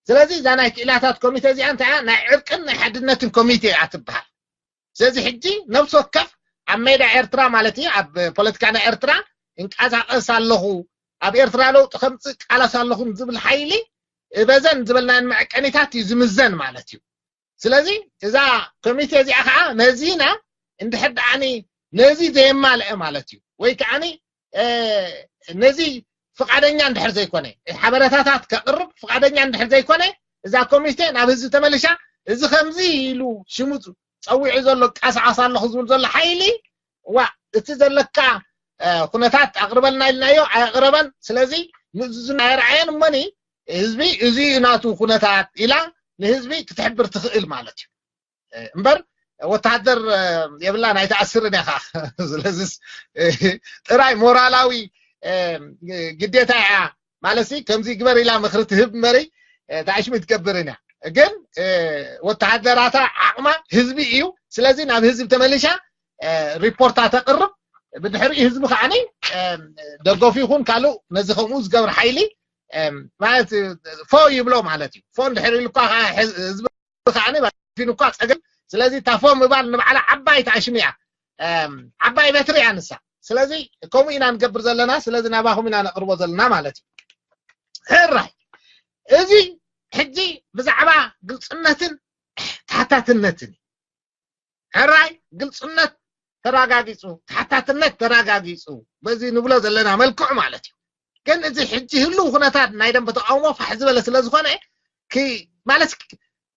ስለዚ እዛ ናይ ክኢላታት ኮሚቴ እዚኣ እንታይ እያ? ናይ ዕርቅን ናይ ሓድነትን ኮሚቴ እያ ትበሃል። ስለዚ ሕጂ ነብሲ ወከፍ ኣብ ሜዳ ኤርትራ ማለት እዩ፣ ኣብ ፖለቲካ ናይ ኤርትራ እንቀሳቀስ ኣለኹ፣ ኣብ ኤርትራ ለውጢ ከምፅእ ቃለስ ኣለኹ ዝብል ሓይሊ እበዘን ዝበልናን መዐቀኒታት እዩ ዝምዘን ማለት እዩ። ስለዚ እዛ ኮሚቴ እዚኣ ከዓ ነዚና እንድሕር ደኣኒ ነዚ ዘየማልአ ማለት እዩ፣ ወይ ከዓኒ ነዚ ፍቃደኛ እንድሕር ዘይኮነ፣ ሓበሬታታት ከቅርብ ፍቃደኛ እንድሕር ዘይኮነ፣ እዛ ኮሚቴ ናብ ህዝቢ ተመልሻ፣ እዚ ከምዚ ኢሉ ሽሙ ጸዊዑ ዘሎ ቀሳቀስ ኣለኹ ዝብል ዘሎ ሓይሊ፣ ዋ እቲ ዘለካ ኩነታት ኣቅርበልና ኢልናዮ ኣየቅረበን። ስለዚ ምእዙዝና ኣየርኣየን እሞኒ ህዝቢ እዚ እዩ ናቱ ኩነታት ኢላ ንህዝቢ ክትሕብር ትኽእል ማለት እዩ። እምበር ወተሃደር የብላን ኣይትኣስርን ኢኻ። ስለዚስ ጥራይ ሞራላዊ ግዴታ እያ ማለት ከምዚ ግበር ኢላ ምኽሪ ትህብ እምበሪ ታሽሚ ትገብርን እያ። ግን ወተሃደራታ ዓቕማ ህዝቢ እዩ። ስለዚ ናብ ህዝቢ ተመሊሻ ሪፖርታ ተቅርብ። ብድሕሪኡ ህዝቢ ከዓኒ ደገፉ ይኹን ካልእ ነዚ ከምኡ ዝገብር ሓይሊ ማለት ፎ ይብሎ ማለት እዩ። ፎ እንድሕር ኢሉ እኳ ህዝቢ ከዓኒ ባፊኑ እኳ ፀገም። ስለዚ እታ ፎ ምባል ንባዕላ ዓባይ ተኣሽሚ እያ፣ ዓባይ በትሪ እያ ንሳ። ስለዚ ከምኡ ኢና ንገብር ዘለና። ስለዚ ናባኹም ኢና ነቅርቦ ዘለና ማለት እዩ። ሕራይ እዚ ሕጂ ብዛዕባ ግልፅነትን ተሓታትነትን እዩ። ሕራይ ግልፅነት ተረጋጊፁ፣ ተሓታትነት ተረጋጊፁ፣ በዚ ንብሎ ዘለና መልክዑ ማለት እዩ። ግን እዚ ሕጂ ህልው ኩነታት ናይ ደንበ ተቃውሞ ፋሕ ዝበለ ስለ ዝኾነ ማለት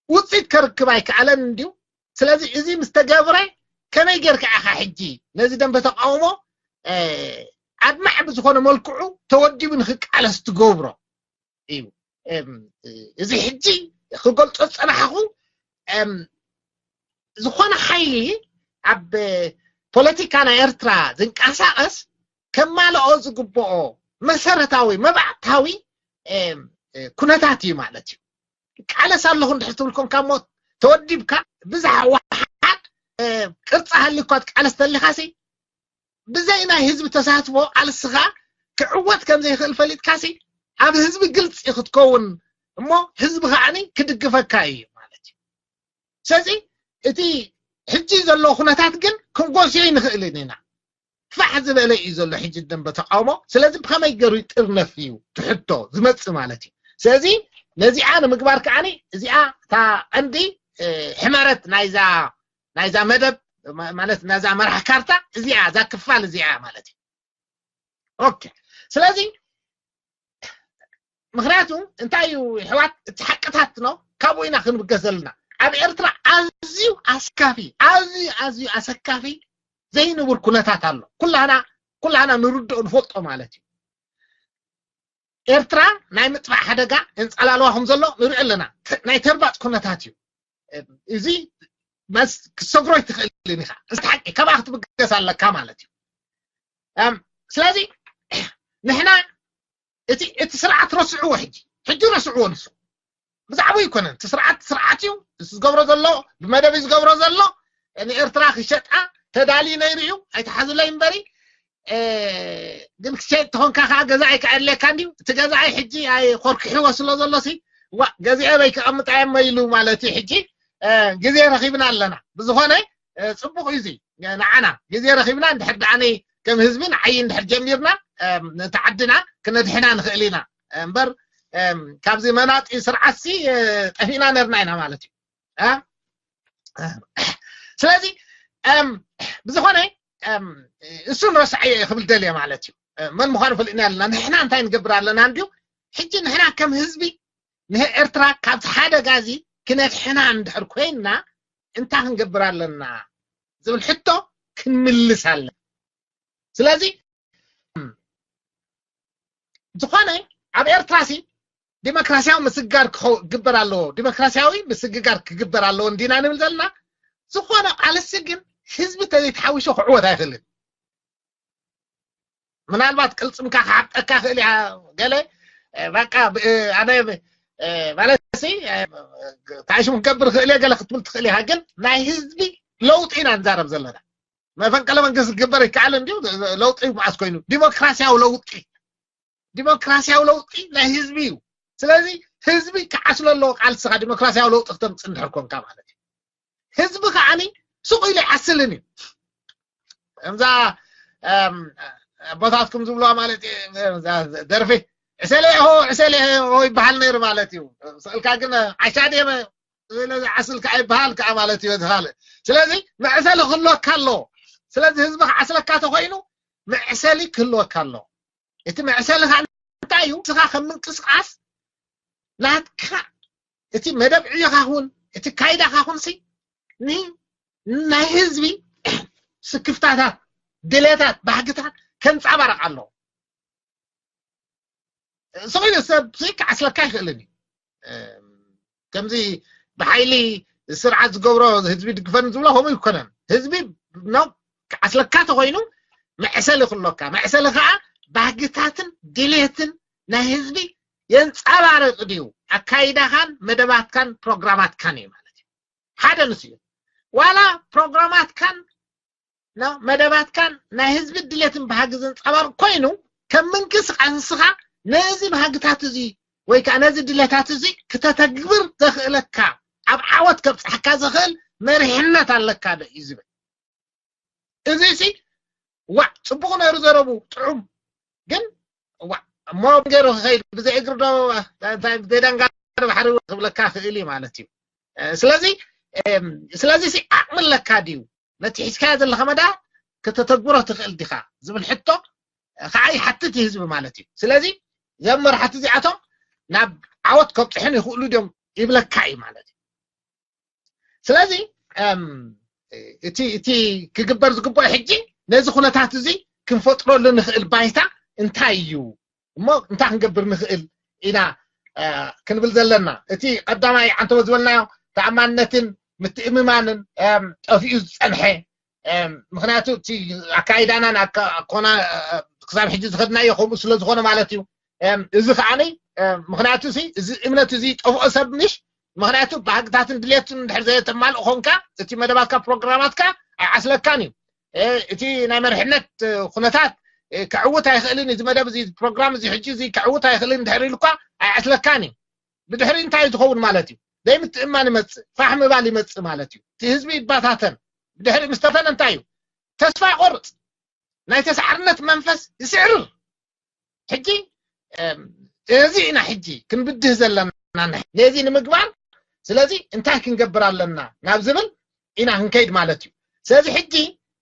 ውፅኢት ከርክብ ኣይከኣለን እንድዩ። ስለዚ እዚ ምስ ተገብረ ከመይ ጌርካ ኢኻ ሕጂ ነዚ ደንበ ተቃውሞ ኣድማዕ ብዝኾነ መልክዑ ተወዲቡ ንክቃለስ ትገብሮ እዩ። እዚ ሕጂ ክገልጾ ዝጸናሕኹ ዝኾነ ሓይሊ ኣብ ፖለቲካ ናይ ኤርትራ ዝንቀሳቐስ ከማልኦ ዝግብኦ መሰረታዊ መባእታዊ ኩነታት እዩ ማለት እዩ። ቃለስ ኣለኹ እንድሕር ትብል ኮንካ እሞ ተወዲብካ ብዛዕባ ወሓድ ቅርፂ ሃልዩኳ ትቃለስ ተሊኻሲ ብዘይ ናይ ህዝቢ ተሳትፎ ቃልስኻ ክዕወት ከም ዘይኽእል ፈሊጥካሲ ኣብ ህዝቢ ግልፂ ክትከውን እሞ ህዝቢ ከዓኒ ክድግፈካ እዩ ማለት እዩ። ስለዚ እቲ ሕጂ ዘሎ ኩነታት ግን ክንጎስዮ ይንኽእልን ኢና። ፋሕ ዝበለ እዩ ዘሎ ሕጂ ደንበ ተቃውሞ። ስለዚ ብኸመይ ገሩ ይጥርነፍ እዩ ትሕቶ ዝመፅእ ማለት እዩ። ስለዚ ነዚኣ ንምግባር ከዓኒ እዚኣ እታ ቀንዲ ሕመረት ናይዛ ናይዛ መደብ ማለት ናይዛ መራሕ ካርታ እዚኣ እዛ ክፋል እዚኣ ማለት እዩ። ኦኬ ስለዚ ምክንያቱ እንታይ እዩ ይሕዋት እቲ ሓቅታት ነው ካብኡ ኢና ክንብገስ ዘለና። ኣብ ኤርትራ ኣዝዩ ኣስካፊ ኣዝዩ ኣዝዩ ኣሰካፊ ዘይንቡር ኩነታት ኣሎ። ኩላህና ኩላህና ንርድኦ ንፈልጦ ማለት እዩ። ኤርትራ ናይ ምጥፋእ ሓደጋ እንጸላልዋ ከም ዘሎ ንርኢ ኣለና። ናይ ተርባጽ ኩነታት እዩ። እዚ ክሰግሮ ይትኽእልን ኢኻ። እዚ ሓቂ ካብኣ ክትብገስ ኣለካ ማለት እዩ። ስለዚ ንሕና እቲ ስርዓት ረስዕዎ ሕጂ ሕጂ ረስዕዎ ንሱ ብዛዕባ ይኮነን እቲ ስርዓት ስርዓት እዩ። እዚ ዝገብሮ ዘሎ ብመደብ እዩ ዝገብሮ ዘሎ። ንኤርትራ ክሸጣ ተዳልዩ ነይሩ እዩ ኣይተሓዝለይ እምበሪ ግን ክሸጥ ተኾንካ ከዓ ገዛኢ ከዕድለካ እንድዩ። እቲ ገዛኢ ሕጂ ኣይ ኮርክሕዎ ስለ ዘሎ ሲ ዋ ገዚአ በይ ክቐምጥ ኣየመ ኢሉ ማለት እዩ። ሕጂ ግዜ ረኺብና ኣለና። ብዝኾነ ፅቡቅ እዩ እዚ ንዓና ግዜ ረኺብና እንድሕር ደኣኒ ከም ህዝቢ ንዓይ እንድሕር ጀሚርና ነቲ ዓድና ክነድሕና ንኽእል ኢና እምበር ካብዚ መናጢ ስርዓትሲ ጠፊእና ነርና ኢና ማለት እዩ። ስለዚ ብዝኾነ እሱ ንረስዓዮ እየ ክብል ደልየ ማለት እዩ። መን ምዃኑ ፈሊጥና ኣለና። ንሕና እንታይ ንገብር ኣለና እንድዩ ሕጂ ንሕና ከም ህዝቢ ንኤርትራ ካብቲ ሓደጋ እዚ ክነድሕና እንድሕር ኮይንና እንታይ ክንገብር ኣለና ዝብል ሕቶ ክንምልስ ኣለና። ስለዚ ዝኾነ ኣብ ኤርትራ ሲ ዲሞክራሲያዊ ምስግጋር ክግበር ኣለዎ፣ ዲሞክራሲያዊ ምስግጋር ክግበር ኣለዎ እንዲና ንብል ዘለና። ዝኾነ ቃልሲ ግን ህዝቢ ተዘይተሓዊሱ ክዕወት ኣይኽእልን። ምናልባት ቅልፅምካ ክዓብጠካ ክእል እያ ገለ በቃ ኣነ ማለት ሲ ታሽሙ ክገብር ክእል እየ ገለ ክትብል ትኽእል ኢኻ። ግን ናይ ህዝቢ ለውጢ ኢና ንዛረብ ዘለና። መፈንቀለ መንግስቲ ክግበር ይከኣል እንዲዩ። ለውጢ መዓስ ኮይኑ ዲሞክራሲያዊ ለውጢ ዲሞክራሲያዊ ለውጢ ናይ ህዝቢ እዩ። ስለዚ ህዝቢ ክዓስሎ ኣለዎ፣ ቃልስኻ ዲሞክራሲያዊ ለውጢ ክተምፅእ እንድሕር ኮንካ ማለት እዩ። ህዝቢ ከዓኒ ስቕ ኢሉ ይዓስልን እዩ። እዛ ኣቦታትኩም ዝብልዋ ማለት ደርፊ ዕሰለ ሆ ዕሰለ ሆ ይበሃል ነይሩ ማለት እዩ። ስእልካ ግን ዓሻ ደመ ዝዓስልካ ይበሃል ከዓ ማለት እዩ። ዝካልእ ስለዚ መዕሰሊ ክህልወካ ኣለዎ። ስለዚ ህዝቢ ክዓስለካ ተኮይኑ መዕሰሊ ክህልወካ ኣለዎ። እቲ መዕሰሊ ከዓ እንታይ እዩ? ንስኻ ከም ምንቅስቃስ ናትካ እቲ መደብ ዕዮኻ ኹን እቲ ካይዳኻ ኹን ሲ ናይ ህዝቢ ስክፍታታት፣ ድሌታት፣ ባህግታት ከንፃባረቕ ኣለዎ። ስቕ ኢሉ ሰብ ክዓስለካ ይኽእልን እዩ። ከምዚ ብሓይሊ ስርዓት ዝገብሮ ህዝቢ ድግፈን ዝብሎ ከምኡ ይኮነን። ህዝቢ ኖ ክዓስለካ ተኮይኑ መዕሰሊ ክሎካ፣ መዕሰሊ ከዓ ባህግታትን ድሌትን ናይ ህዝቢ የንፀባርቕ ድዩ ኣካይዳኻን መደባትካን ፕሮግራማትካን እዩ ማለት እዩ። ሓደ ንሱ እዩ። ዋላ ፕሮግራማትካን መደባትካን ናይ ህዝቢ ድሌትን ባህጊ ዘንፀባርቕ ኮይኑ ከም ምንቅስቃስ ንስኻ ነዚ ባህግታት እዚ ወይ ከዓ ነዚ ድሌታት እዚ ክተተግብር ዘኽእለካ ኣብ ዓወት ከብፅሐካ ዘኽእል መሪሕነት ኣለካ ዶ እዩ ዝብል። እዚ ሲ ዋዕ ፅቡቕ ነይሩ ዘረቡ ጥዑም ግን ዋዕ እሞ ገይሩ ክኸይድ ብዘይ እግሪ ዶ እንታይ ብዘይ ዳንጋ ዶ ባሕሪ ክብለካ ክእል እዩ ማለት እዩ። ስለዚ ስለዚ ሲ ዓቕሚ ኣለካ ድዩ ነቲ ሒዝካዮ ዘለኻ መዳ ከተተግብሮ ትኽእል ዲኻ ዝብል ሕቶ ከዓ ይሓትት እዩ ህዝቢ ማለት እዩ። ስለዚ ዘም መርሓቲ እዚኣቶም ናብ ዓወት ከብፅሑን ይኽእሉ ድዮም ይብለካ እዩ ማለት እዩ። ስለዚ እቲ እቲ ክግበር ዝግብኦ ሕጂ ነዚ ኩነታት እዚ ክንፈጥረሉ ንኽእል ባይታ እንታይ እዩ እሞ እንታይ ክንገብር ንኽእል ኢና ክንብል ዘለና። እቲ ቀዳማይ ዓንተቦ ዝበልናዮ ተኣማንነትን ምትእምማንን ጠፊኡ ዝፀንሐ ምክንያቱ እቲ ኣካይዳናን ኮና ክሳብ ሕጂ ዝኸድናዮ ከምኡ ስለ ዝኾነ ማለት እዩ። እዚ ከዓኒ ምክንያቱ እዚ እምነት እዚ ጠፍኦ ሰብ ምሽ ምክንያቱ ባህግታትን ድሌትን ድሕር ዘየተማልእ ኮንካ እቲ መደባትካ ፕሮግራማትካ ኣይዓስለካን እዩ። እቲ ናይ መርሕነት ኩነታት ክዕውት ኣይኽእልን እዚ መደብ እዚ ፕሮግራም እዚ ሕጂ እዚ ክዕውት ኣይኽእልን ድሕር ኢሉኳ ኣይዓስለካን እዩ። ብድሕሪ እንታይ ዝኸውን ማለት እዩ? ዘይምትእማን ይመፅእ፣ ፋሕ ምባል ይመፅእ ማለት እዩ። እቲ ህዝቢ ይባታተን። ብድሕሪ ምስተፈነ እንታይ እዩ? ተስፋ ይቆርፅ። ናይ ተሳዕርነት መንፈስ ይስዕርር። ሕጂ እዚ ኢና ሕጂ ክንብድህ ዘለና ነዚ ንምግባር። ስለዚ እንታይ ክንገብር ኣለና ናብ ዝብል ኢና ክንከይድ ማለት እዩ። ስለዚ ሕጂ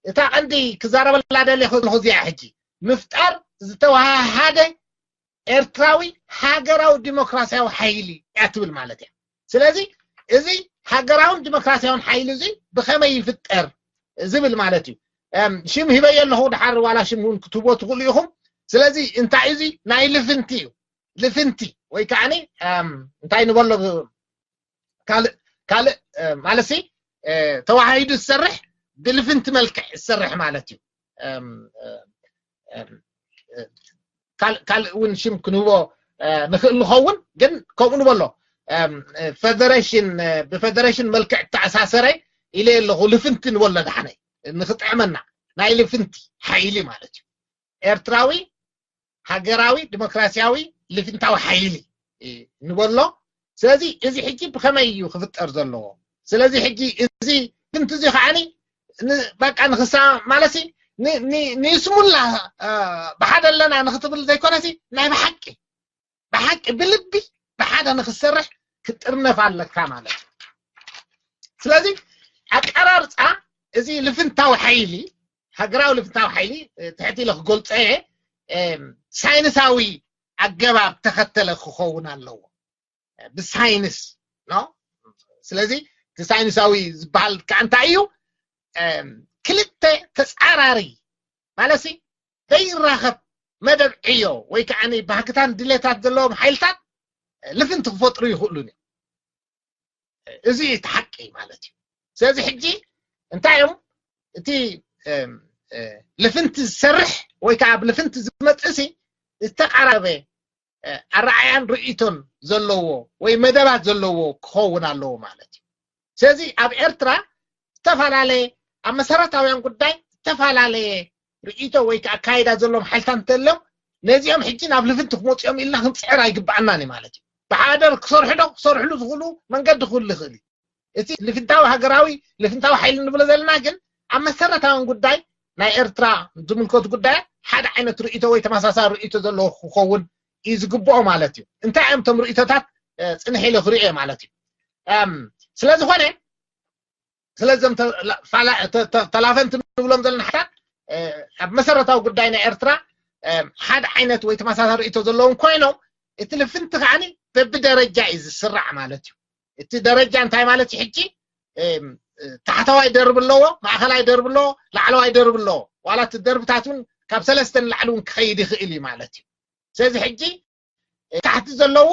እታ ቀንዲ ክዛረበላ ደለ ከለኹ እዚኣ ሕጂ ምፍጣር ዝተወሃሃደ ኤርትራዊ ሃገራዊ ዲሞክራሲያዊ ሓይሊ እያ ትብል ማለት እያ። ስለዚ እዚ ሃገራውን ዲሞክራሲያውን ሓይሊ እዚ ብኸመይ ይፍጠር ዝብል ማለት እዩ። ሽም ሂበየ ኣለኹ ድሓር ዋላ ሽም እውን ክትህቦ ትኽእሉ ኢኹም። ስለዚ እንታይ እዚ ናይ ልፍንቲ እዩ። ልፍንቲ ወይ ከዓ እንታይ ንበሎ ካልእ ካልእ ማለት ተዋሃሂዱ ዝሰርሕ ብልፍንቲ መልክዕ ዝሰርሕ ማለት እዩ። ካልእ እውን ሽም ክንህቦ ንኽእል ንኸውን ግን ከምኡ ንበሎ ፈደሬሽን ብፈደሬሽን መልክዕ ተኣሳሰረ ኢለ ኣለኹ። ልፍንቲ ንበሎ ዳሕነ ንኽጥዕመና ናይ ልፍንቲ ሓይሊ ማለት እዩ። ኤርትራዊ ሃገራዊ ዲሞክራሲያዊ ልፍንታዊ ሓይሊ ንበሎ። ስለዚ እዚ ሕጂ ብኸመይ እዩ ክፍጠር ዘለዎ? ስለዚ ሕጂ እዚ ልፍንቲ እዚ ከዓኒ በቃ ንክሳ ማለት ንስሙላ ብሓደ ኣለና ንክትብል ዘይኮነሲ ናይ ብሓቂ ብሓቂ ብልቢ ብሓደ ንክሰርሕ ክጥርነፍ ኣለካ ማለት እዩ። ስለዚ ኣቀራርፃ እዚ ልፍንታዊ ሓይሊ ሃገራዊ ልፍንታዊ ሓይሊ ትሕቲ ኢለ ክገልፀ እየ። ሳይንሳዊ ኣገባብ ተኸተለ ክኸውን ኣለዎ። ብሳይንስ ኖ ስለዚ እቲ ሳይንሳዊ ዝበሃል ከዓ እንታይ እዩ? ክልተ ተፃራሪ ማለት ዘይራኸብ መደብ ዕዮ ወይ ከዓ ባህግታን ድሌታት ዘለዎም ሓይልታት ልፍንቲ ክፈጥሩ ይኽእሉን እዮም። እዚ እቲ ሓቂ ማለት እዩ። ስለዚ ሕጂ እንታይ እዮም እቲ ልፍንቲ ዝሰርሕ ወይ ከዓ ኣብ ልፍንቲ ዝመፅእ ሲ ዝተቃራረበ ኣረኣያን ርእይቶን ዘለዎ ወይ መደባት ዘለዎ ክኸውን ኣለዎ ማለት እዩ። ስለዚ ኣብ ኤርትራ ዝተፈላለየ ኣብ መሰረታውያን ጉዳይ ዝተፈላለየ ርእይቶ ወይ ከዓ ኣካይዳ ዘለዎም ሓይልታት እንተሎም ነዚኦም ሕጂ ናብ ልፍንቲ ክመፅኦም ኢልና ክንፅዕር ኣይግባኣናን እዩ ማለት እዩ። ብሓደር ክሰርሑ ዶ ክሰርሕሉ ዝኽእሉ መንገዲ ክህሉ ይኽእል እዩ። እቲ ልፍንታዊ ሃገራዊ ልፍንታዊ ሓይሊ ንብሎ ዘለና ግን ኣብ መሰረታውን ጉዳይ ናይ ኤርትራ ዝምልከቱ ጉዳያት ሓደ ዓይነት ርእይቶ ወይ ተመሳሳሊ ርእይቶ ዘለዎ ክኸውን እዩ ዝግብኦ ማለት እዩ። እንታይ እዮም እቶም ርእይቶታት? ጽንሕ ኢለ ክርእዮ ማለት እዩ። ስለ ዝኾነ ስለዞም ተላፈንቲ ንብሎም ዘለና ሓታት ኣብ መሰረታዊ ጉዳይ ናይ ኤርትራ ሓደ ዓይነት ወይ ተመሳሳሊ ርእይቶ ዘለዎም ኮይኖም እቲ ልፍንቲ ከዓኒ በብደረጃ እዩ ዝስራዕ ማለት እዩ። እቲ ደረጃ እንታይ ማለት እዩ? ሕጂ ታሕተዋይ ደርቢ ኣለዎ፣ ማእኸላይ ደርቢ ኣለዎ፣ ላዕለዋይ ደርቢ ኣለዎ። ዋላ እቲ ደርብታት እውን ካብ ሰለስተ ንላዕሊ እውን ክኸይድ ይኽእል እዩ ማለት እዩ። ስለዚ ሕጂ ታሕቲ ዘለዉ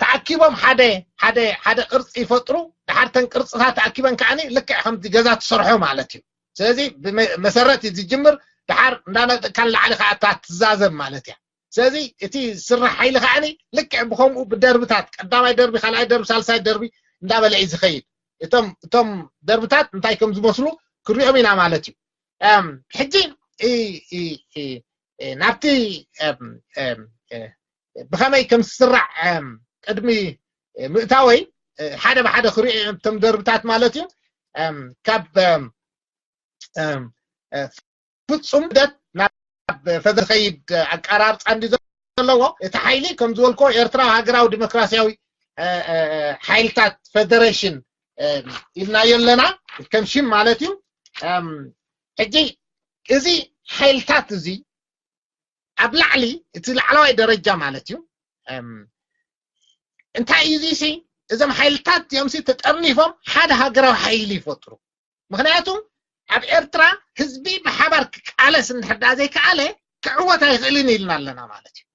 ተኣኪቦም ሓደ ሓደ ሓደ ቅርፂ ይፈጥሩ። ድሓር ተን ቅርፅታት ተኣኪበን ከዓኒ ልክዕ ከምቲ ገዛ ትሰርሖ ማለት እዩ። ስለዚ ብመሰረት እዩ ዝጅምር። ድሓር እንዳነጥካ ንላዕሊ ከዓ እታ ትዛዘም ማለት እያ። ስለዚ እቲ ስራሕ ሓይሊ ከዓኒ ልክዕ ብከምኡ ብደርብታት ቀዳማይ ደርቢ ካልኣይ ደርቢ ሳልሳይ ደርቢ እንዳበለ እዩ ዝኸይድ። እቶም እቶም ደርብታት እንታይ ከም ዝመስሉ ክሪኦም ኢና ማለት እዩ። ሕጂ ናብቲ ብኸመይ ከም ዝስራዕ ቅድሚ ምእታወይ ሓደ ብሓደ ክሪኦ እቶም ደርብታት ማለት እዩ። ካብ ፍፁም ደት ናብ ፈደ ዝኸይድ ኣቀራርፃ እንዲ ዘለዎ እቲ ሓይሊ ከም ዝበልኮ ኤርትራዊ ሃገራዊ ዲሞክራሲያዊ ሓይልታት ፌደሬሽን ኢልናዮ ኣለና ከም ሽም ማለት እዩ። ሕጂ እዚ ሓይልታት እዚ ኣብ ላዕሊ እቲ ላዕለዋይ ደረጃ ማለት እዩ። እንታይ እዩ እዚ ሲ እዞም ሓይልታት እዮም ሲ ተጠርኒፎም ሓደ ሃገራዊ ሓይሊ ይፈጥሩ። ምክንያቱ ኣብ ኤርትራ ህዝቢ ብሓባር ክቃለስ እንድሕር ዳ ዘይከኣለ ክዕወት ኣይኽእልን ኢልና ኣለና ማለት እዩ።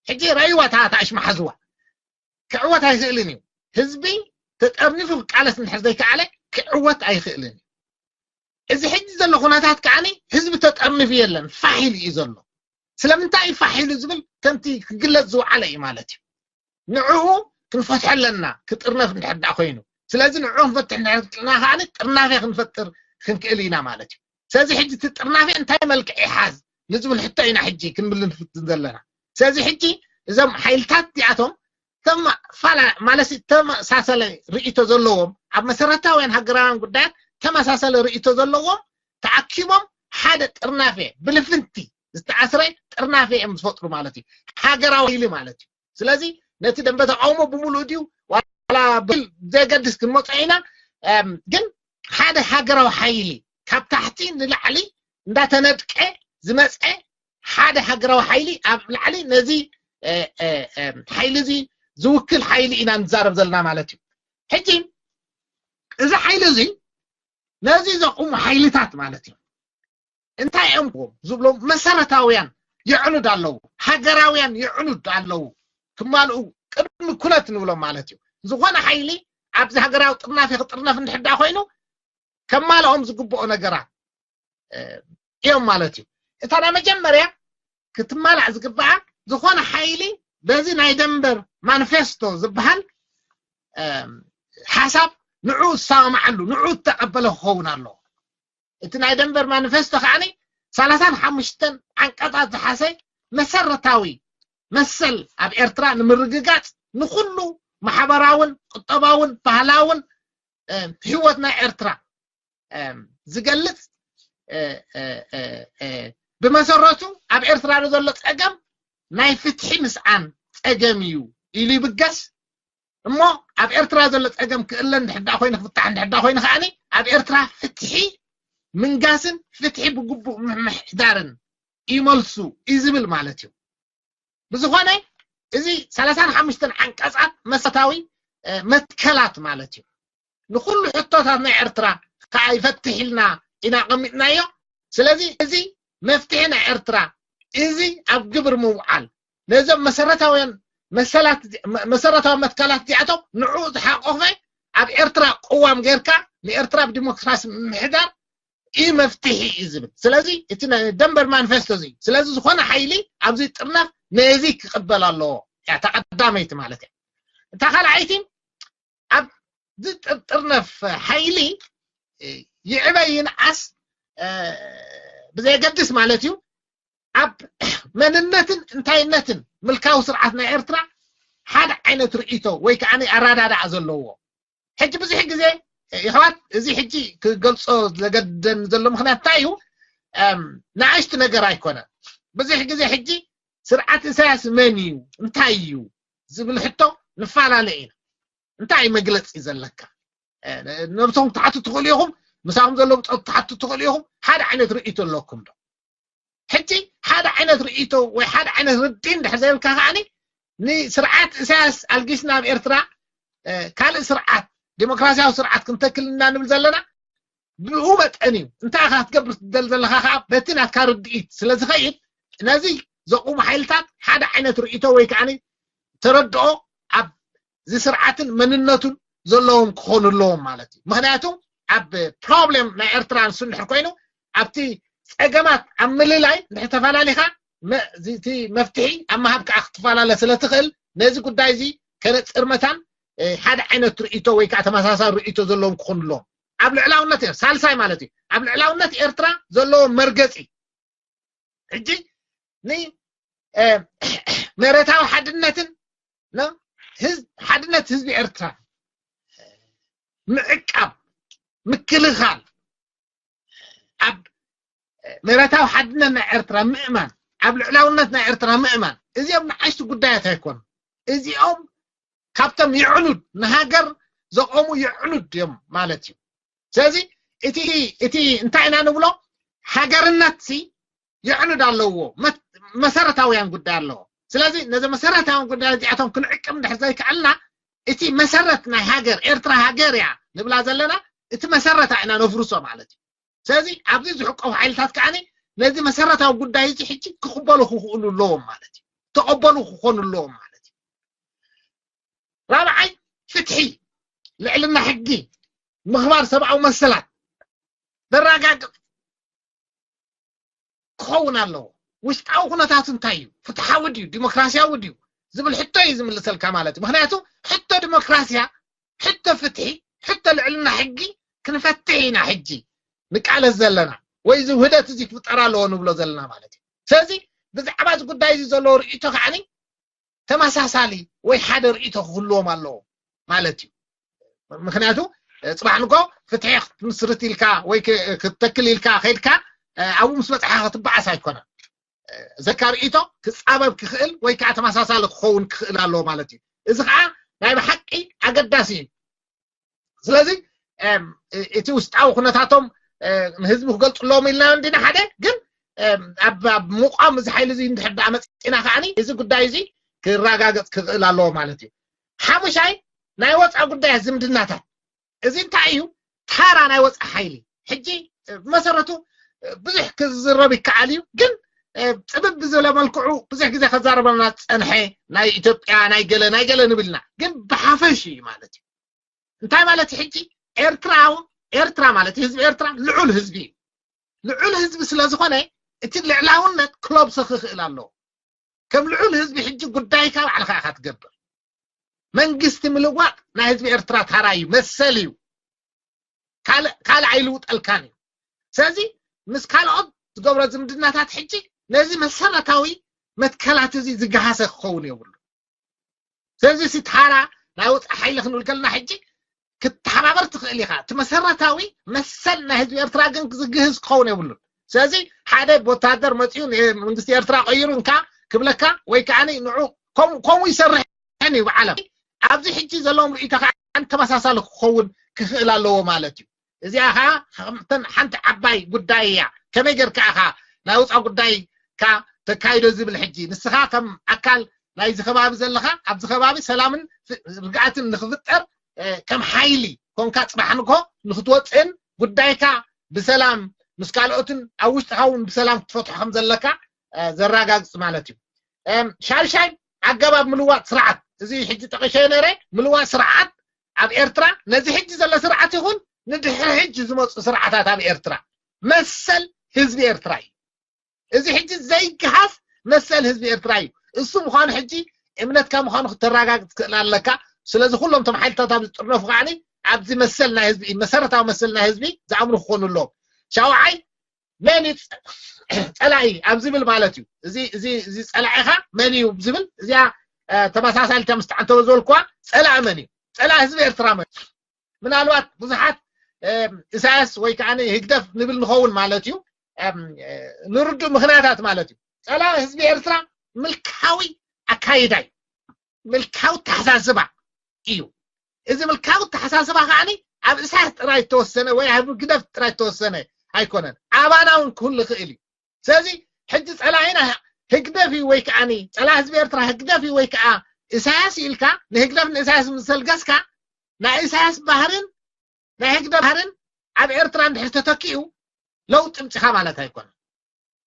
ሕጂ ረእይዋ እታ እታ እሽማ ሓዝዋ ክዕወት ኣይኽእልን እዩ። ህዝቢ ተጠርኒፉ ክቃለስ እንድሕር ዘይከኣለ ክዕወት ኣይኽእልን እዩ። እዚ ሕጂ ዘሎ ኩነታት ከዓኒ ህዝቢ ተጠርኒፉ የለን፣ ፋሕ ኢሉ እዩ ዘሎ። ስለምንታይ እዩ ፋሕ ኢሉ ዝብል ከምቲ ክግለጽ ዝወዓለ እዩ ማለት እዩ። ንዕኡ ክንፈትሖ ኣለና ክጥርነፍ እንድሕር ዳ ኮይኑ። ስለዚ ንዕኡ ክንፈትሕ እንድሕር ክልና ከዓኒ ጥርናፈ ክንፈጥር ክንክእል ኢና ማለት እዩ። ስለዚ ሕጂ እቲ ጥርናፈ እንታይ መልክዕ ይሓዝ ንዝብል ሕቶ ኢና ሕጂ ክንብል ንፍትን ዘለና። ስለዚ ሕጂ እዞም ሓይልታት እዚኣቶም ተማ- ፋላ- ማለት ተመሳሰለ ርእይቶ ዘለዎም ኣብ መሰረታውያን ሃገራውያን ጉዳያት ተመሳሰለ ርእይቶ ዘለዎም ተኣኪቦም ሓደ ጥርናፈ ብልፍንቲ ዝተኣስረ ጥርናፈ እዮም ዝፈጥሩ ማለት እዩ። ሃገራዊ ኢሊ ማለት እዩ። ስለዚ ነቲ ደንበ ተቃውሞ ብምሉእ ድዩ ዋላ ብል ዘገድስ ክንመጾ ኢና። እም፣ ግን ሓደ ሃገራዊ ሓይሊ ካብ ታሕቲ ንላዕሊ እንዳተነድቀ ዝመፀ ሓደ ሃገራዊ ሓይሊ ኣብ ላዕሊ ነዚ እ፣ እ፣ እ፣ ሓይሊ እዚ ዝውክል ሓይሊ ኢና ንዛረብ ዘለና ማለት እዩ። ሕጂ እዚ ሓይሊ እዚ ነዚ ዘቁሙ ሓይልታት ማለት እዩ እንታይ እዮም ዝብሎም መሰረታውያን የዕኑድ ኣለዉ፣ ሃገራውያን የዕኑድ ኣለዉ ክማልኡ ቅድሚ ኩነት ንብሎም ማለት እዩ። ዝኾነ ሓይሊ ኣብዚ ሃገራዊ ጥርናፈ ክጥርነፍ እንድሕር ዳ ኮይኑ ከማልኦም ዝግብኦ ነገራት እዮም ማለት እዩ። እታ ናይ መጀመርያ ክትማላእ ዝግብኣ ዝኾነ ሓይሊ በዚ ናይ ደንበር ማኒፌስቶ ዝበሃል ሓሳብ ንዑ ዝሰማማዓሉ ንዑ ዝተቐበለ ክኸውን ኣለዎ። እቲ ናይ ደንበር ማኒፌስቶ ከዓኒ ሰላሳን ሓሙሽተን ዓንቀፃት ዝሓዘ መሰረታዊ መሰል ኣብ ኤርትራ ንምርግጋፅ ንኩሉ ማሕበራውን ቁጠባውን ባህላውን ህይወት ናይ ኤርትራ ዝገልፅ ብመሰረቱ ኣብ ኤርትራ ዘሎ ፀገም ናይ ፍትሒ ምስኣን ፀገም እዩ ኢሉ ይብገስ። እሞ ኣብ ኤርትራ ዘሎ ፀገም ክእለ እንድሕዳ ኮይኑ ክፍታሕ እንድሕዳ ኮይኑ ከዓኒ ኣብ ኤርትራ ፍትሒ ምንጋስን ፍትሒ ብግቡእ ምምሕዳርን ይመልሱ እዩ ዝብል ማለት እዩ። ብዝኾነ እዚ ሰላሳን ሓሙሽተን ዓንቀፃት መሰረታዊ መትከላት ማለት እዩ። ንኩሉ ሕቶታት ናይ ኤርትራ ከዓ ይፈትሕ ኢልና ኢና ኣቐሚጥናዮ። ስለዚ እዚ መፍትሒ ናይ ኤርትራ እዚ ኣብ ግብር ምውዓል ነዞም መሰረታውያን መሰላት መሰረታዊ መትከላት እዚኣቶም ንዑ ዝሓቆፈ ኣብ ኤርትራ ቅዋም ጌርካ ንኤርትራ ብዲሞክራሲ ምምሕዳር እዩ መፍትሒ እዩ ዝብል። ስለዚ እቲ ናይ ደንበር ማኒፌስቶ እዚ ስለዚ ዝኾነ ሓይሊ ኣብዚ ጥርነፍ ነዚ ክቕበል ኣለዎ እያ እታ ቀዳመይቲ ማለት እያ። እታ ካልኣይቲ ኣብ ዝጥርጥርነፍ ሓይሊ ይዕበ ይንኣስ ብዘየገድስ ማለት እዩ ኣብ መንነትን እንታይነትን ምልካዊ ስርዓት ናይ ኤርትራ ሓደ ዓይነት ርእይቶ ወይ ከዓ ኣራዳዳኣ ዘለዎ። ሕጂ ብዙሕ ግዜ ይሕዋት እዚ ሕጂ ክገልጾ ዘገደን ዘሎ ምክንያት እንታይ እዩ? ንኣሽቲ ነገር ኣይኮነን። ብዙሕ ግዜ ሕጂ ስርዓት እሳያስ መን እዩ እንታይ እዩ ዝብል ሕቶ ንፈላለ ኢና። እንታይ መግለፂ ዘለካ? ነብሶም ክትሓቱ ትኽእሉ ኢኹም፣ ምሳኹም ዘሎ ብፆት ክትሓቱ ትኽእሉ ኢኹም። ሓደ ዓይነት ርእይቶ ኣለኩም ዶ? ሕጂ ሓደ ዓይነት ርእይቶ ወይ ሓደ ዓይነት ርዲ እንድሕር ዘይብልካ ከዓኒ ንስርዓት እሳያስ ኣልጊስና ኣብ ኤርትራ ካልእ ስርዓት ዲሞክራሲያዊ ስርዓት ክንተክል እና ንብል ዘለና ብኡ መጠን እዩ። እንታይ ኢኻ ክትገብር ትደል ዘለኻ ከዓ በቲ ናትካ ርድኢት ስለ ዝኸይድ ነዚ ዘቑሙ ሓይልታት ሓደ ዓይነት ርእይቶ ወይ ከዓ ተረድኦ ኣብ እዚ ስርዓትን መንነቱን ዘለዎም ክኾኑ ኣለዎም ማለት እዩ። ምክንያቱ ኣብ ፕሮብሌም ናይ ኤርትራ ንሱ እንድሕር ኮይኑ ኣብቲ ፀገማት ኣብ ምልላይ እንድሕር ተፈላለኻ እቲ መፍትሒ ኣብ ምሃብ ከዓ ክትፈላለ ስለ ትኽእል ነዚ ጉዳይ እዚ ከነፅር መታን ሓደ ዓይነት ርእይቶ ወይ ከዓ ተመሳሳሊ ርእይቶ ዘለዎም ክኾኑ ኣለዎም። ኣብ ልዕላውነት ሳልሳይ ማለት እዩ ኣብ ልዕላውነት ኤርትራ ዘለዎ መርገፂ ሕጂ ንመሬታዊ ሓድነትን ሓድነት ህዝቢ ኤርትራ ምዕቃብ ምክልኻል ኣብ መሬታዊ ሓድነት ናይ ኤርትራ ምእማን ኣብ ልዕላውነት ናይ ኤርትራ ምእማን እዚኦም ንዓሽቲ ጉዳያት ኣይኮኑ። እዚኦም ካብቶም ይዕኑድ ንሃገር ዘቆሙ ይዕኑድ እዮም ማለት እዩ። ስለዚ እቲ እቲ እንታይ ኢና ንብሎ ሃገርነት ሲ የዕኑድ ኣለዎ። መሰረታውያን ጉዳይ ኣለዎ። ስለዚ ነዚ መሰረታውያን ጉዳይ እዚኣቶም ክንዕቅም እንድሕር ዘይከኣልና እቲ መሰረት ናይ ሃገር ኤርትራ ሃገር እያ ንብላ ዘለና እቲ መሰረታ ኢና ነፍርሶ ማለት እዩ። ስለዚ ኣብዚ ዝሕቀፉ ሓይልታት ከዓኒ ነዚ መሰረታዊ ጉዳይ እዚ ሕጂ ክቕበሉ ክኽእሉ ኣለዎም ማለት እዩ። ተቐበሉ ክኾኑ ኣለዎም ማለት እዩ። ራብዓይ ፍትሒ፣ ልዕልና ሕጊ፣ ምኽባር ሰብኣዊ መሰላት ዘረጋግፅ ክኸውን ኣለዎ። ውሽጣዊ ኩነታቱ እንታይ እዩ? ፍትሓዊ ድዩ? ዲሞክራሲያዊ ድዩ? ዝብል ሕቶ እዩ ዝምልሰልካ ማለት እዩ። ምክንያቱ ሕቶ ዲሞክራሲያ፣ ሕቶ ፍትሒ፣ ሕቶ ልዕልና ሕጊ ክንፈትሕ ኢና ሕጂ ንቃለስ ዘለና ወይ እዚ ውህደት እዚ ክፍጠር ኣለዎ ንብሎ ዘለና ማለት እዩ። ስለዚ ብዛዕባ እዚ ጉዳይ እዚ ዘለዎ ርእይቶ ከዓኒ ተመሳሳሊ ወይ ሓደ ርእይቶ ክህልዎም ኣለዎ ማለት እዩ። ምክንያቱ ፅባሕ ንጎ ፍትሒ ክትምስርት ኢልካ ወይ ክትተክል ኢልካ ከይድካ ኣብኡ ምስ በፅሓ ክትበዓስ ኣይኮነን። ዘካ ርእይቶ ክፃበብ ክኽእል ወይ ከዓ ተመሳሳሊ ክኸውን ክኽእል ኣለዎ ማለት እዩ። እዚ ከዓ ናይ ብሓቂ ኣገዳሲ እዩ። ስለዚ እቲ ውስጣዊ ኩነታቶም ንህዝቢ ክገልፁ ኣለዎም ኢልና እንዲና ሓደ ግን ኣብ ምቋም እዚ ሓይሊ እዚ እንድሕር ደኣ መፂና ከዓኒ እዚ ጉዳይ እዚ ክረጋገፅ ክኽእል ኣለዎ ማለት እዩ። ሓሙሻይ ናይ ወፃ ጉዳያት ዝምድናታት እዚ እንታይ እዩ? ታራ ናይ ወፃ ሓይሊ ሕጂ ብመሰረቱ ብዙሕ ክዝረብ ይከኣል እዩ ግን ፅብብ ብዝበለ መልክዑ ብዙሕ ግዜ ከዛረበና ዝፀንሐ ናይ ኢትዮጵያ ናይ ገለ ናይ ገለ ንብልና ግን ብሓፈሽ እዩ ማለት እዩ። እንታይ ማለት ሕጂ ኤርትራ ኤርትራ ማለት ህዝቢ ኤርትራ ልዑል ህዝቢ እዩ። ልዑል ህዝቢ ስለ ዝኾነ እቲ ልዕላውነት ክለብሶ ክኽእል ኣለዎ። ከም ልዑል ህዝቢ ሕጂ ጉዳይካ ባዕልኻ ኢኻ ትገብር። መንግስቲ ምልዋጥ ናይ ህዝቢ ኤርትራ ታራ እዩ፣ መሰል እዩ። ካልእ ኣይልውጠልካን እዩ። ስለዚ ምስ ካልኦት ዝገብሮ ዝምድናታት ሕጂ ነዚ መሰረታዊ መትከላት እዚ ዝገሃሰ ክኸውን የብሉ። ስለዚ እቲ ታራ ናይ ወፃኢ ሓይሊ ክንብል ከለና ሕጂ ክትተሓባበር ትኽእል ኢኻ። እቲ መሰረታዊ መሰል ናይ ህዝቢ ኤርትራ ግን ዝግህስ ክኸውን የብሉን። ስለዚ ሓደ ወታደር መፂኡ መንግስቲ ኤርትራ ቀይሩ እንካ ክብለካ ወይ ከዓ ንዑ ከምኡ ይሰርሕን እዩ ብዓለም። ኣብዚ ሕጂ ዘለዎም ርእይቶ ከዓ ተመሳሳሊ ክኸውን ክኽእል ኣለዎ ማለት እዩ። እዚኣ ከዓ ሓንቲ ዓባይ ጉዳይ እያ። ከመይ ጌርካ ኢኻ ናይ ወፃ ጉዳይ ካ ተካይዶ ዝብል ሕጂ ንስኻ ከም ኣካል ናይዚ ከባቢ ዘለኻ ኣብዚ ከባቢ ሰላምን ርግኣትን ንክፍጠር ከም ሓይሊ ኮንካ ፅባሕ ንግሆ ንክትወፅእን ጉዳይካ ብሰላም ምስ ካልኦትን ኣብ ውሽጥኻ እውን ብሰላም ክትፈትሖ ከም ዘለካ ዘረጋግፅ ማለት እዩ። ሻልሻይ ኣገባብ ምልዋጥ ስርዓት እዚ ሕጂ ጠቂሸ ነረ ምልዋጥ ስርዓት ኣብ ኤርትራ ነዚ ሕጂ ዘሎ ስርዓት ይኹን ንድሕሪ ሕጂ ዝመፁ ስርዓታት ኣብ ኤርትራ መሰል ህዝቢ ኤርትራ እዩ። እዚ ሕጂ ዘይገሃስ መሰል ህዝቢ ኤርትራ እዩ። እሱ ምዃኑ ሕጂ እምነትካ ምዃኑ ክተረጋግፅ ትክእል ኣለካ። ስለዚ ኩሎም ቶም ሓይልታት ኣብ ዝጥርነፉ ከዓኒ ኣብዚ መሰል ናይ ህዝቢ መሰረታዊ መሰል ናይ ህዝቢ ዝኣምኑ ክኾኑ ኣለዎም። ሻውዓይ መን እዩ ጸላኢ ኣብ ዝብል ማለት እዩ። እዚ እዚ እዚ ጸላኢኻ መን እዩ ዝብል እዚኣ ተመሳሳሊታ ምስ ተዓንተበ ዝበልኩዋ ጸላኢ መን እዩ? ጸላኢ ህዝቢ ኤርትራ መን እዩ? ምናልባት ብዙሓት ኢሳያስ ወይ ከዓ ህግደፍ ንብል ንኸውን ማለት እዩ። ንርዱእ ምኽንያታት ማለት እዩ። ጸላኢ ህዝቢ ኤርትራ ምልካዊ ኣካይዳ እዩ። ምልካዊ ተሓሳስባ እዩ። እዚ ምልካዊ ተሓሳስባ ከዓ ኣብ ኢሳያስ ጥራይ ዝተወሰነ ወይ ኣብ ህግደፍ ጥራይ ዝተወሰነ ኣይኮነን። ኣባና እውን ክህሉ ይኽእል እዩ። ስለዚ ሕጂ ጸላኢና ህግደፍ እዩ ወይ ከዓ ጸላኢ ህዝቢ ኤርትራ ህግደፍ እዩ ወይ ከዓ ኢሳያስ ኢልካ ንህግደፍ ንኢሳያስ ምስ ሰልገስካ ናይ ኢሳያስ ባህርን ናይ ህግደፍ ባህርን ኣብ ኤርትራ እንድሕር ተተኪኡ ለውጢ ምጽኻ ማለት ኣይኮነን።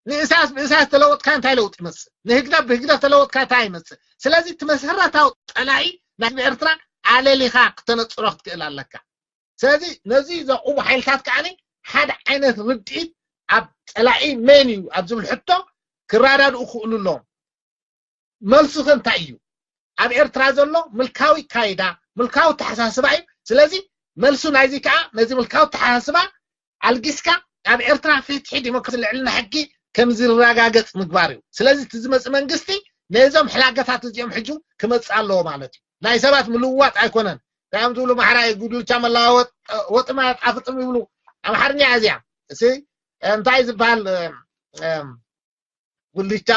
ንኢሳያስ ብኢሳያስ ተለወጥካ እንታይ ለውጢ ይመጽእ? ንህግደፍ ብህግደፍ ተለወጥካ እንታይ ይመጽእ? ስለዚ እቲ መሰረታዊ ጸላኢ ናይ ህዝቢ ኤርትራ ኣለሊኻ ክተነጽሮ ክትክእል ኣለካ። ስለዚ ነዚ ዘቑሙ ሓይልታት ከዓ ሓደ ዓይነት ርድኢት ኣብ ጸላኢ መን እዩ ኣብ ዝብል ሕቶ ክረዳድኡ ክኽእሉ ኣለዎም። መልሱ ከ እንታይ እዩ? ኣብ ኤርትራ ዘሎ ምልካዊ ካይዳ ምልካዊ ተሓሳስባ እዩ። ስለዚ መልሱ ናይዚ ከዓ ነዚ ምልካዊ ተሓሳስባ ኣልጊስካ ኣብ ኤርትራ ፍትሒ ዲሞክራሲ ልዕልና ሕጊ ከም ዝረጋገጽ ምግባር እዩ። ስለዚ እቲ ዝመጽእ መንግስቲ ነዞም ሕላገታት እዚኦም ሕጂ ክመጽእ ኣለዎ ማለት እዩ። ናይ ሰባት ምልውዋጥ ኣይኮነን። እንታይ እዮም ዝብሉ ማሕራ ጉድልቻ መለዋወጥ ወጥማ ያጣፍጥም ይብሉ ኣምሓርኛ እዚኣ። እሲ እንታይ ዝበሃል ጉልቻ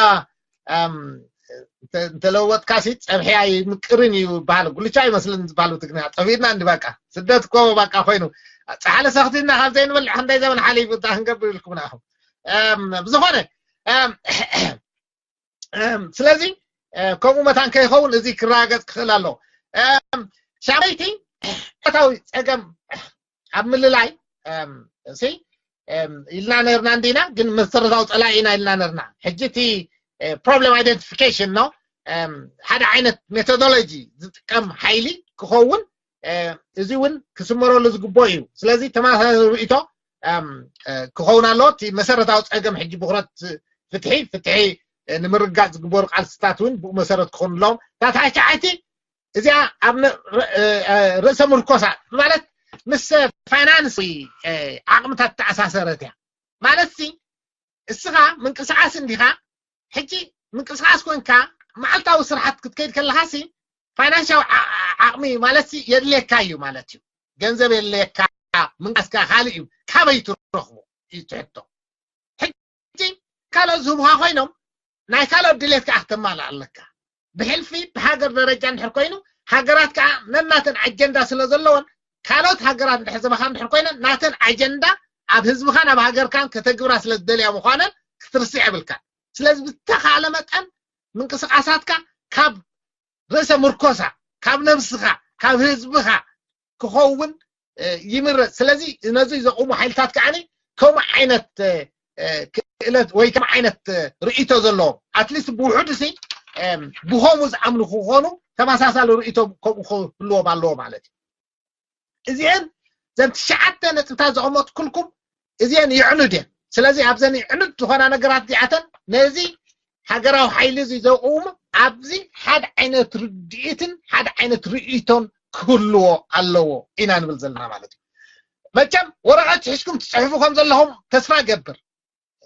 እንተለወጥካ ሲ ጸብሒ ኣይምቅርን እዩ ይበሃል። ጉልቻ ኣይመስልን ዝበሃል ብትግርኛ ጠፊእና እንዲ በቃ ስደት እኮ በቃ ኮይኑ ጻሕሊ ሰኽቲና ካብ ዘይንበልዕ ክንደይ ዘመን ሓሊፉ እንታይ ክንገብር ኢልኩም ናኹም። ብዝኾነ ስለዚ ከምኡ መታን ከይኸውን እዚ ክረጋገጽ ክኽእል ኣለዎ። ሻመይቲ ታዊ ጸገም ኣብ ምልላይ ሲ ኢልና ነርና እንዲና ግን መሰረታዊ ጸላኢ ኢና ኢልና ነርና። ሕጂ እቲ problem identification ነው ሓደ ዓይነት ሜቶዶሎጂ ዝጥቀም ሓይሊ ክኸውን እዚ እውን ክስመረሉ ዝግቦ እዩ። ስለዚ ተመሳሳሊ ርእቶ ክኸውን ኣለዎ። እቲ መሰረታዊ ጸገም ሕጂ ብኩረት ፍትሒ ፍትሒ ንምርጋጽ ዝግበሩ ቃልስታት እውን ብኡ መሰረት ክኾኑ ኣለዎም። ታታቻዓይቲ እዚኣ ኣብ ርእሰ ምርኮሳ ማለት ምስ ፋይናንስ ዓቕምታት ተኣሳሰረት እያ ማለት ሲ እስኻ ምንቅስቃስ እንዲኻ ሕጂ ምንቅስቃስ ኮንካ መዓልታዊ ስራሓት ክትከይድ ከለኻ ሲ ፋይናንሻዊ ዓቕሚ ማለት ሲ የድልየካ እዩ ማለት እዩ። ገንዘብ የድልየካ ምንቅስቃስካ ካልእ እዩ። ካበይ ትረኽቦ እዩ ትሕቶ። ሕጂ ካልኦት ዝህቡኻ ኮይኖም ናይ ካልኦት ድሌት ከዓ ክተማልእ ኣለካ። ብሕልፊ ብሃገር ደረጃ እንድሕር ኮይኑ ሃገራት ከዓ ነናተን ኣጀንዳ ስለ ዘለወን ካልኦት ሃገራት እንድሕር ዝባኻ እንድሕር ኮይነን ናተን ኣጀንዳ ኣብ ህዝብኻን ኣብ ሃገርካን ከተግብራ ስለ ዝደልያ ምዃነን ክትርስዕ የብልካን። ስለዚ ብተኻእለ መጠን ምንቅስቃሳትካ ካብ ርእሰ ምርኮሳ ካብ ነብስኻ ካብ ህዝብኻ ክኸውን ይምረጽ። ስለዚ ነዚ ዘቑሙ ሓይልታት ከዓ ከምኡ ዓይነት ክእለት ወይ ከም ዓይነት ርእይቶ ዘለዎም ኣትሊስት ብውሑድ ሲ ብኸምኡ ዝኣምኑ ክኾኑ ተመሳሳሊ ርእይቶ ከምኡ ክህልዎም ኣለዎ ማለት እዩ። እዚአን ዘን ትሽዓተ ነጥብታት ዘቐመጥኩልኩም እዚአን ይዕኑድ እየን። ስለዚ ኣብዘን ይዕኑድ ዝኾና ነገራት እዚኣተን ነዚ ሃገራዊ ሓይሊ እዚ ዘቑሙ ኣብዚ ሓደ ዓይነት ርድኢትን ሓደ ዓይነት ርእይቶን ክህልዎ ኣለዎ ኢና ንብል ዘለና ማለት እዩ። መቸም ወረቐት ሒዝኩም ትፅሕፉ ከም ዘለኹም ተስፋ ገብር።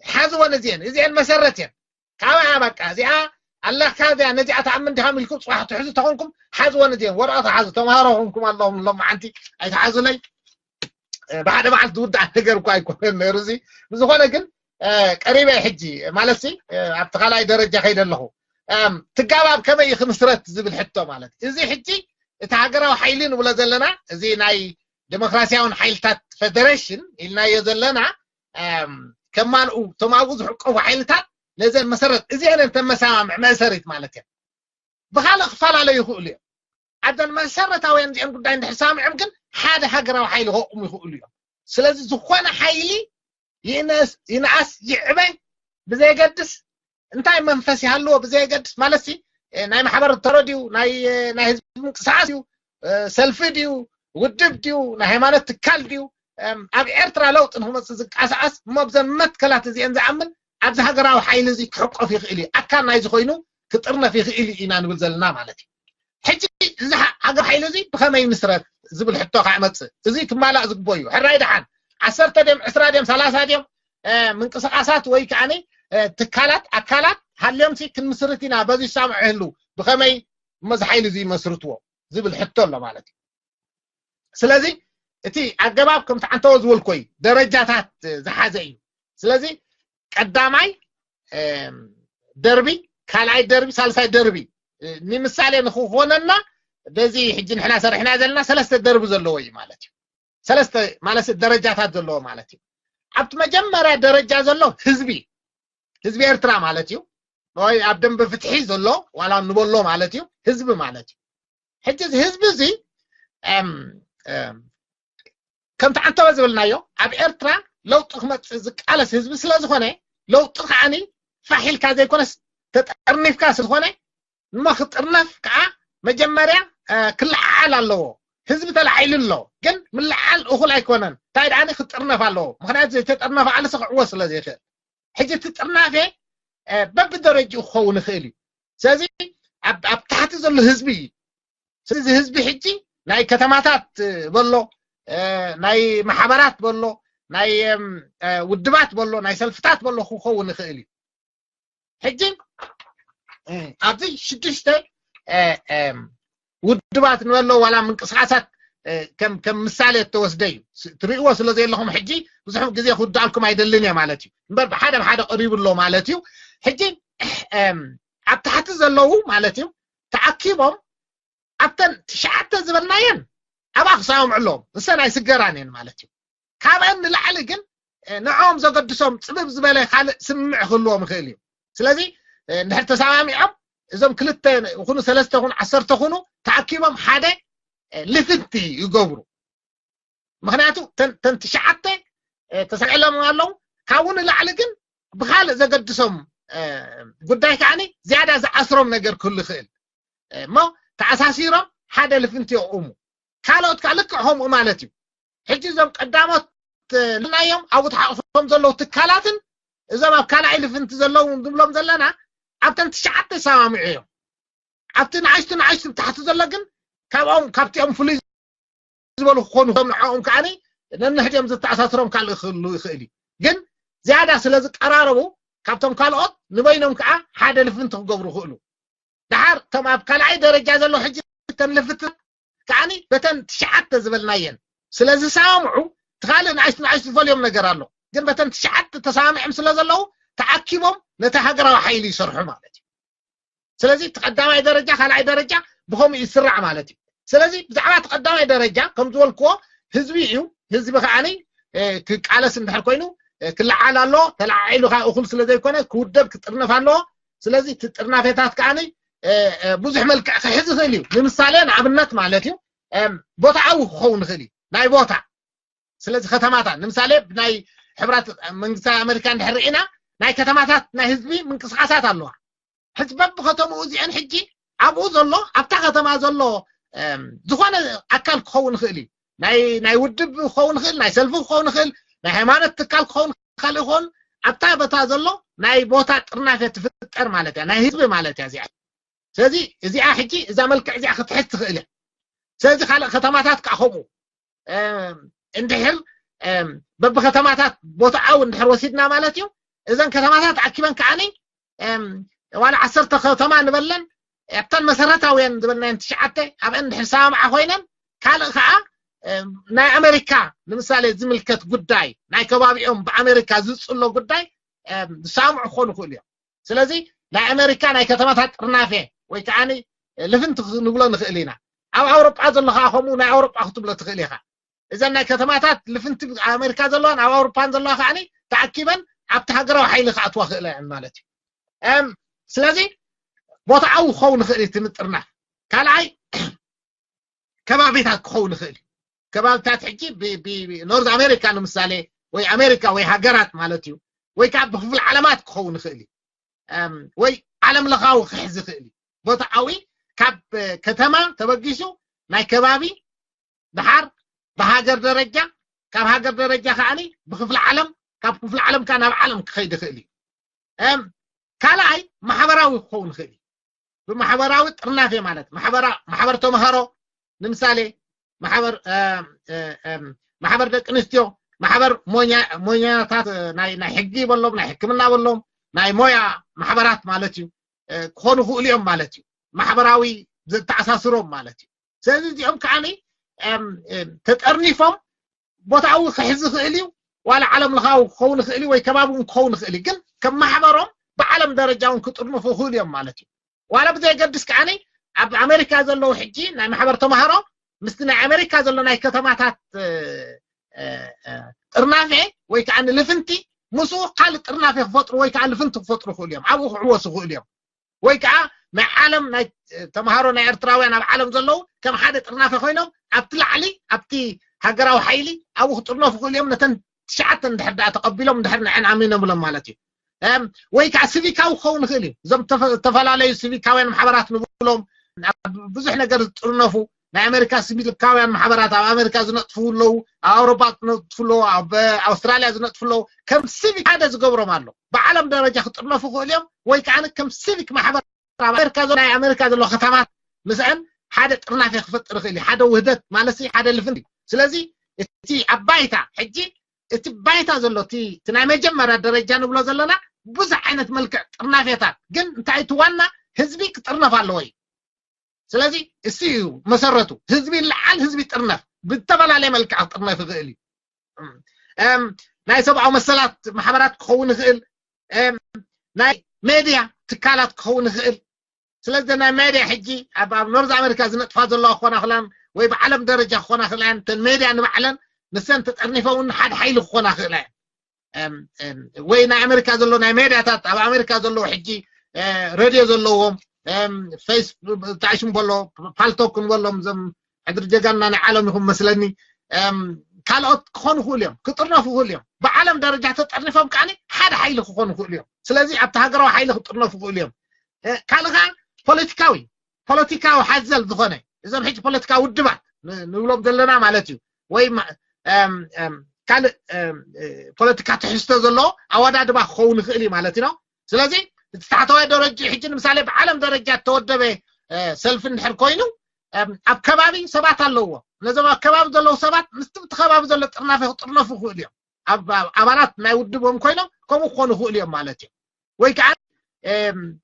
ሓዝወን እዚአን እዚአን መሰረት እየን። ካባያ በቃ እዚኣ ኣለካ እዚኣ ነዚኣ ትኣምን ዲኻ ኢልኩም ፅባሕ ትሕዙ ተኾንኩም ሓዝወን እዚአን ወረቐት ሓዙ። ተምሃሮ ኾንኩም ኣለኹም ሎም መዓንቲ ኣይትሓዙለይ። ብሓደ መዓልቲ ዝውዳእ ነገር እኳ ኣይኮነን ነይሩ እዚ። ብዝኾነ ግን ቀሪበ ሕጂ ማለት ሲ ኣብቲ ካልኣይ ደረጃ ከይደ ኣለኹ ትጋባብ ከመይ ክምስረት ዝብል ሕቶ ማለት እዚ ሕጂ እቲ ሃገራዊ ሓይሊ ንብሎ ዘለና እዚ ናይ ዴሞክራሲያውን ሓይልታት ፌደሬሽን ኢልናዮ ዘለና ከማልኡ እቶም ኣብኡ ዝሕቀፉ ሓይልታት ነዘን መሰረት እዚአን ተመሰማምዕ መእሰሪት ማለት እየን። ብካልእ ክፈላለዩ ይኽእሉ እዮም። ኣብዘን መሰረታውያን እዚአን ጉዳይ እንድሕር ሰማሚዖም ግን ሓደ ሃገራዊ ሓይሊ ከቑሙ ይኽእሉ እዮም። ስለዚ ዝኾነ ሓይሊ ይንኣስ ይዕበ ብዘየገድስ እንታይ መንፈስ ይሃልዎ ብዘየገድስ ማለት ሲ ናይ ማሕበር ተረድዩ ናይ ህዝቢ ምንቅስቃስ እዩ ሰልፊ ድዩ ውድብ ድዩ ናይ ሃይማኖት ትካል ድዩ ኣብ ኤርትራ ለውጢ ንክመፅእ ዝንቀሳቀስ እሞ ብዘን መትከላት እዚአን ዝኣምን ኣብዚ ሃገራዊ ሓይሊ እዚ ክሕቆፍ ይኽእል እዩ። ኣካል ናይ ዝኾይኑ ክጥርነፍ ይኽእል እዩ ኢና ንብል ዘለና ማለት እዩ። ሕጂ እዚ ሃገር ሓይሊ እዚ ብኸመይ ይምስረት ዝብል ሕቶ ከዓ ይመፅእ። እዚ ክማላእ ዝግቦ እዩ። ሕራይ ደሓን ዓሰርተ ድዮም ዕስራ ድዮም ሰላሳ ድዮም ምንቅስቃሳት ወይ ከዓኒ ትካላት ኣካላት ሃልዮምሲ ክንምስርት ኢና በዚ ሳምዑ ይህሉ ብኸመይ እሞ እዚ ሓይሊ እዚ ይመስርትዎ ዝብል ሕቶ ኣሎ ማለት እዩ። ስለዚ እቲ ኣገባብ ከምቲ ዓንተዎ ዝበልኮ እዩ፣ ደረጃታት ዝሓዘ እዩ። ስለዚ ቀዳማይ ደርቢ፣ ካልኣይ ደርቢ፣ ሳልሳይ ደርቢ ንምሳሌ ንክኾነና በዚ ሕጂ ንሕና ሰሪሕና ዘለና ሰለስተ ደርቢ ዘለዎ እዩ ማለት እዩ። ሰለስተ ማለት ደረጃታት ዘለዎ ማለት እዩ። ኣብቲ መጀመርያ ደረጃ ዘሎ ህዝቢ ህዝቢ ኤርትራ ማለት እዩ። ወይ ኣብ ደንበ ፍትሒ ዘሎ ዋላ ንበሎ ማለት እዩ ህዝቢ ማለት እዩ። ሕጂ እዚ ህዝቢ እዚ ከምቲ ዓንተበ ዝበልናዮ ኣብ ኤርትራ ለውጢ ክመፅእ ዝቃለስ ህዝቢ ስለ ዝኾነ ለውጢ ከዓኒ ፋሕ ኢልካ ዘይኮነስ ተጠርኒፍካ ስለዝኾነ እሞ ክጥርነፍ ከዓ መጀመርያ ክለዓዓል ኣለዎ። ህዝቢ ተላዒሉ ኣሎ፣ ግን ምልዓል እኹል ኣይኮነን። እንታይ ደኣ ክጥርነፍ ኣለዎ፣ ምክንያቱ ዘይተጠርነፈ ዓለሰ ክዕወት ስለ ዘይኽእል። ሕጂ እቲ ጥርናፌ በብደረጅኡ ክኸውን ይኽእል እዩ። ስለዚ ኣብ ታሕቲ ዘሎ ህዝቢ እዩ። ስለዚ ህዝቢ ሕጂ ናይ ከተማታት በሎ፣ ናይ ማሕበራት በሎ፣ ናይ ውድባት በሎ፣ ናይ ሰልፍታት በሎ ክኸውን ይኽእል እዩ። ሕጂ ኣብዚ ሽዱሽተ ውድባት ንበሎ ዋላ ምንቅስቃሳት ከም ምሳሌ እተወስደ እዩ። ትርእይዎ ስለ ዘለኹም ሕጂ ብዙሕ ግዜ ክውድኣልኩም ኣይደልን እየ ማለት እዩ። እምበር ብሓደ ብሓደ ቀሪቡ ኣሎ ማለት እዩ። ሕጂ ኣብ ታሕቲ ዘለዉ ማለት እዩ ተኣኪቦም ኣብተን ትሽዓተ ዝበልናየን ኣብኣ ክሰማምዑ ኣለዎም። ንሰን ኣይስገራን እየን ማለት እዩ። ካብአን ንላዕሊ ግን ንዕኦም ዘገድሶም ፅብብ ዝበለ ካልእ ስምምዕ ክህልዎም ይኽእል እዩ። ስለዚ እንድሕር ተሰማሚዖም እዞም ክልተ ይኹኑ ሰለስተ ይኹኑ ዓሰርተ ይኹኑ ተኣኪቦም ሓደ ልፍንቲ ይገብሩ። ምክንያቱ ተን ትሽዓተ ተሳዒሎም ኣለዉ። ካብኡ ንላዕሊ ግን ብካልእ ዘገድሶም ጉዳይ ከዓኒ ዝያዳ ዝኣስሮም ነገር ክህሉ ይኽእል እሞ ተኣሳሲሮም ሓደ ልፍንቲ የቑሙ። ካልኦት ከዓ ልክዕ ከምኡ ማለት እዩ። ሕጂ እዞም ቀዳሞት ልናዮም ኣብኡ ተሓቑፎም ዘለዉ ትካላትን እዞም ኣብ ካልኣይ ልፍንቲ ዘለዉ ንብሎም ዘለና ኣብተን ትሽዓተ ይሰማምዑ እዮም። ኣብቲ ንኣሽቱ ንኣሽቱ ታሕቲ ዘሎ ግን ካብኦም ካብቲኦም ፍሉይ ዝበሉ ክኾኑ ከም ንዕኦም ከዓኒ ነንሕድኦም ዝተኣሳስሮም ካልእ ክህሉ ይኽእል እዩ። ግን ዝያዳ ስለ ዝቀራረቡ ካብቶም ካልኦት ንበይኖም ከዓ ሓደ ልፍንቲ ክገብሩ ይኽእሉ። ደሓር እቶም ኣብ ካልኣይ ደረጃ ዘለዉ ሕጂ እተን ልፍትታት ከዓኒ በተን ትሽዓተ ዝበልናየን ስለ ዝሰማምዑ እቲ ካልእ ንኣሽቱ ንኣሽቱ ዝፈልዮም ነገር ኣሎ። ግን በተን ትሽዓተ ተሰማሚዖም ስለ ዘለዉ ተኣኪቦም ነቲ ሃገራዊ ሓይሊ ይሰርሑ ማለት እዩ። ስለዚ እቲ ቀዳማይ ደረጃ ካልኣይ ደረጃ ብኸምኡ ይስራዕ ማለት እዩ። ስለዚ ብዛዕባ እቲ ቀዳማይ ደረጃ ከም ዝበልክዎ ህዝቢ እዩ። ህዝቢ ከዓኒ ክቃለስ እንድሕር ኮይኑ ክለዓል ኣለዎ። ተለዓዒሉ ከዓ እኹል ስለ ዘይኮነ ክውደብ ክጥርነፍ ኣለዎ። ስለዚ እቲ ጥርናፌታት ከዓኒ ብዙሕ መልክዕ ክሕዝ ይኽእል እዩ። ንምሳሌ ንኣብነት ማለት እዩ ቦታኣዊ ክኸውን ይኽእል እዩ። ናይ ቦታ ስለዚ ከተማታት ንምሳሌ ናይ ሕብራት መንግስታት ኣሜሪካ እንድሕር ርኢና ናይ ከተማታት ናይ ህዝቢ ምንቅስቃሳት ኣለዋ። ሕጂ በብከተምኡ እዚአን ሕጂ ኣብኡ ዘሎ ኣብታ ከተማ ዘሎ ዝኾነ ኣካል ክኸውን ይኽእል እዩ። ናይ ውድብ ክኸውን ይኽእል፣ ናይ ሰልፊ ክኸውን ይኽእል፣ ናይ ሃይማኖት ትካል ክኸውን ካልእ ይኸውን። ኣብታ ቦታ ዘሎ ናይ ቦታ ጥርናፈ ትፍጠር ማለት እያ፣ ናይ ህዝቢ ማለት እያ እዚኣ። ስለዚ እዚኣ ሕጂ እዛ መልክዕ እዚኣ ክትሕዝ ትኽእል እያ። ስለዚ ካልእ ከተማታት ከዓ ከምኡ እንድሕር በብከተማታት ቦታኣዊ እንድሕር ወሲድና ማለት እዩ። እዘን ከተማታት ኣኪበን ከዓኒ ዋላ ዓሰርተ ከተማ ንበለን ኣብተን መሰረታውያን ዝበልናየን ትሽዓተ ኣብአን እንድሕር ሰማምዓ ኮይነን ካልእ ከዓ ናይ ኣሜሪካ ንምሳሌ ዝምልከት ጉዳይ ናይ ከባቢኦም ብኣሜሪካ ዝፅሎ ጉዳይ ዝሰማምዑ ክኾኑ ይኽእሉ እዮም። ስለዚ ናይ ኣሜሪካ ናይ ከተማታት ጥርናፌ ወይ ከዓ ልፍንቲ ንብሎ ንኽእል ኢና። ኣብ ኣውሮጳ ዘሎ ከዓ ከምኡ ናይ ኣውሮጳ ክትብሎ ትኽእል ኢኻ። እዘን ናይ ከተማታት ልፍንቲ ኣሜሪካ ዘለዋን ኣብ ኣውሮፓን ዘለዋ ከዓ ተኣኪበን ኣብቲ ሃገራዊ ሓይሊ ክኣትዋ ክእለ እየን ማለት እዩ። ስለዚ ቦታኣዊ ክኸውን ይኽእል እዩ እቲ ምጥርናፍ። ካልኣይ ከባቢታት ክኸውን ይኽእል እዩ። ከባቢታት ሕጂ ኖርዝ ኣሜሪካ ንምሳሌ ወይ ኣሜሪካ ወይ ሃገራት ማለት እዩ። ወይ ከዓ ብክፍሊ ዓለማት ክኸውን ይኽእል እዩ። ወይ ዓለም ለኻዊ ክሕዝ ይኽእል እዩ። ቦታኣዊ ካብ ከተማ ተበጊሱ ናይ ከባቢ ድሓር ብሃገር ደረጃ ካብ ሃገር ደረጃ ከዓኒ ብክፍሊ ዓለም ካብ ክፍሊ ዓለም ከዓ ናብ ዓለም ክኸይድ ይኽእል እዩ። ካልኣይ ማሕበራዊ ክኸውን ይኽእል እዩ። ብማሕበራዊ ጥርናፌ ማለት ማሕበር ተምሃሮ ንምሳሌ ማሕበር ደቂ ኣንስትዮ ማሕበር ሞኛታት ናይ ሕጊ በሎም ናይ ሕክምና በሎም ናይ ሞያ ማሕበራት ማለት እዩ ክኾኑ ክእሉ እዮም ማለት እዩ። ማሕበራዊ ዝተኣሳስሮም ማለት እዩ። ስለዚ እዚኦም ከዓ ተጠርኒፎም ቦታዊ ክሕዝ ይኽእል እዩ። ዋላ ዓለም ለኻዊ ክኸውን ይኽእል እዩ ወይ ከባቢ እውን ክኸውን ይኽእል እዩ። ግን ከም ማሕበሮም ብዓለም ደረጃ እውን ክጥርንፉ ይኽእሉ እዮም ማለት እዩ። ዋላ ብዘየገድስ ከዓ ኣብ ኣሜሪካ ዘለዉ ሕጂ ናይ ማሕበር ተምሃሮ ምስቲ ናይ ኣሜሪካ ዘሎ ናይ ከተማታት ጥርናፌ ወይ ከዓ ልፍንቲ ምስኡ ካልእ ጥርናፌ ክፈጥሩ ወይ ከዓ ልፍንቲ ክፈጥሩ ይኽእሉ እዮም። ኣብኡ ክዕወሱ ይኽእሉ እዮም። ወይ ከዓ ናይ ዓለም ናይ ተምሃሮ ናይ ኤርትራውያን ኣብ ዓለም ዘለዉ ከም ሓደ ጥርናፈ ኮይኖም ኣብቲ ላዕሊ ኣብቲ ሃገራዊ ሓይሊ ኣብኡ ክጥርነፉ ክእሉ እዮም። ነተን ትሽዓተ እንድሕር ደኣ ተቐቢሎም እንድሕር ንዐን ኣሚኖምሎም ማለት እዩ። ወይ ከዓ ሲቪካዊ ክኸውን ይኽእል እዩ። እዞም ዝተፈላለዩ ሲቪካውያን ማሕበራት ንብሎም ብዙሕ ነገር ዝጥርነፉ ናይ ኣሜሪካ ሲቪካውያን ማሕበራት ኣብ ኣሜሪካ ዝነጥፉ ኣለዉ፣ ኣብ ኣውሮፓ ዝነጥፉ ኣለዉ፣ ኣብ ኣውስትራልያ ዝነጥፉ ኣለዉ። ከም ሲቪክ ሓደ ዝገብሮም ኣሎ። ብዓለም ደረጃ ክጥርነፉ ክእሉ እዮም ወይ ከዓ ከም ሲቪክ ማሕበር ኣብ ኣሜሪካ ናይ ኣሜሪካ ዘሎ ከተማት ምስአን ሓደ ጥርናፌ ክፈጥር ይኽእል እዩ። ሓደ ውህደት ማለት ሓደ ልፍንቲ። ስለዚ እቲ ኣብ ባይታ ሕጂ እቲ ባይታ ዘሎ እቲ ናይ መጀመርያ ደረጃ ንብሎ ዘለና ብዙሕ ዓይነት መልክዕ ጥርናፌታት ግን እንታይ እቲ ዋና ህዝቢ ክጥርነፍ ኣለዎ እዩ። ስለዚ እሱ እዩ መሰረቱ። ህዝቢ ይለዓል፣ ህዝቢ ይጥርነፍ፣ ብዝተፈላለየ መልክዕ ክጥርነፍ ይኽእል እዩ። ናይ ሰብኣዊ መሰላት ማሕበራት ክኸውን ይኽእል፣ ናይ ሜድያ ትካላት ክኸውን ይኽእል። ስለዚ ናይ ሜድያ ሕጂ ኣብ ኖርዝ ኣሜሪካ ዝነጥፋ ዘለዋ ክኾና ክላን ወይ ብዓለም ደረጃ ክኾና ክላን ተን ሜድያ ንባዕለን ንሰን ተጠርኒፈውን ሓደ ሓይሊ ክኾና ክእላ ወይ ናይ ኣሜሪካ ዘሎ ናይ ሜድያታት ኣብ ኣሜሪካ ዘለዉ ሕጂ ሬድዮ ዘለዎም ፌስ ታሽም በሎ ፓልቶክ ንበሎም እዞም ሕድሪ ጀጋና ናይ ዓለም ይኹን መስለኒ ካልኦት ክኾኑ ክእሉ እዮም፣ ክጥርነፉ ክእሉ እዮም። ብዓለም ደረጃ ተጠርኒፎም ከዓ ሓደ ሓይሊ ክኾኑ ክእሉ እዮም። ስለዚ ኣብቲ ሃገራዊ ሓይሊ ክጥርነፉ ክእሉ እዮም። ካልእ ከዓ ፖለቲካዊ ፖለቲካዊ ሓዘል ዝኾነ እዞም ሕጂ ፖለቲካዊ ውድባት ንብሎም ዘለና ማለት እዩ ወይ ካልእ ፖለቲካ ትሕዝቶ ዘለዎ ኣወዳድባ ክኸውን ይኽእል እዩ ማለት እዩ። ስለዚ እቲ ታሕተዋይ ደረጃ ሕጂ ንምሳሌ ብዓለም ደረጃ እተወደበ ሰልፊ እንድሕር ኮይኑ ኣብ ከባቢ ሰባት ኣለዎ። ነዞም ኣብ ከባቢ ዘለዉ ሰባት ምስቲ ብቲ ከባቢ ዘሎ ጥርናፈ ክጥርነፉ ይኽእሉ እዮም። ኣባላት ናይ ውድቦም ኮይኖም ከምኡ ክኾኑ ይኽእሉ እዮም ማለት እዩ። ወይ ከዓ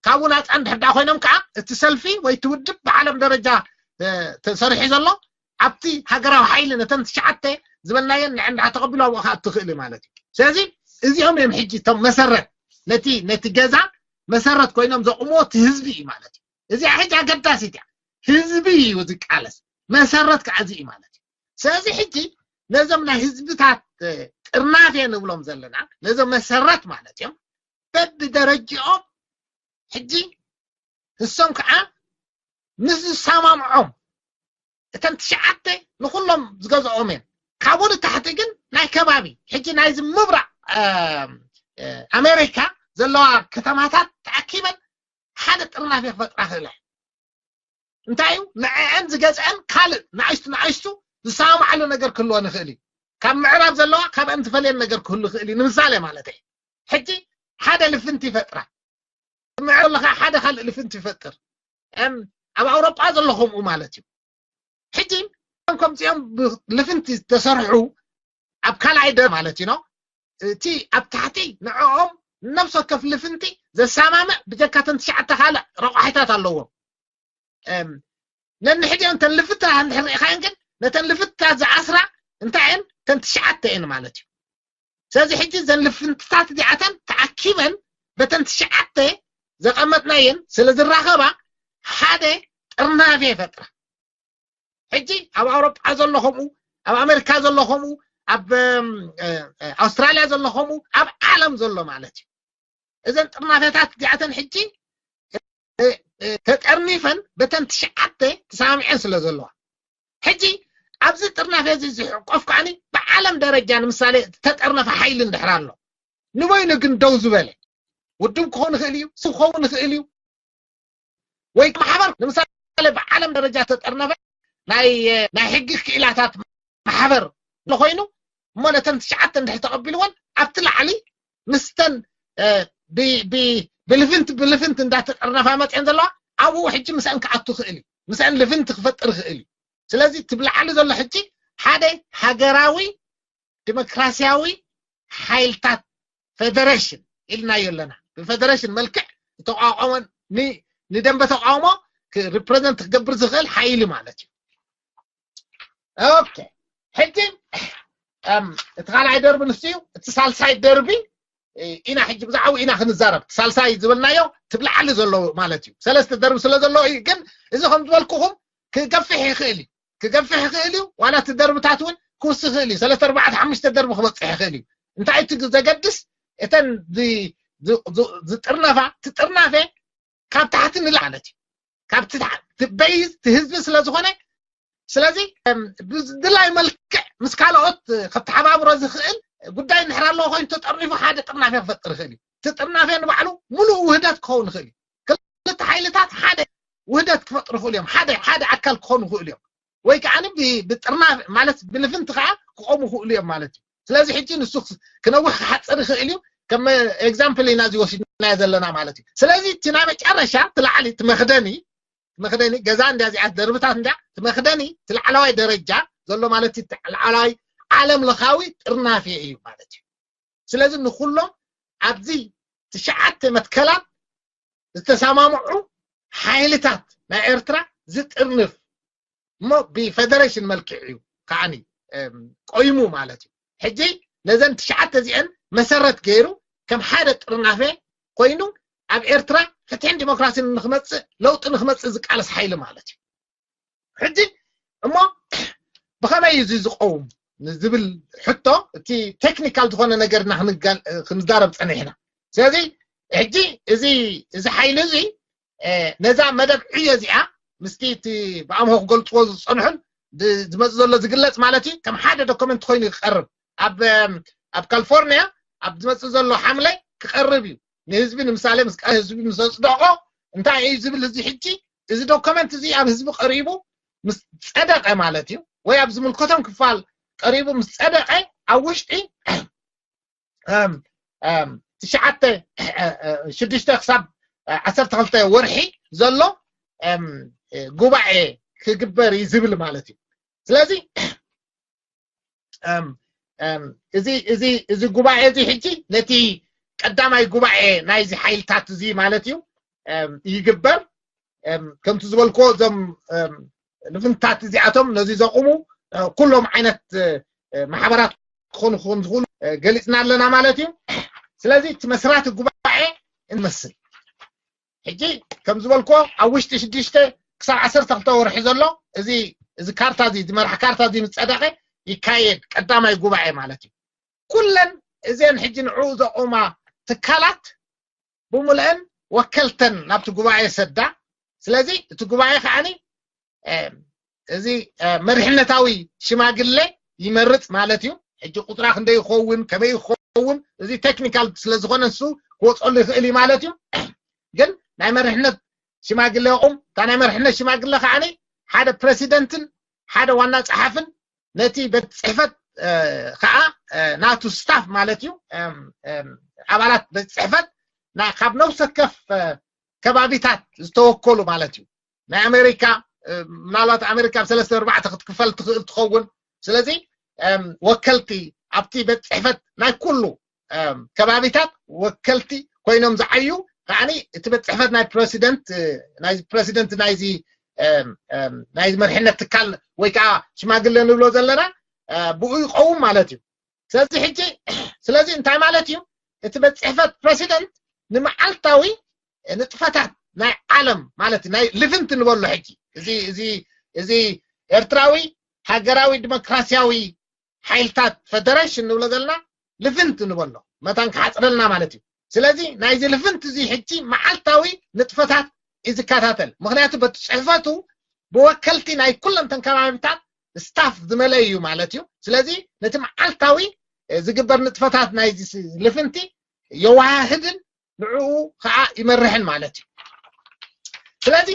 ካብኡ ናፃ እንድሕር ኮይኖም ከዓ እቲ ሰልፊ ወይ እቲ ውድብ ብዓለም ደረጃ ተሰሪሑ ዘሎ ኣብቲ ሃገራዊ ሓይሊ ነተን ትሽዓተ ዝበልናየን ንዕንድሓ ተቐቢሉ ኣብኡ ክኣቱ ይኽእል ማለት እዩ። ስለዚ እዚኦም እዮም ሕጂ እቶም መሰረት ነቲ ነቲ ገዛ መሰረት ኮይኖም ዘቑምዎ እቲ ህዝቢ እዩ ማለት እዩ። እዚኣ ሕጂ ኣገዳሲት እያ። ህዝቢ እዩ ዝቃለስ፣ መሰረት ከዓ እዚ እዩ ማለት እዩ። ስለዚ ሕጂ ነዞም ናይ ህዝብታት ጥርናፌ ንብሎም ዘለና ነዞም መሰረት ማለት እዮም በብደረጅኦም ሕጂ ንሶም ከዓ ምስ ዝሰማምዖም እተን ትሽዓተ ንኩሎም ዝገዝኦም እየን። ካብኡ ንታሕቲ ግን ናይ ከባቢ ሕጂ ናይዚ ምብራቕ ኣሜሪካ ዘለዋ ከተማታት ተኣኪበን ሓደ ጥርናፌ ክፈጥራ ክእላ እንታይ እዩ ንዕአን ዝገዝአን ካልእ ንኣሽቱ ንኣሽቱ ዝሰማማዓሉ ነገር ክህልወን ይኽእል እዩ። ካብ ምዕራብ ዘለዋ ካብአን ትፈልየን ነገር ክህሉ ይኽእል እዩ። ንምሳሌ ማለት እዩ ሕጂ ሓደ ልፍንቲ ይፈጥራ ምዕራብ ለኻ ሓደ ካልእ ልፍንቲ ይፈጥር። ኣብ ኣውሮጳ ዘሎ ከምኡ ማለት እዩ። ሕጂ ከምዚኦም ልፍንቲ ዝተሰርሑ ኣብ ካልኣይ ደ ማለት እዩ እቲ ኣብ ታሕቲ ንዕኦም ነብሲ ወከፍ ልፍንቲ ዘሰማምዕ ብጀካ ተን ትሽዓተ ካልእ ረቋሒታት ኣለዎም። ነንሕዲኦም ተን ልፍትታት እንድሕር ርኢኻየን ግን ነተን ልፍትታት ዝኣስራ እንታይ እየን? ተን ትሽዓተ እየን ማለት እዩ። ስለዚ ሕጂ እዘን ልፍንትታት እዚኣተን ተኣኪበን በተን ትሽዓተ ዘቐመጥናየን ስለ ዝራኸባ ሓደ ጥርናፌ ይፈጥራ። ሕጂ ኣብ ኣውሮጳ ዘሎ ከምኡ፣ ኣብ ኣሜሪካ ዘሎ ከምኡ፣ ኣብ ኣውስትራልያ ዘሎ ከምኡ፣ ኣብ ዓለም ዘሎ ማለት እዩ። እዘን ጥርናፌታት እዚኣተን ሕጂ ተጠርኒፈን በተን ትሽዓተ ተሰማሚዐን ስለ ዘለዋ ሕጂ ኣብዚ ጥርናፌ እዚ ዝሕቆፍ ከዓኒ ብዓለም ደረጃ ንምሳሌ ተጠርነፈ ሓይሊ እንድሕር ኣሎ ንበይኑ ግን ደው ዝበለ ውድብ ክኸውን ይኽእል እዩ፣ ስብ ክኸውን ይኽእል እዩ ወይ ማሕበር ንምሳሌ ብዓለም ደረጃ ተጠርነፈ ናይ ናይ ሕጊ ክኢላታት ማሕበር ኮይኑ እሞ ነተን ትሽዓተ እንድሕር ተቐቢልወን ኣብቲ ላዕሊ ምስተን ብልፍንቲ ብልፍንቲ እንዳተጠርነፋ መፅአን ዘለዋ ኣብኡ ሕጂ ምስአን ክኣቱ ክእል እዩ ምስአን ልፍንቲ ክፈጥር ክእል እዩ ስለዚ ትብላዓሉ ዘሎ ሕጂ ሓደ ሃገራዊ ዲሞክራሲያዊ ሓይልታት ፌደሬሽን ኢልናዮ ኣለና። ብፌደሬሽን መልክዕ ዝተቋቋመ ንደንበ ተቃውሞ ሪፕሬዘንት ክገብር ዝኽእል ሓይሊ ማለት እዩ። ኦኬ፣ ሕጂ እቲ ካልኣይ ደርቢ ንሱ እዩ። እቲ ሳልሳይ ደርቢ ኢና ሕጂ ብዛዕባኡ ኢና ክንዛረብ። ሳልሳይ ዝበልናዮ ትብላዓሊ ዘለዎ ማለት እዩ። ሰለስተ ደርቢ ስለ ዘለዎ እዩ። ግን እዚ ከም ዝበልኩኹም ክገፍሕ ይኽእል እዩ። ክገፍሕ ይኽእል እዩ። ዋላ እቲ ደርብታት እውን ክውስ ይኽእል እዩ። ሰለስተ ኣርባዕተ ሓሙሽተ ደርቢ ክበፅሕ ይኽእል እዩ። እንታይ እቲ ዘገድስ እተን ዝጥርነፋ ትጥርናፈ ካብ ታሕቲ ንላዕሊ ማለት እዩ። ካብ በይዝ ህዝቢ ስለ ዝኾነ ስለዚ ብድላይ መልክዕ ምስ ካልኦት ከተሓባብሮ ዝኽእል ጉዳይ እንድሕር ኣለዎ ኮይኑ ተጠርኒፉ ሓደ ጥርናፈ ክፈጥር ይኽእል እዩ። እቲ ጥርናፈ ንባዕሉ ሙሉእ ውህደት ክኸውን ይኽእል እዩ። ክልተ ሓይልታት ሓደ ውህደት ክፈጥሩ ይኽእሉ እዮም። ሓደ ሓደ ኣካል ክኾኑ ይኽእሉ እዮም። ወይ ከዓ ብጥርናፈ ማለት ብልፍንቲ ከዓ ክቆሙ ይኽእሉ እዮም ማለት እዩ። ስለዚ ሕጂ ንሱ ክነውሕ ክሓፅር ይኽእል እዩ። ከም ኤግዛምፕል ኢና እዚ ወሲድናዮ ዘለና ማለት እዩ። ስለዚ እቲ ናይ መጨረሻ እቲ ላዕሊ እቲ መኽደኒ መኽደኒ ገዛ እንዲያ እዚኣ ደርብታት እንዲያ እቲ መኽደኒ እቲ ላዕለዋይ ደረጃ ዘሎ ማለት እቲ ላዕለዋይ ዓለም ለኻዊ ጥርናፌ እዩ ማለት እዩ። ስለዚ ንኩሎም ኣብዚ ትሽዓተ መትከላት ዝተሰማምዑ ሓይልታት ናይ ኤርትራ ዝጥርንፍ እሞ ብፌደሬሽን መልክዕ እዩ ከዓኒ ቆይሙ ማለት እዩ። ሕጂ ነዘን ትሽዓተ እዚአን መሰረት ገይሩ ከም ሓደ ጥርናፌ ኮይኑ ኣብ ኤርትራ ፍትሕን ዲሞክራሲን ንክመፅእ ለውጢ ንክመፅእ ዝቃለስ ሓይሊ ማለት እዩ። ሕጂ እሞ ብኸመይ እዩ እዚ ዝቀውም ዝብል ሕቶ እቲ ቴክኒካል ዝኾነ ነገርና ክንዛረብ ፀኒሕና። ስለዚ ሕጂ እዚ እዚ ሓይሊ እዚ ነዛ መደብ ዕዮ እዚኣ ምስቲ እቲ ብኣምሆ ክገልፅዎ ዝፀንሑን ዝመፅ ዘሎ ዝግለፅ ማለት እዩ ከም ሓደ ዶክመንት ኮይኑ ክቀርብ ኣብ ካሊፎርኒያ ኣብ ዝመፅእ ዘሎ ሓምለ ክቀርብ እዩ። ንህዝቢ ንምሳሌ ምስ ህዝቢ ምስ ኣፅደቆ እንታይ እዩ ዝብል እዚ ሕጂ እዚ ዶክመንት እዚ ኣብ ህዝቢ ቀሪቡ ምስ ፀደቀ ማለት እዩ ወይ ኣብ ዝምልከቶም ክፋል ቀሪቡ ምስ ፀደቀ ኣብ ውሽጢ ትሽዓተ ሽዱሽተ ክሳብ ዓሰርተ ክልተ ወርሒ ዘሎ ጉባኤ ክግበር እዩ ዝብል ማለት እዩ። ስለዚ እዚ ጉባኤ እዚ ሕጂ ነቲ ቀዳማይ ጉባኤ ናይዚ ሓይልታት እዚ ማለት እዩ ይግበር። ከምቲ ዝበልክዎ እዞም ልፍንታት እዚኣቶም ነዚ ዘቑሙ ኩሎም ዓይነት ማሕበራት ክኾኑ ክኾኑ ዝኽእሉ ገሊፅና ኣለና ማለት እዩ። ስለዚ እቲ መስራቲ ጉባኤ እንመስል ሕጂ ከም ዝበልክዎ ኣብ ውሽጢ ሽዱሽተ ክሳብ ዓሰርተ ክልተ ወርሒ ዘሎ እዚ እዚ ካርታ እዚ እዚ መራሕ ካርታ እዚ ምስ ፀደቐ ይካየድ ቀዳማይ ጉባኤ ማለት እዩ። ኩለን እዚአን ሕጂ ንዕኡ ዘቑማ ትካላት ብምልአን ወከልተን ናብቲ ጉባኤ ሰዳ። ስለዚ እቲ ጉባኤ ከዓኒ እዚ መሪሕነታዊ ሽማግሌ ይመርፅ ማለት እዩ። ሕጂ ቁፅራ ክንደይ ይኸውን ከመይ ይኸውን እዚ ቴክኒካል ስለዝኾነ ንሱ ክወፀሉ ይኽእል እዩ ማለት እዩ። ግን ናይ መሪሕነት ሽማግሌ ይቑም። እታ ናይ መሪሕነት ሽማግሌ ከዓኒ ሓደ ፕረሲደንትን ሓደ ዋና ፀሓፍን ነቲ ቤት ፅሕፈት ከዓ ናቱ ስታፍ ማለት እዩ ኣባላት ቤት ፅሕፈት ካብ ነብሰ ከፍ ከባቢታት ዝተወከሉ ማለት እዩ። ናይ ኣሜሪካ ምናልባት ኣሜሪካ ኣብ ሰለስተ ኣርባዕተ ክትክፈል ትኽእል ትኸውን። ስለዚ ወከልቲ ኣብቲ ቤት ፅሕፈት ናይ ኩሉ ከባቢታት ወከልቲ ኮይኖም ዝዓዩ ከዓኒ እቲ ቤት ፅሕፈት ናይ ፕረሲደንት ናይ ፕረሲደንት ናይዚ ናይ መርሕነት ትካል ወይ ከዓ ሽማግለ ንብሎ ዘለና ብኡ ይኸውን ማለት እዩ። ስለዚ ሕጂ ስለዚ እንታይ ማለት እዩ? እቲ ቤት ፅሕፈት ፕረሲደንት ንመዓልታዊ ንጥፈታት ናይ ዓለም ማለት ናይ ልፍንቲ ንበሎ ሕጂ እዚ እዚ እዚ ኤርትራዊ ሃገራዊ ዲሞክራሲያዊ ሓይልታት ፌደሬሽን ንብሎ ዘለና ልፍንቲ ንበሎ መታን ክሓፅረልና ማለት እዩ። ስለዚ ናይዚ ልፍንቲ እዚ ሕጂ መዓልታዊ ንጥፈታት እዩ ዝከታተል። ምክንያቱ በቲ ፅሕፈቱ ብወከልቲ ናይ ኩለን ተንከባቢታት ስታፍ ዝመለ እዩ ማለት እዩ። ስለዚ ነቲ መዓልታዊ ዝግበር ንጥፈታት ናይ ልፍንቲ የዋህድን ንዕኡ ከዓ ይመርሕን ማለት እዩ። ስለዚ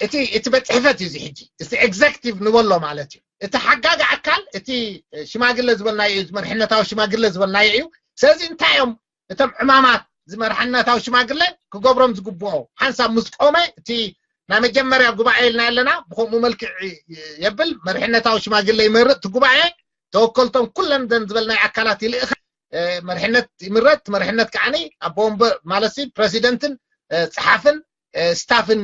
እቲ እቲ ቤት ፅሕፈት እዩ እዚ ሕጂ እቲ ኤግዘክቲቭ ንበሎ ማለት እዩ። እቲ ሓጋጊ ኣካል እቲ ሽማግለ ዝበልናዮ እዩ፣ መርሕነታዊ ሽማግለ ዝበልናዮ እዩ። ስለዚ እንታይ እዮም እቶም ዕማማት ዝመርሕነታዊ ሽማግለ ክገብሮም ዝግብኦ ሓንሳብ ምስ ቆመ እቲ ናይ መጀመርያ ጉባኤ ኢልና ኣለና። ብከምኡ መልክዕ የብል መርሕነታዊ ሽማግለ ይመርጥ እቲ ጉባኤ ተወከልቶም ኩለን ዘን ዝበልናይ ኣካላት ይልእኻ። መርሕነት ይምረጥ። መርሕነት ከዓኒ ኣቦ ወንበር ማለት ሲ ፕረሲደንትን ጸሓፍን ስታፍን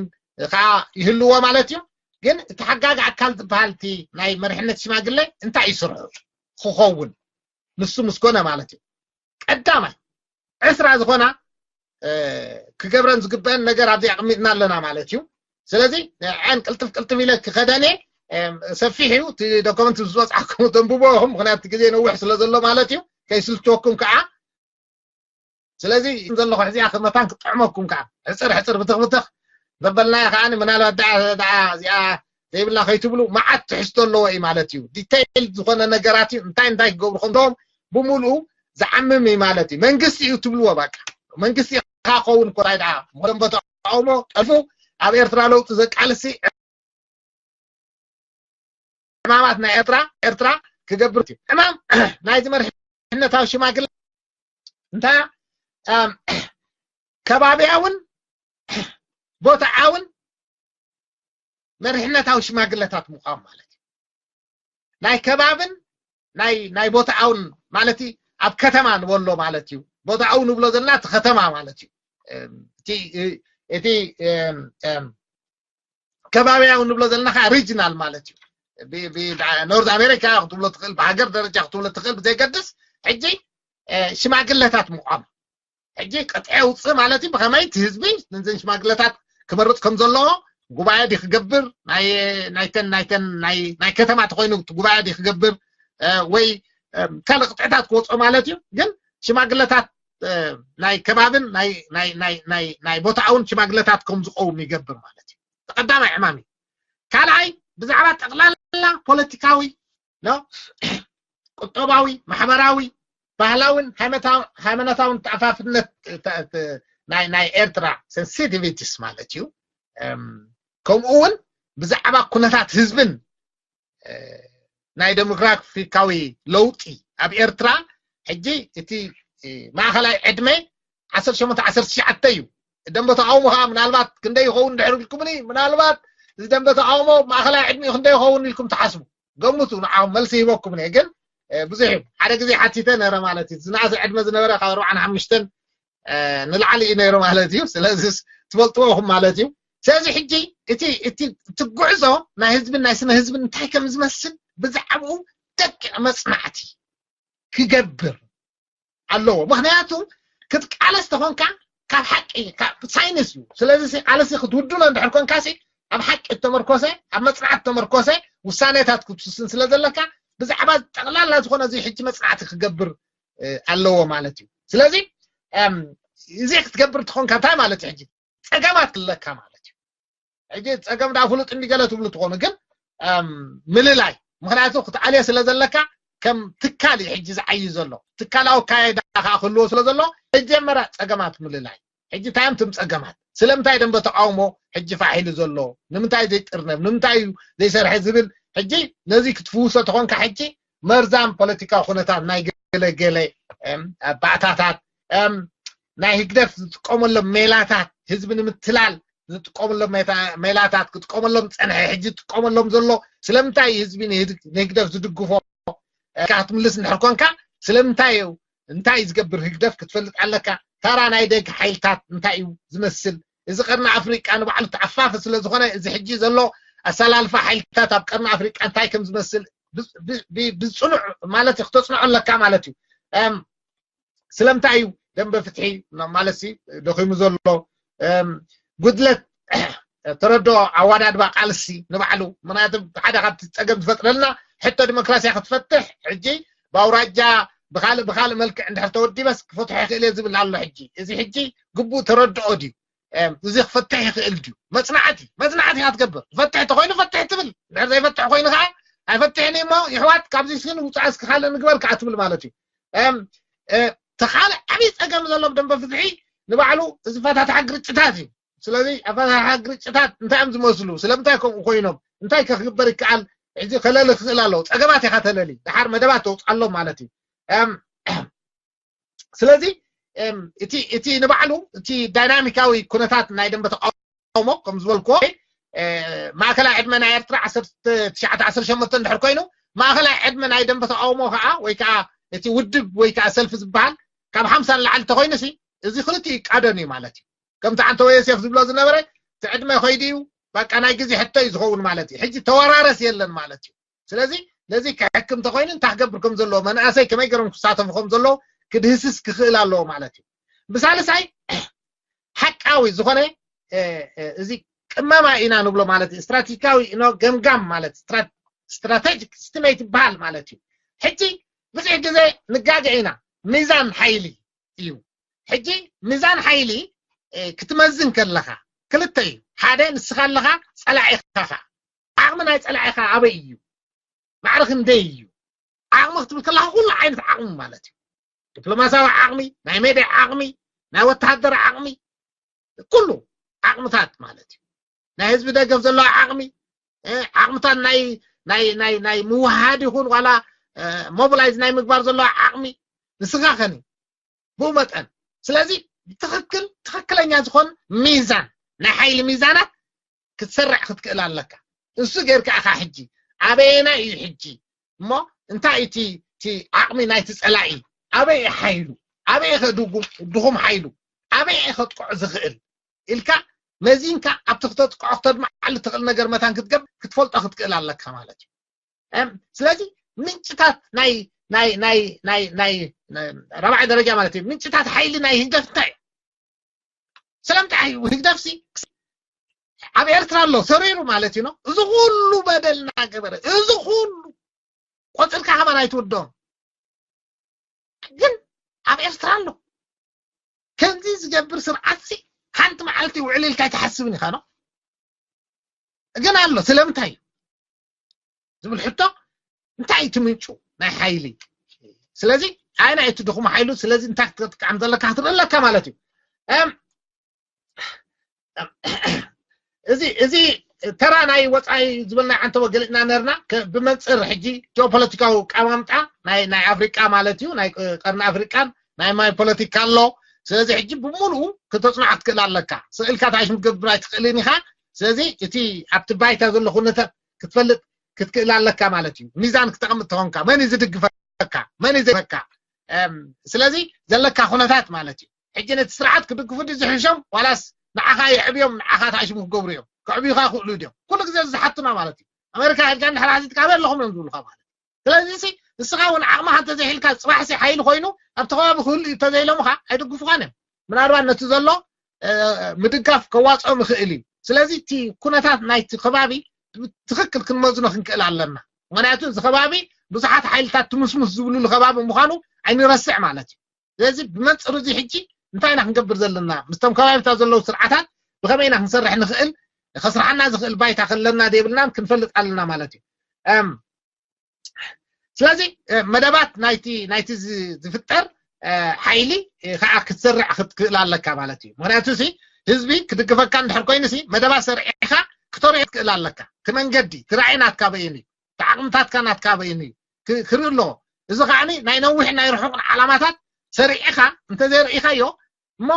ከዓ ይህልዎ ማለት እዩ። ግን እቲ ሓጋጊ ኣካል ዝበሃል እቲ ናይ መርሕነት ሽማግለ እንታይ እዩ ስርሑ ክኸውን? ንሱ ምስ ኮነ ማለት እዩ። ቀዳማይ ዕስራ ዝኾና ክገብረን ዝግበአን ነገር ኣብዚ ኣቕሚጥና ኣለና ማለት እዩ። ስለዚ ንዐን ቅልጥፍ ቅልጥፍ ኢለ ክኸደን እየ። ሰፊሕ እዩ እቲ ዶክመንት፣ ዝወፅዓኩም ተንብቦ ኢኹም፣ ምክንያቱ ግዜ ነዊሕ ስለ ዘሎ ማለት እዩ፣ ከይስልችወኩም ከዓ። ስለዚ ዘለኹ ሕዚኣ ክመታን ክጥዕመኩም ከዓ ሕፅር ሕፅር ብትኽ ብትኽ ዘበልናዮ ከዓ ምናልባት ደኣ ደኣ እዚኣ ዘይብላ ከይትብሉ መዓት ትሕዝቶ ኣለዎ እዩ ማለት እዩ። ዲቴይል ዝኾነ ነገራት እዩ፣ እንታይ እንታይ ክገብሩ ከምቶም ብምሉኡ ዝዓምም እዩ ማለት እዩ። መንግስቲ እዩ ትብልዎ፣ በቃ መንግስቲ ኢኻ ክኸውን እኮ። እንታይ ደኣ ምክንያቱም ተቃውሞ ጠልፉ ኣብ ኤርትራ ለውጢ ዘቃልሲ ዕማማት ናይ ኤርትራ ኤርትራ ክገብር እዩ። ዕማም ናይዚ መርሕነታዊ ሽማግለ እንታይ እያ? ከባብያውን ቦታዓውን መርሕነታዊ ሽማግለታት ምዃም ማለት እዩ። ናይ ከባብን ናይ ናይ ቦታኣውን ማለት እዩ። ኣብ ከተማ ንበሎ ማለት እዩ። ቦታኣው ንብሎ ዘለና እቲ ከተማ ማለት እዩ። እቲ እቲ ከባብያዊ ንብሎ ዘለና ከዓ ሪጅናል ማለት እዩ። ኖርዝ ኣሜሪካ ክትብሎ ትኽእል፣ ብሃገር ደረጃ ክትብሎ ትኽእል፣ ብዘይገድስ ሕጂ ሽማግለታት ምቋም። ሕጂ ቅጥዒ ኣውፅእ ማለት እዩ። ብኸመይ እቲ ህዝቢ ነዘን ሽማግለታት ክመርፅ ከም ዘለዎ፣ ጉባኤ ድዩ ክገብር፣ ናይ ናይተን ናይተን ናይ ናይ ከተማ ተኮይኑ እቲ ጉባኤ ድዩ ክገብር፣ ወይ ካልእ ቅጥዕታት ክወፅኦ ማለት እዩ። ግን ሽማግለታት ናይ ከባብን ናይ ናይ ናይ ናይ ናይ ቦታውን ሽማግለታት ከም ዝቀውም ይገብር ማለት እዩ። ቀዳማይ ዕማም እዩ። ካልኣይ ብዛዕባ ጠቕላላ ፖለቲካዊ፣ ቁጠባዊ፣ ማሕበራዊ፣ ባህላውን ሃይማኖታውን ተኣፋፍነት ናይ ናይ ኤርትራ ሴንሲቲቪቲስ ማለት እዩ። ከምኡ እውን ብዛዕባ ኩነታት ህዝብን ናይ ዴሞግራፊካዊ ለውጢ ኣብ ኤርትራ ሕጂ እቲ ማእኸላይ ዕድመ ዓሰርተ ሸሞንተ ዓሰርተ ትሽዓተ እዩ። ደንበ ተቃውሞ ከዓ ምናልባት ክንደይ ይኸውን ድሕር ኢልኩምኒ፣ ምናልባት እዚ ደንበ ተቃውሞ ማእኸላይ ዕድሚኡ ክንደይ ይኸውን ኢልኩም ትሓስቡ? ገምቱ፣ ንዓኹም መልሲ ሂበኩም እየ። ግን ብዙሕ እዩ። ሓደ ግዜ ሓቲተ ነረ ማለት እዩ። ዝነኣሰ ዕድመ ዝነበረ ካብ ኣርባዓን ሓሙሽተን ንላዕሊ እዩ ነይሩ ማለት እዩ። ስለዚ ትፈልጥዎ ኢኹም ማለት እዩ። ስለዚ ሕጂ እቲ እቲ እቲ ጉዕዞ ናይ ህዝብን ናይ ስነ ህዝብን እንታይ ከም ዝመስል ብዛዕባኡ ደቂቕ መጽናዕቲ ክገብር ኣለዎ። ምክንያቱ ክትቃለስ ተኾንካ ካብ ሓቂ ሳይንስ እዩ። ስለዚ ቃለሲ ክትውድኖ እንድሕር ኮንካ ኣብ ሓቂ ተመርኮሰ፣ ኣብ መፅናዕት ተመርኮሰ ውሳኔታት ክትውስን ስለ ዘለካ ብዛዕባ ጠቕላላ ዝኾነ እዚ ሕጂ መፅናዕቲ ክገብር ኣለዎ ማለት እዩ። ስለዚ እዚ ክትገብር ተኾንካ እንታይ ማለት እዩ? ሕጂ ፀገማት ኣለካ ማለት እዩ። ሕጂ ፀገም ዳ ፍሉጥ እንዲገለ ትብሉ ትኾኑ፣ ግን ምልላይ፣ ምክንያቱ ክትዓልዮ ስለ ዘለካ ከም ትካል እዩ ሕጂ ዝዓይ ዘሎ። ትካላዊ ኣካያይዳ ከዓ ክህልዎ ስለ ዘሎ መጀመርያ ፀገማት ምልላይ። ሕጂ እንታይ እዮም ትም ፀገማት? ስለምንታይ ደንበ ተቃውሞ ሕጂ ፋሕ ኢሉ ዘሎ? ንምንታይ ዘይጥርነብ? ንምንታይ እዩ ዘይሰርሐ ዝብል ሕጂ ነዚ ክትፍውሶ ተኾንካ ሕጂ መርዛም ፖለቲካዊ ኩነታት ናይ ገለ ገለ ባእታታት ናይ ህግደፍ ዝጥቀመሎም ሜላታት ህዝቢ ንምትላል ዝጥቀመሎም ሜላታት ክጥቀመሎም ፀንሐ ሕጂ ዝጥቀመሎም ዘሎ ስለምንታይ ህዝቢ ንህግደፍ ዝድግፎ ክትምልስ እንድሕር ኮንካ ስለምንታይ እዩ እንታይ ዝገብር ህግደፍ ክትፈልጥ ኣለካ። ታራ ናይ ደግ ሓይልታት እንታይ እዩ ዝመስል? እዚ ቀርኒ ኣፍሪቃ ንባዕሉ ተዓፋፊ ስለ ዝኾነ እዚ ሕጂ ዘሎ ኣሰላልፋ ሓይልታት ኣብ ቀርኒ ኣፍሪቃ እንታይ ከም ዝመስል ብፅኑዕ ማለት እዩ ክተፅንዖ ኣለካ ማለት እዩ። ስለምንታይ እዩ ደንበ ፍትሒ ማለት ደኺሙ ዘሎ? ጉድለት ተረድኦ ኣዋዳድባ ቃልሲ ንባዕሉ። ምክንያቱ ሓደ ካብቲ ፀገም ዝፈጥረልና ሕቶ ዲሞክራሲያ ክትፈትሕ ሕጂ ብኣውራጃ ብካልእ ብካልእ መልክዕ እንድሕር ተወዲበስ ክፈትሖ ይኽእል እየ ዝብል ኣሎ። ሕጂ እዚ ሕጂ ግቡእ ተረድኦ ድዩ? እዚ ክፈትሕ ይኽእል ድዩ? መፅናዕቲ መፅናዕቲ ኢካ ትገብር። ዝፈትሕ ተኮይኑ ፈትሕ ትብል፣ እንድሕር ዘይፈትሕ ኮይኑ ከዓ ኣይፈትሕን እሞ ይሕዋት ካብዚ ስን ውፃእ እስኪ ካልእ ንግበር ከዓ ትብል ማለት እዩ። ተካልእ ዓብይ ፀገም ዘሎ ብደንበ ፍትሒ ንባዕሉ እዚ ፈታትሓ ግርጭታት እዩ። ስለዚ ኣፈታትሓ ግርጭታት እንታይ እዮም ዝመስሉ? ስለምንታይ ከምኡ ኮይኖም? እንታይ ከክግበር ይከኣል? ሕዚ ከለሊ ክኽእል ኣለዎ። ፀገማት ኢካ ተለሊ፣ ደሓር መደባት ተውፅኣሎም ማለት እዩ። ስለዚ እቲ እቲ ንባዕሉ እቲ ዳይናሚካዊ ኩነታት ናይ ደንበ ተቃውሞ ከም ዝበልክዎ ማእከላይ ዕድመ ናይ ኤርትራ ዓሰርተ ትሽዓተ ዓሰርተ ሸሞንተ እንድሕር ኮይኑ ማእኸላይ ዕድመ ናይ ደንበ ተቃውሞ ከዓ ወይ ከዓ እቲ ውድብ ወይ ከዓ ሰልፊ ዝበሃል ካብ ሓምሳ ንላዕሊ ተኮይኑ ሲ እዚ ክልቲኡ ይቃደን እዩ ማለት እዩ። ከምቲ ኣንተ ወየሴፍ ዝብሎ ዝነበረ እቲ ዕድመ ኮይዱ እዩ፣ በቃ ናይ ግዜ ሕቶ እዩ ዝኸውን ማለት እዩ። ሕጂ ተወራረስ የለን ማለት እዩ። ስለዚ ነዚ ክሕክም ተኮይኑ እንታይ ክገብር ከም ዘለዎ፣ መናእሰይ ከመይ ገይሮም ክሳተፉ ከም ዘለዎ ክድህስስ ክኽእል ኣለዎ ማለት እዩ። ብሳልሳይ ሓቃዊ ዝኾነ እዚ ቅመማ ኢና ንብሎ ማለት እዩ። ስትራቴጂካዊ ኖ ገምጋም ማለት ስትራቴጂክ ስቲሜት ይበሃል ማለት እዩ። ሕጂ ብዙሕ ግዜ ንጋገ ኢና። ሚዛን ሓይሊ እዩ። ሕጂ ሚዛን ሓይሊ ክትመዝን ከለኻ ክልተ እዩ። ሓደ ንስኻ ኣለኻ፣ ፀላዒኻ ዓቕሚ ናይ ፀላዒኻ ኣበይ እዩ? ማዕረ ክንደይ እዩ? ዓቕሚ ክትብል ከለኻ ኩሉ ዓይነት ዓቕሚ ማለት እዩ። ዲፕሎማሲያዊ ዓቕሚ፣ ናይ ሜድያ ዓቕሚ፣ ናይ ወተሃደር ዓቕሚ፣ ኩሉ ዓቕምታት ማለት እዩ። ናይ ህዝቢ ደገፍ ዘለዎ ዓቕሚ፣ ዓቕምታት ናይ ናይ ናይ ናይ ምውሃድ ይኹን ዋላ ሞቢላይዝ ናይ ምግባር ዘለዎ ዓቕሚ ንስኻ ከኒ ብኡ መጠን። ስለዚ ብትኽክል ትኽክለኛ ዝኾን ሚዛን ናይ ሓይሊ ሚዛናት ክትሰርዕ ክትክእል ኣለካ። እሱ ጌርካ ኢኻ ሕጂ ኣበየና እዩ ሕጂ እሞ እንታይ እቲ እቲ ዓቕሚ ናይቲ ፀላኢ ኣበይ ሓይሉ ኣበይ ከ ድጉም ድኹም ሓይሉ ኣበይ ከጥቅዖ ዝኽእል ኢልካ መዚንካ ኣብቲ ክተጥቅዖ ክተድምዓሉ ትኽእል ነገር መታን ክትገብ ክትፈልጦ ክትክእል ኣለካ ማለት እዩ። ስለዚ ምንጭታት ናይ ናይ ናይ ናይ ናይ ራብዓይ ደረጃ ማለት እዩ ምንጭታት ሓይሊ ናይ ህግደፍ እንታይ እዩ? ስለምንታይ እዩ ህግደፍሲ ኣብ ኤርትራ ኣሎ ሰሪሩ ማለት እዩ ነው። እዚ ኩሉ በደል እናገበረ እዚ ኩሉ ቆፅርካ ከማን ኣይትወደኦም ግን ኣብ ኤርትራ ኣሎ። ከምዚ ዝገብር ስርዓትሲ ሓንቲ መዓልቲ ውዕል ኢልካ ኣይትሓስብን ኢኻ ነው። ግን ኣሎ ስለምንታይ እዩ ዝብል ሕቶ እንታይ እቲ ምንጩ ናይ ሓይሊ? ስለዚ ኣይ ናይ እቲ ድኹም ሓይሉ ስለዚ እንታይ ክትጥቀም ዘለካ ክትርኢ ኣለካ ማለት እዩ። እዚ እዚ ተራ ናይ ወፃኢ ዝበልና ዓንተቦ ገሊፅና ነርና። ብመንፅር ሕጂ ጂኦፖለቲካዊ ቀማምጣ ናይ ናይ ኣፍሪቃ ማለት እዩ ናይ ቀርኒ ኣፍሪቃን ናይ ማይ ፖለቲካ ኣሎ። ስለዚ ሕጂ ብምሉኡ ክተፅንዖ ክትክእል ኣለካ። ስእልካ ታይሽ ምገብር ኣይትክእልን ኢኻ። ስለዚ እቲ ኣብቲ ባይታ ዘሎ ኩነታት ክትፈልጥ ክትክእል ኣለካ ማለት እዩ። ሚዛን ክተቐምጥ ተኾንካ መን እዩ ዝድግፈካ መን እዩ ዘካ? ስለዚ ዘለካ ኩነታት ማለት እዩ። ሕጂ ነቲ ስርዓት ክድግፉ ድዩ ዝሕሾም ዋላስ ንዓኻ የዕብዮም ንዓኻ ታይሽሙ ክገብሩ እዮም? ክዕብዩካ ይኽእሉ ድዮም? ኩሉ ግዜ ዝሓቱና ማለት እዩ። ኣሜሪካ ሄድካ እንድሕር ሓዚትካ ኣበይ ኣለኹም እዮም ዝብሉካ ማለት እዩ። ስለዚ ሲ ንስኻ እውን ዓቕምኻ እንተዘይሒልካ ፅባሕሲ ሓይሊ ኮይኑ ኣብቲ ከባቢ ክህሉ እዩ እንተዘይሎምኻ ኣይድግፉኻን እዮም። ምናልባት ነቲ ዘሎ ምድጋፍ ከዋፅኦም ይኽእል እዩ። ስለዚ እቲ ኩነታት ናይቲ ከባቢ ትኽክል ክንመዝኖ ክንክእል ኣለና። ምክንያቱ እዚ ከባቢ ብዙሓት ሓይልታት ትምስሙስ ዝብሉሉ ከባቢ ምዃኑ ኣይንረስዕ ማለት እዩ። ስለዚ ብመንፅር እዚ ሕጂ እንታይ ኢና ክንገብር ዘለና? ምስቶም ከባቢታት ዘለዉ ስርዓታት ብኸመይ ኢና ክንሰርሕ ንኽእል? ከስርሓና ዝኽእል ባይታ ከለና ደይብልናን ክንፈልጥ ኣለና ማለት እዩ። ስለዚ መደባት ናይቲ ናይቲ ዝፍጠር ሓይሊ ከዓ ክትሰርዕ ክትክእል ኣለካ ማለት እዩ። ምክንያቱ ሲ ህዝቢ ክድግፈካ እንድሕር ኮይኑ ሲ መደባት ሰርዒኻ ክተርዮ ክትክእል ኣለካ። እቲ መንገዲ እቲ ራእይ ናትካ በይን እዩ። እቲ ዓቕምታትካ ናትካ በይን እዩ ክርኢ ኣለዎ። እዚ ከዓ ናይ ነዊሕ ናይ ርሑቕ ዓላማታት ሰሪዕኻ እንተዘይርኢኻዮ እሞ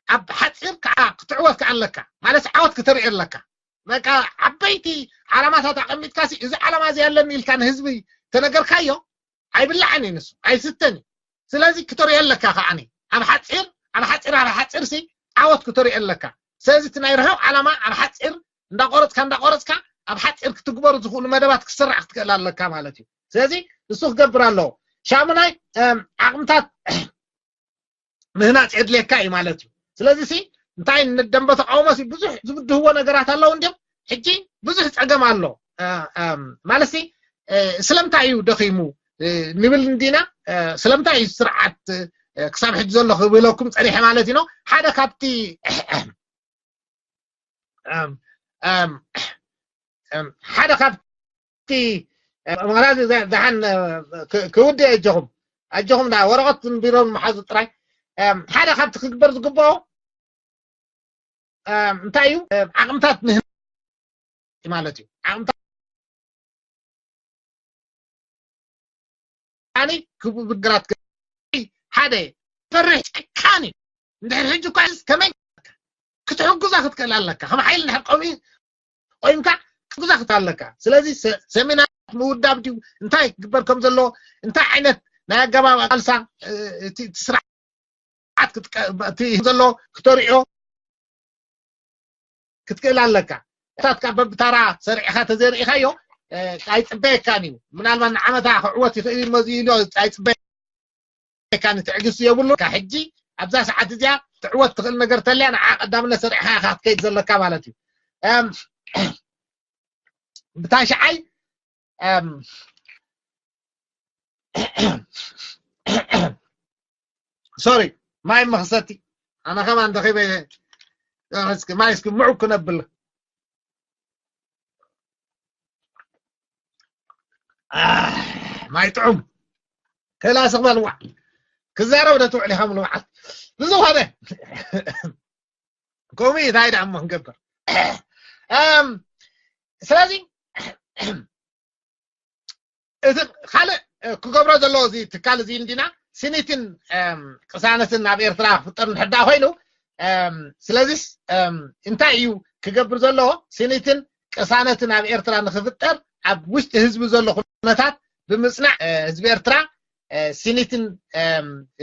ኣብ ሓፂር ከዓ ክትዕወት ከዓ ኣለካ ማለት ዓወት ክተርኢ ኣለካ። በቃ ዓበይቲ ዓላማታት ኣቐሚጥካ ሲ እዚ ዓላማ እዚ ኣለኒ ኢልካ ንህዝቢ ተነገርካዮ ኣይብላዕን እዩ ንሱ ኣይስተን እዩ። ስለዚ ክተርእዮ ኣለካ ከዓኒ ኣብ ሓፂር ኣብ ሓፂር ኣብ ሓፂር ሲ ዓወት ክተርእዮ ኣለካ። ስለዚ እቲ ናይ ርሑቕ ዓላማ ኣብ ሓፂር እንዳቆረፅካ እንዳቆረፅካ ኣብ ሓፂር ክትግበሩ ዝኽእሉ መደባት ክስራሕ ክትክእል ኣለካ ማለት እዩ። ስለዚ እሱ ክገብር ኣለዎ። ሻሙናይ ዓቕምታት ምህናፅ የድልየካ እዩ ማለት እዩ። ስለዚ ሲ እንታይ ንደንበ ተቃውሞ ሲ ብዙሕ ዝብድህዎ ነገራት ኣለዉ እንዲም ሕጂ ብዙሕ ፀገም ኣሎ ማለት ሲ ስለምንታይ እዩ ደኺሙ ንብል እንዲና ስለምንታይ እዩ ስርዓት ክሳብ ሕጂ ዘሎ ክብለኩም ፀኒሐ ማለት እዩ። ሓደ ካብቲ ሓደ ካብቲ መራዚ ደሓን ክውድእ ኣጆኹም ኣጆኹም ዳ ወረቐት ቢሮን መሓዙ ጥራይ ሓደ ካብቲ ክግበር ዝግብኦ እንታይ እዩ ዓቕምታት ምህናፅ ማለት እዩ። ዓቕምታት ኣነ ክብድራት ሓደ ፈርሕ ጨካን እዩ። እንድሕር ሕጂ እኳ ከመይ ክትሕግዛ ክትክእል ኣለካ ከም ሓይሊ እንድሕር ቆሚ ቆይምካ ክትሕግዛ ክትክእል ኣለካ። ስለዚ ሰሚናር ምውዳብ ድዩ እንታይ ክግበር ከም ዘለዎ እንታይ ዓይነት ናይ ኣገባብ ኣቃልሳ እቲ ስርዓት ክትቀ- እቲ ዘሎ ክተሪኦ ክትክእል ኣለካ። እታትካ በብታራ ሰሪዕካ ተዘርኢኻዮ ኣይፅበየካን እዩ። ምናልባት ንዓመታ ክዕወት ይኽእል እዩ መዚ ኢሎ ኣይፅበየካን ትዕግስቲ የብሉ። ሕጂ ኣብዛ ሰዓት እዚኣ ትዕወት ትኽእል ነገር ተልያ ንዓ ቀዳምነት ሰሪዕካ ኢኻ ክትከይድ ዘለካ ማለት እዩ። ብታሽዓይ ሶሪ ማይ መኽሰቲ ኣነ ከማን ደኺበ እስኪ ማይ እስኪ ምዑ ክነብል ማይ ጥዑም ከላስቕ በልዋ ክዛረብ ዶ ትውዕል ኢኻ ምልምዓት ብዝኾነ ከምኡ እንታይ ደኣ እሞ ክንገብር ስለዚ እቲ ካልእ ክገብሮ ዘለዎ እዚ ትካል እዚ እንዲና ስኒትን ቅሳነትን ኣብ ኤርትራ ክፍጠር ንሕዳ ኮይኑ ስለዚስ እንታይ እዩ ክገብር ዘለዎ ስኒትን ቅሳነትን ኣብ ኤርትራ ንክፍጠር ኣብ ውሽጢ ህዝቢ ዘሎ ኩነታት ብምፅናዕ ህዝቢ ኤርትራ ስኒትን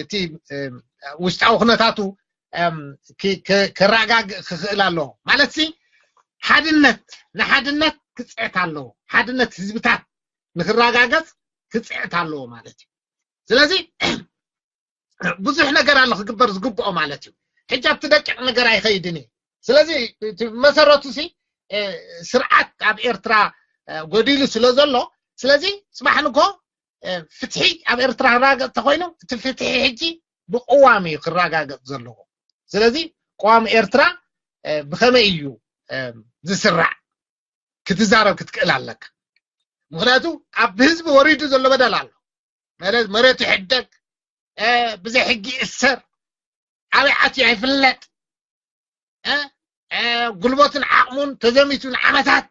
እቲ ውሽጣዊ ኩነታቱ ከረጋግእ ክኽእል ኣለዎ ማለት ሲ ሓድነት ንሓድነት ክፅዕት ኣለዎ ሓድነት ህዝብታት ንክረጋገፅ ክፅዕት ኣለዎ ማለት እዩ ስለዚ ብዙሕ ነገር ኣሎ ክግበር ዝግብኦ ማለት እዩ ሕጂ ኣብቲ ደቂቕ ነገር ኣይኸይድን እዩ ስለዚ መሰረቱ ሲ ስርዓት ኣብ ኤርትራ ጎዲሉ ስለ ዘሎ ስለዚ ፅባሕ ንጎ ፍትሒ ኣብ ኤርትራ ክረጋገፅ ተኮይኑ እቲ ፍትሒ ሕጂ ብቅዋም እዩ ክረጋገፅ ዘለዎ ስለዚ ቅዋም ኤርትራ ብከመይ እዩ ዝስራዕ ክትዛረብ ክትክእል ኣለካ ምክንያቱ ኣብ ህዝቢ ወሪዱ ዘሎ በደል ኣሎ መሬቱ ይሕደግ ብዘይ ሕጊ ይእሰር ኣበይ ዓትዩ ኣይፍለጥ ጉልበቱን ዓቕሙን ተዘሚቱ ንዓመታት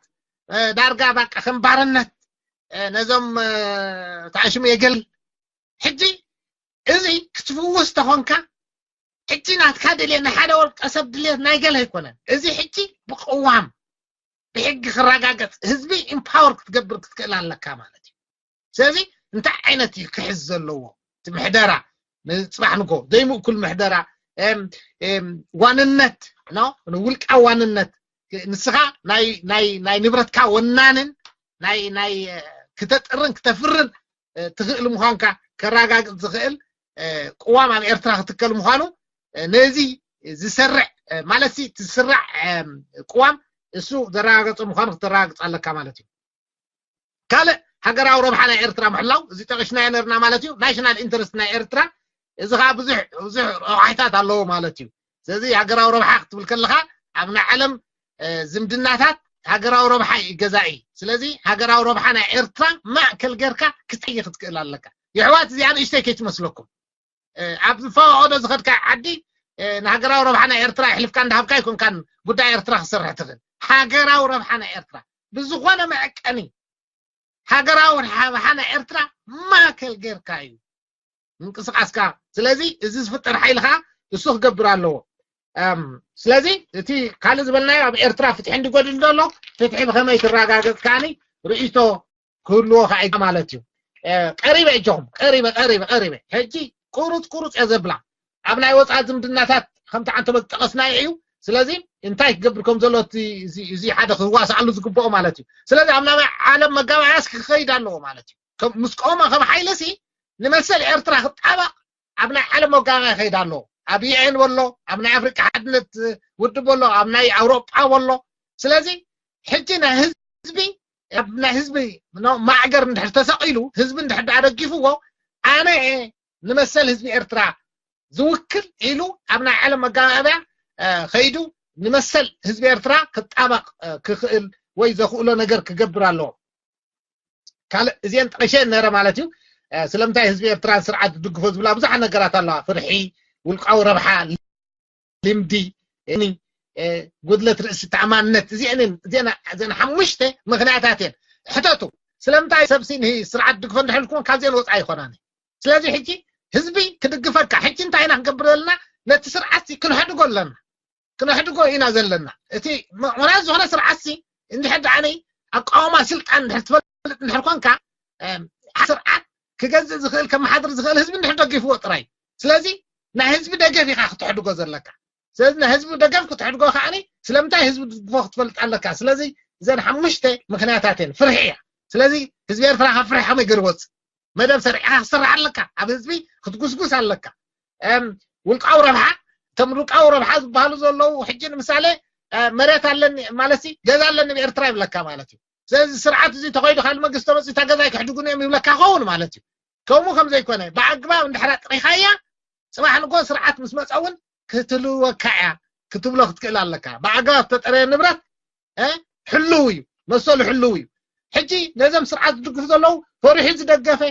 ዳርጋ በቃ ከም ባርነት ነዞም ተኣሽሙ የገል ሕጂ እዚ ክትፍውስ ተኾንካ ሕጂ ናትካ ድልየት ናይ ሓደ ወልቀ ሰብ ድልየት ናይ ገለ ኣይኮነን እዚ ሕጂ ብቅዋም ብሕጊ ክረጋገፅ ህዝቢ ኢምፓወር ክትገብር ክትክእል ኣለካ ማለት እዩ ስለዚ እንታይ ዓይነት እዩ ክሕዝ ዘለዎ እቲ ምሕደራ ንፅባሕ ንጎ ዘይምእኩል ምሕደራ ዋንነት ውልቃዊ ዋንነት ንስኻ ናይ ንብረትካ ወናንን ናይ ክተጥርን ክተፍርን ትኽእል ምዃንካ ከረጋግፅ ዝኽእል ቅዋም ኣብ ኤርትራ ክትከል ምዃኑ ነዚ ዝሰርዕ ማለት ዝስራዕ ቅዋም እሱ ዘረጋገፀ ምዃኑ ክተረጋግፅ ኣለካ ማለት እዩ ካልእ ሃገራዊ ረብሓ ናይ ኤርትራ ምሕላው እዚ ጠቂሽናዮ ነርና ማለት እዩ ናሽናል ኢንተረስት ናይ ኤርትራ እዚ ከዓ ብዙሕ ብዙሕ ረብሓታት ኣለዎ ማለት እዩ ስለዚ ሃገራዊ ረብሓ ክትብል ከለካ ኣብ ናይ ዓለም ዝምድናታት ሃገራዊ ረብሓ እዩ ገዛኢ ስለዚ ሃገራዊ ረብሓ ናይ ኤርትራ ማእከል ገርካ ክትይ ክትክእል ኣለካ የሕዋት እዚኣ ንእሽተይ ከይትመስለኩም ኣብ ዝፈቀዶ ዝኸድካ ዓዲ ንሃገራዊ ረብሓ ናይ ኤርትራ ይሕልፍካ እንዳሃብካ ይኮንካን ጉዳይ ኤርትራ ክሰርሕ ትኽእል ሃገራዊ ረብሓ ናይ ኤርትራ ብዝኾነ መዕቀኒ ሃገራዊ ረብሓ ናይ ኤርትራ ማእከል ጌርካ እዩ ምንቅስቃስካ ስለዚ እዚ ዝፍጠር ሓይሊ ከዓ እሱ ክገብር ኣለዎ ስለዚ እቲ ካልእ ዝበልናዮ ኣብ ኤርትራ ፍትሒ እንዲጎድል ዘሎ ፍትሒ ብከመይ ትረጋገፅ ከዓኒ ርእይቶ ክህልዎ ከዓ ማለት እዩ ቀሪበ እጆኹም ቀሪበ ቀሪበ ቀሪበ ሕጂ ቁሩፅ ቁሩፅ እየ ዘብላ ኣብ ናይ ወፃኢ ዝምድናታት ከምቲ ዓንተበ ዝጠቀስናዮ እዩ ስለዚ እንታይ ክገብር ከም ዘሎ እዚ ሓደ ክዋሳኣሉ ዝግብኦ ማለት እዩ ስለዚ ኣብ ናይ ዓለም መጋባእያስ ክኸይድ ኣለዎ ማለት እዩ ምስ ቆመ ከም ሓይሊ ሲ ንመሰል ኤርትራ ክጣበቅ ኣብ ናይ ዓለም መጋባእያ ይኸይድ ኣለዎ ኣብ ዩኤን በሎ ኣብ ናይ ኣፍሪቃ ሓድነት ውድብ በሎ ኣብ ናይ ኣውሮጳ በሎ ስለዚ ሕጂ ናይ ህዝቢ ኣብ ናይ ህዝቢ ማዕገር እንድሕር ተሰቂሉ ህዝቢ እንድሕር ደኣ ደጊፍዎ ኣነ እየ ንመሰል ህዝቢ ኤርትራ ዝውክል ኢሉ ኣብ ናይ ዓለም መጋባእያ ከይዱ ንመሰል ህዝቢ ኤርትራ ክጣበቅ ክኽእል ወይ ዘኽእሎ ነገር ክገብር ኣለዎ ካልእ እዚአን ጠቂሸ ነረ ማለት እዩ ስለምንታይ ህዝቢ ኤርትራ ስርዓት ዝድግፎ ዝብላ ብዙሓት ነገራት ኣለዋ ፍርሒ ውልቃዊ ረብሓ ልምዲ ጉድለት ርእሲ ተኣማንነት እዚአንን እዚአን ሓሙሽተ ምክንያታት እየን ሕተቱ ስለምንታይ ሰብሲ ንህ ስርዓት ድግፎ እንድሕልኩም ካብዚአን ወፃኢ ይኮናኒ ስለዚ ሕጂ ህዝቢ ክድግፈካ ሕጂ እንታይ ኢና ክንገብር ዘለና ነቲ ስርዓት ክንሕድጎ ኣለና ክነሕድጎ ኢና ዘለና እቲ ምክንያት ዝኾነ ስርዓት እንድሕር ደዓነይ ኣቃወማ ስልጣን እንድሕር ትበል ዘይትፈልጥ እንድሕር ኮንካ፣ ስርዓት ክገዝእ ዝኽእል፣ ከመሓድር ዝኽእል ህዝቢ እንድሕር ደጊፍዎ ጥራይ። ስለዚ ናይ ህዝቢ ደገፍ ኢኻ ክትሕድጎ ዘለካ። ስለዚ ናይ ህዝቢ ደገፍ ክትሕድጎ ከዓኒ ስለምንታይ ህዝቢ ድግፎ ክትፈልጥ ኣለካ። ስለዚ እዘን ሓሙሽተ ምኽንያታት እየን። ፍርሒ እያ። ስለዚ ህዝቢ ኤርትራ ካብ ፍርሒ ከመይ ገይሩ ይወፅእ? መደብ ሰሪዕካ ክትሰርሕ ኣለካ። ኣብ ህዝቢ ክትጉስጉስ ኣለካ። ውልቃዊ ረብሓ፣ እቶም ውልቃዊ ረብሓ ዝበሃሉ ዘለዉ ሕጂ ንምሳሌ መሬት ኣለኒ ማለት ገዛ ኣለኒ ብኤርትራ ይብለካ ማለት እዩ። ስለዚ ስርዓት እዚ ተኸይዱ ካልእ መንግስቲ ተመፅኡ እታ ገዛይ ክሕድጉኒ እዮም ይብለካ ኸውን ማለት እዩ። ከምኡ ከም ዘይኮነ ብኣግባብ እንድሕር ኣጥሪኻያ፣ ፅባሕ ንጎ ስርዓት ምስ መፀ እውን ክትልወካ እያ ክትብሎ ክትክእል ኣለካ። ብኣግባብ ዝተጠረየ ንብረት ሕልው እዩ፣ መሰሉ ሕልው እዩ። ሕጂ ነዞም ስርዓት ዝድግፉ ዘለዉ ፈሪሑ ዝደገፈ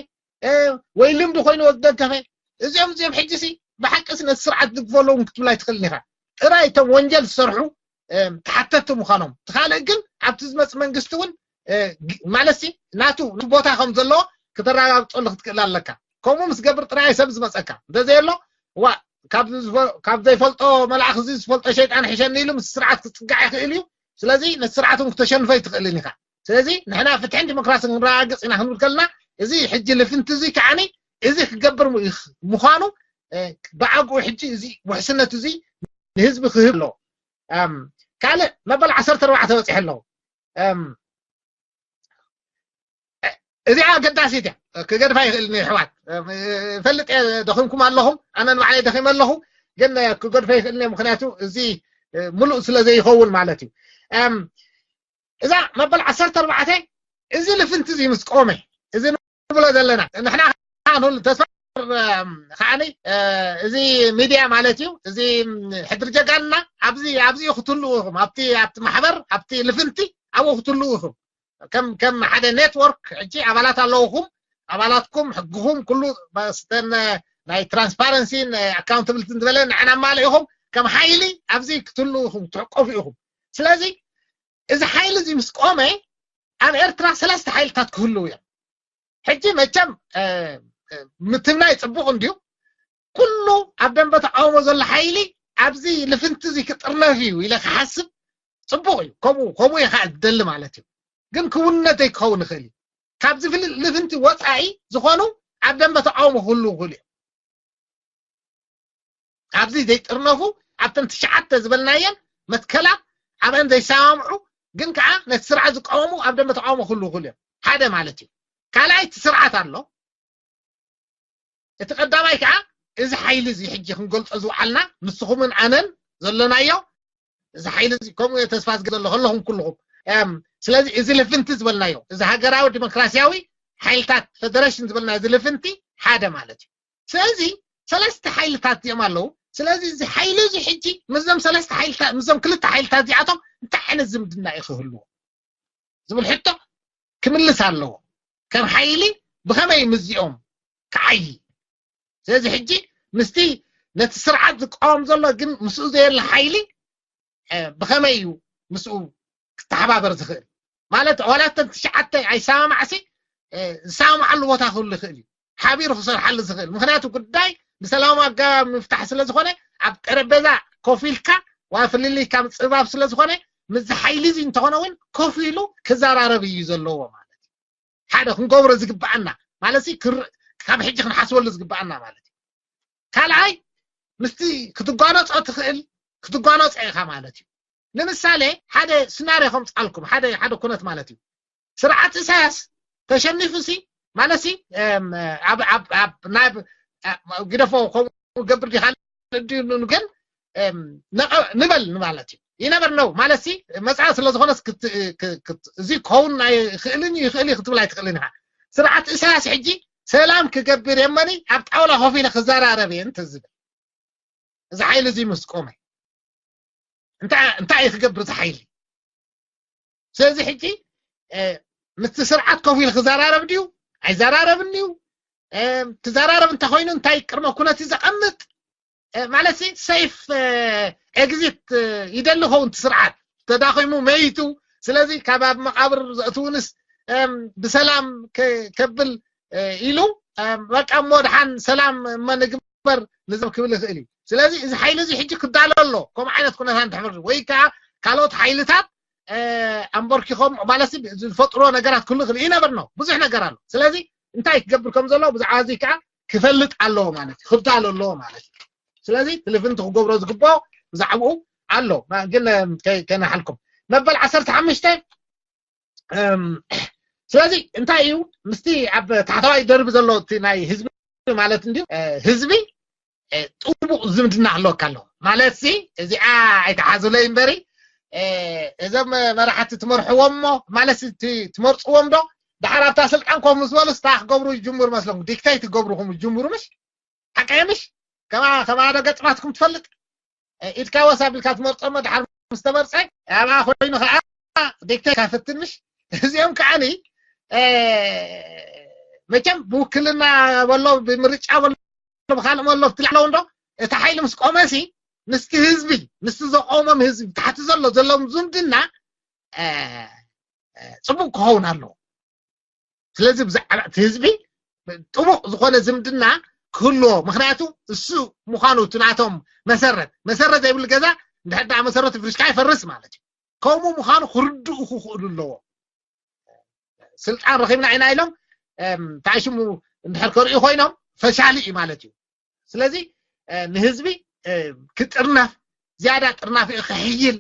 ወይ ልምዲ ኮይንዎ ዝደገፈ፣ እዚኦም እዚኦም ሕጂ ሲ ብሓቂ ሲ ነቲ ስርዓት ዝድግፉ ኣለዉ ክትብል ኣይትኽእልን ኢኻ። ጥራይ እቶም ወንጀል ዝሰርሑ ተሓተቲ ምዃኖም። እቲ ካልእ ግን ኣብቲ ዝመፅ መንግስቲ እውን ማለት ሲ ናቱ ቦታ ከም ዘለዎ ክተረጋግፀሉ ክትክእል ኣለካ። ከምኡ ምስ ገብር ጥራይ ሰብ ዝመፀካ እንተዘየሎ ዋ ካብ ዘይፈልጦ መልኣኽ እዚ ዝፈልጦ ሸይጣን ሕሸኒ ኢሉ ምስ ስርዓት ክፅጋዕ ይኽእል እዩ። ስለዚ ነቲ ስርዓት እውን ክተሸንፎ ይትኽእልን ኢኻ። ስለዚ ንሕና ፍትሕን ዲሞክራሲን ክንረጋግፅ ኢና ክንብል ከለና እዚ ሕጂ ልፍንቲ እዚ ከዓኒ እዚ ክገብር ምዃኑ ብኣግኡ ሕጂ እዚ ውሕስነት እዚ ንህዝቢ ክህብ ኣለዎ። ካልእ መበል ዓሰርተ ኣርባዕተ በፂሐ ኣለዎ። እዚኣ ኣገዳሲት እያ። ክገድፋ ይኽእል እየ ኣሕዋት፣ እፈልጥ እየ ደኺምኩም ኣለኹም፣ ኣነ ንባዕለይ ደኺመ ኣለኹ። ግን ክገድፎ ይኽእል እየ፣ ምኽንያቱ እዚ ምሉእ ስለ ዘይኸውን ማለት እዩ። እዛ መበል ዓሰርተ ኣርባዕተ እዚ ልፍንቲ እዚ ምስ ቆመ፣ እዚ ንብሎ ዘለና ንሕና ንሉ ተስፋ ከዓኒ እዚ ሚድያ ማለት እዩ። እዚ ሕድሪ ጀጋንና ኣብዚ ኣብዚኡ ክትህልዉ ኢኹም፣ ኣብቲ ኣብቲ ማሕበር ኣብቲ ልፍንቲ ኣብኡ ክትህልዉ ኢኹም። ከም ከም ሓደ ኔትወርክ ሕጂ ኣባላት ኣለውኹም። ኣባላትኩም ሕግኹም ኩሉ ስተን ናይ ትራንስፓረንሲን ኣካውንታብሊቲን ዝበለ ንዓና ኣማልኢኹም ከም ሓይሊ ኣብዚ ክትህልዉ ኢኹም፣ ትሕቆፉ ኢኹም። ስለዚ እዚ ሓይሊ እዚ ምስ ቆመ ኣብ ኤርትራ ሰለስተ ሓይልታት ክህልዉ እዮም። ሕጂ መቸም ምትምናይ ፅቡቕ እንድዩ። ኩሉ ኣብ ደንበ ተቃውሞ ዘሎ ሓይሊ ኣብዚ ልፍንቲ እዚ ክጥርነፍ እዩ ኢለ ክሓስብ ፅቡቕ እዩ። ከምኡ ከምኡ እየ ከዓ ዝደሊ ማለት እዩ። ግን ክውንነት ዘይክኸውን ይኽእል እዩ። ካብዚ ፍል- ልፍንቲ ወፃኢ ዝኾኑ ኣብ ደንበ ተቃውሞ ክህልዉ ይኽእሉ እዮም። ኣብዚ ዘይጥርነፉ ኣብተን ትሽዓተ ዝበልናየን መትከላት ኣብአን ዘይሰማምዑ ግን ከዓ ነቲ ስርዓት ዝቃወሙ ኣብ ደንበ ተቃውሞ ክህልዉ ይኽእሉ እዮም። ሓደ ማለት እዩ። ካልኣይ እቲ ስርዓት ኣሎ። እቲ ቀዳማይ ከዓ እዚ ሓይሊ እዚ ሕጂ ክንገልፆ ዝውዓልና ንስኹምን ኣነን ዘለናዮ እዚ ሓይሊ እዚ ከምኡ እየ ተስፋ ዝገ ዘለኹ ኣለኹም ኩልኹም። ስለዚ እዚ ልፍንቲ ዝበልናዮ እዚ ሃገራዊ ዲሞክራሲያዊ ሓይልታት ፌደሬሽን ዝበልና እዚ ልፍንቲ ሓደ ማለት እዩ። ስለዚ ሰለስተ ሓይልታት እዮም ኣለዉ። ስለዚ እዚ ሓይሊ እዚ ሕጂ ምስዞም ሰለስተ ሓይልታት ምስዞም ክልተ ሓይልታት እዚኣቶም እንታይ ዓይነት ዝምድና እዩ ክህልዎ ዝብል ሕቶ ክምልስ ኣለዎ። ከም ሓይሊ ብኸመይ ምስዚኦም ክዓዪ? ስለዚ ሕጂ ምስቲ ነቲ ስርዓት ዝቃወም ዘሎ ግን ምስኡ ዘየለ ሓይሊ ብኸመይ እዩ ምስኡ ክተሓባበር ዝኽእል? ማለት ዋላ እተን ትሽዓተ ኣይሰማማዕሲ ዝሰማማዓሉ ቦታ ክህሉ ይኽእል እዩ። ሓቢሩ ክሰርሓሉ ዝኽእል ምኽንያቱ ጉዳይ ብሰላማዊ ኣገባብ ምፍታሕ ስለ ዝኾነ ኣብ ጠረጴዛ ኮፍ ኢልካ ዋ ፍልልይካ ምፅብባብ ስለ ዝኾነ ምስዚ ሓይሊ እዚ እንተኾነ እውን ኮፍ ኢሉ ክዘራረብ እዩ ዘለዎ ማለት እዩ። ሓደ ክንገብሮ ዝግበኣና ማለት ሲ ክር- ካብ ሕጂ ክንሓስበሉ ዝግበኣና ማለት እዩ። ካልኣይ ምስቲ ክትጓነፆ ትኽእል ክትጓነፆ ኢኻ ማለት እዩ። ንምሳሌ ሓደ ስናርዮ ከምፃልኩም ሓደ ሓደ ኩነት ማለት እዩ። ስርዓት ኢሳያስ ተሸኒፉ ሲ ማለት ሲ ኣብ ኣብ ኣብ ናይ ግደፎ ከምኡ ገብር ዲኻ ግን ንበል ማለት እዩ። ይነበር ነው ማለት ሲ መፅኣ ስለ ዝኾነስ እዚ ክኸውን ኣይኽእልን ይኽእል ክትብል ኣይትኽእልን ኢኻ። ስርዓት ኢሳያስ ሕጂ ሰላም ክገብር የመኒ ኣብ ጣውላ ኮፍ ኢለ ክዘራረብ እየ እንተዝብል እዚ ሓይሊ እዚ ምስ ቆመ እንታይ እንታይ እዩ ክገብር እዚ ሓይሊ? ስለዚ ሕጂ ምስቲ ስርዓት ኮፍ ኢሉ ክዘራረብ ድዩ ኣይዘራረብን እዩ? ክዘራረብ እንተኮይኑ እንታይ ቅድመ ኩነት እዩ ዘቐምጥ? ማለት ሲ ሰይፍ ኤግዚት ይደሊ ኸውን እቲ ስርዓት ተዳኺሙ መይቱ። ስለዚ ካብ ኣብ መቃብር ዘእትውንስ ብሰላም ከብል ኢሉ በቃ እሞ ድሓን ሰላም እመ ንግበር ንዘብ ክብል ይኽእል እዩ። ስለዚ እዚ ሓይሊ እዚ ሕጂ ክዳሎ ኣሎ። ከምኡ ዓይነት ኩነታት እንድሕር ወይ ከዓ ካልኦት ሓይልታት ኣንበርኪኾም ማለት ዝፈጥሮ ነገራት ኩሉ ክልእ ይነበር ነው። ብዙሕ ነገር ኣሎ። ስለዚ እንታይ ክገብር ከም ዘለዎ ብዛዕባ እዚ ከዓ ክፈልጥ ኣለዎ ማለት እዩ። ክዳሎ ኣለዎ ማለት እዩ። ስለዚ ትልፍንቲ ክገብሮ ዝግብኦ ብዛዕባኡ ኣሎ። ግን ከነሓልኩም መበል ዓሰርተ ሓሙሽተ ስለዚ እንታይ እዩ ምስቲ ኣብ ታሕተዋይ ደርቢ ዘሎ እቲ ናይ ህዝቢ ማለት እንዲ ህዝቢ ጥቡቕ ዝምድና ኣለካ ኣሎ ማለት ሲ እዚኣ ኣይተሓዙለይ እምበሪ እዞም መራሕቲ ትመርሕዎም ሞ ማለት ትመርፅዎም ዶ ድሓር ኣብታ ስልጣን ኮፍ ምስ በሉ ስታ ክገብሩ ይጅምሩ መስሎም ዲክተይት ክገብሩኹም ይጅምሩ ምሽ ሓቀየ ምሽ ከማ ከማዶ ገፅማትኩም ትፈልጥ ኢድካ ወስ ኣቢልካ ትመርፆ ሞ ድሓር ምስ ተመርፀ ኣብኣ ኮይኑ ከዓ ዲክተይት ካፍትን ምሽ እዚኦም ከዓኒ መቸም ብውክልና በሎ ብምርጫ በሎ ብካልእ በሎ ብትልዕለው እንዶ እቲ ሓይሊ ምስ ቆመሲ ምስቲ ህዝቢ ምስቲ ዘቆሞም ህዝቢ ታሕቲ ዘሎ ዘለዎም ዝምድና ፅቡቅ ክኸውን ኣለዎ። ስለዚ ብዛዕባ እቲ ህዝቢ ጥቡቅ ዝኾነ ዝምድና ክህልዎ ምክንያቱ እሱ ምዃኑ እቲ ናቶም መሰረት መሰረት ዘይብሉ ገዛ እንድሕር ደኣ መሰረቱ ፍርሽካ ይፈርስ ማለት እዩ። ከምኡ ምዃኑ ክርድኡ ክኽእሉ ኣለዎ። ስልጣን ረኺብና ኢና ኢሎም እንታይ ሽሙ እንድሕር ከርእዩ ኮይኖም ፈሻሊ እዩ ማለት እዩ። ስለዚ ንህዝቢ ክጥርነፍ ዝያዳ ጥርናፊኡ ክሕይል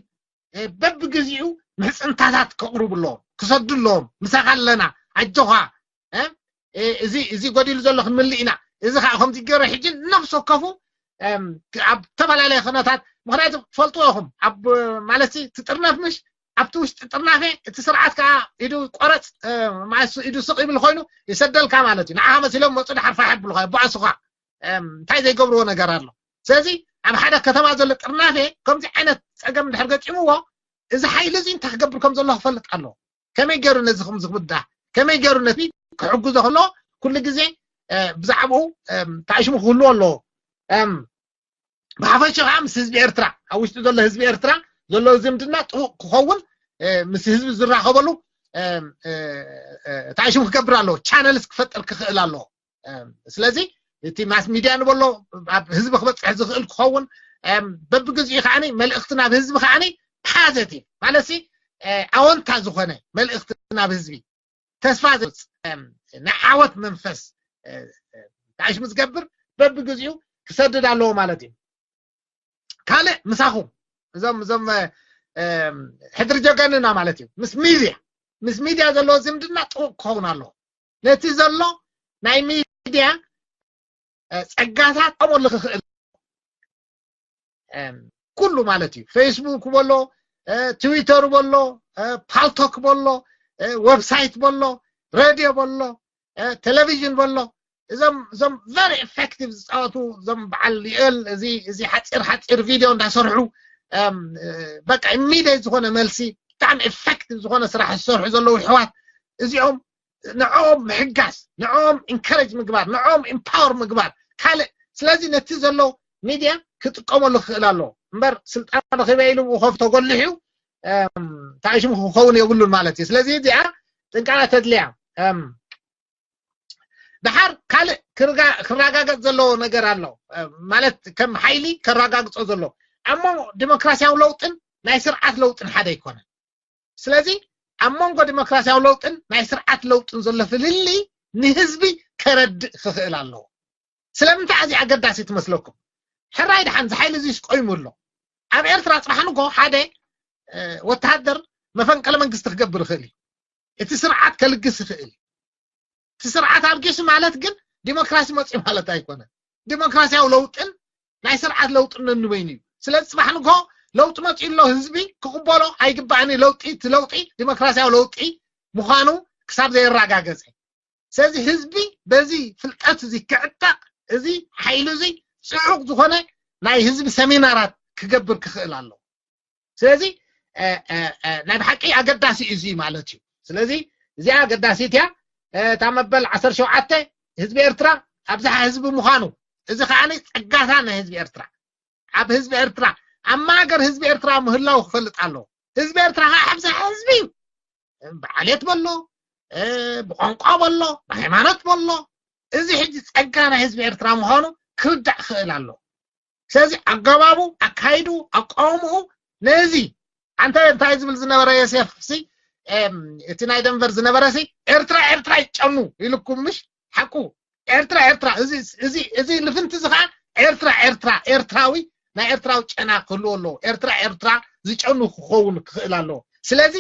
በብግዚኡ ምሕፅንታታት ከቕርቡ ኣለዎም ክሰዱ ኣለዎም ምሳኻ ኣለና ኣጆኻ እዚ እዚ ጎዲሉ ዘሎ ክንምልእ ኢና እዚ ከዓ ከምዚ ገይሩ ሕጂ ነብሲ ወከፉ ኣብ ዝተፈላለየ ኩነታት ምክንያቱ ትፈልጥዎ ኢኹም ኣብ ማለት ትጥርነፍ ምሽ ኣብቲ ውሽጢ ጥርናፌ እቲ ስርዓት ከዓ ኢዱ ቆረፅ ማሱ ኢዱ ስቕ ይብል ኮይኑ ይሰደልካ ማለት እዩ ንዓኻ መሲሎም መፁ ድሓር ፋሕ ብልካ ይበኣሱካ እንታይ ዘይገብርዎ ነገር ኣሎ ስለዚ ኣብ ሓደ ከተማ ዘሎ ጥርናፌ ከምዚ ዓይነት ፀገም እንድሕር ገጢምዎ እዚ ሓይሊ እዚ እንታይ ክገብር ከም ዘሎ ክፈልጥ ኣለዎ ከመይ ገይሩ ነዚ ከም ዝክብዳ ከመይ ገይሩ ነቲ ክሕግዞ ከሎ ኩሉ ግዜ ብዛዕባኡ ታሽሙ ክህልዎ ኣለዎ ብሓፈሻ ከዓ ምስ ህዝቢ ኤርትራ ኣብ ውሽጢ ዘሎ ህዝቢ ኤርትራ ዘሎ ዝምድና ጥቡቅ ክኸውን ምስ ህዝቢ ዝራኸበሉ ታሽሙ ክገብር ኣለዎ ቻነልስ ክፈጥር ክኽእል ኣለዎ ስለዚ እቲ ማስ ሚድያ ንበሎ ኣብ ህዝቢ ክበፅሕ ዝኽእል ክኸውን በብግዚኡ ከዓ መልእክቲ ናብ ህዝቢ ከዓ ፓዘቲቭ ማለት ኣወንታ ዝኾነ መልእክቲ ናብ ህዝቢ ተስፋ ዘውፅእ ናይ ዓወት መንፈስ ጣሽ ምስ ገብር በብግዚኡ ክሰድድ ኣለዎ ማለት እዩ። ካልእ ምሳኹም እዞም እዞም ሕድሪ ጀጋንና ማለት እዩ ምስ ሚድያ ምስ ሚድያ ዘለዎ ዝምድና ጥቡቅ ክኸውን ኣለዎ። ነቲ ዘሎ ናይ ሚድያ ፀጋታት ኣሞልክ ክእል ኩሉ ማለት እዩ ፌስቡክ በሎ ትዊተር በሎ ፓልቶክ በሎ ዌብሳይት በሎ ሬድዮ በሎ ቴሌቪዥን በሎ እዞም እዞም very effective ዝፃወቱ እዞም በዓል ዩኤል እዚ እዚ ሓፂር ሓፂር ቪድዮ እንዳሰርሑ በቃ ኢሚዲየት ዝኾነ መልሲ ብጣዕሚ effective ዝኾነ ስራሕ ዝሰርሑ ዘለዉ ኣሕዋት እዚኦም ንዕኦም ምሕጋዝ ንዕኦም ኢንካሬጅ ምግባር ንዕኦም ኢምፓወር ምግባር ካልእ ስለዚ ነቲ ዘሎ ሚድያ ክጥቀመሉ ክኽእል ኣለዎ እምበር ስልጣን ረኺበ ኢሉ ብኡ ከፍ ተጎልሕ እዩ ታሽሙ ክኸውን የብሉን ማለት እዩ ስለዚ እዚኣ ጥንቃቐ ተድልያ ድሓር ካልእ ክረጋገፅ ዘለዎ ነገር ኣሎ ማለት ከም ሓይሊ ከረጋግፆ ዘሎ ኣብ መንጎ ዲሞክራሲያዊ ለውጥን ናይ ስርዓት ለውጥን ሓደ ኣይኮነን ስለዚ ኣብ መንጎ ዲሞክራሲያዊ ለውጥን ናይ ስርዓት ለውጥን ዘሎ ፍልልይ ንህዝቢ ከረድእ ክኽእል ኣለዎ ስለምንታይ እዚ ኣገዳሲ ትመስለኩም ሕራይ ድሓን ዝሓይሊ እዚስ ቆይሙ ኣሎ ኣብ ኤርትራ ፅባሕ ንጎ ሓደ ወተሃደር መፈንቀለ መንግስቲ ክገብር ይኽእል እዩ እቲ ስርዓት ከልግስ ይኽእል እቲ ስርዓት ኣብጊሱ ማለት ግን ዲሞክራሲ መፅኡ ማለት ኣይኮነን ዲሞክራሲያዊ ለውጥን ናይ ስርዓት ለውጥን ነንበይኑ እዩ ስለዚ ፅባሕ ንጎ ለውጢ መፅኡ ኣሎ ህዝቢ ክቕበሎ ኣይግባእን ለውጢ እቲ ለውጢ ዲሞክራሲያዊ ለውጢ ምዃኑ ክሳብ ዘየረጋገፀ ስለዚ ህዝቢ በዚ ፍልጠት እዚ ክዕጠቕ እዚ ሓይሉ እዚ ፅዑቕ ዝኾነ ናይ ህዝቢ ሰሚናራት ክገብር ክኽእል ኣለዎ ስለዚ ናይ ብሓቂ ኣገዳሲ እዩ እዚ ማለት እዩ ስለዚ እዚኣ ኣገዳሲት እያ እታ መበል ዓሰርተ ሸውዓተ ህዝቢ ኤርትራ ኣብዝሓ ህዝቢ ምዃኑ እዚ ከዓ ፀጋታ ናይ ህዝቢ ኤርትራ ኣብ ህዝቢ ኤርትራ ኣብ ማእገር ህዝቢ ኤርትራ ምህላው ክፈልጥ ኣለዎ ህዝቢ ኤርትራ ከዓ ኣብዝሓ ህዝቢ እዩ ብዓሌት በሎ ብቋንቋ በሎ ብሃይማኖት በሎ እዚ ሕጂ ፀጋ ናይ ህዝቢ ኤርትራ ምዃኑ ክርዳእ ክኽእል ኣለዎ ስለዚ ኣገባቡ ኣካይዱ ኣቃውምኡ ነዚ ኣንተ እንታይ ዝብል ዝነበረ ዮሴፍ ሲ እቲ ናይ ደንቨር ዝነበረ ሲ ኤርትራ ኤርትራ ይጨኑ ኢልኩም ምሽ ሓቁ ኤርትራ ኤርትራ እዚ እዚ እዚ ልፍንቲ እዚ ከዓ ኤርትራ ኤርትራ ኤርትራዊ ናይ ኤርትራዊ ጨና ክህልዎ ኣለዎ። ኤርትራ ኤርትራ ዝጨኑ ክኸውን ክኽእል ኣለዎ። ስለዚ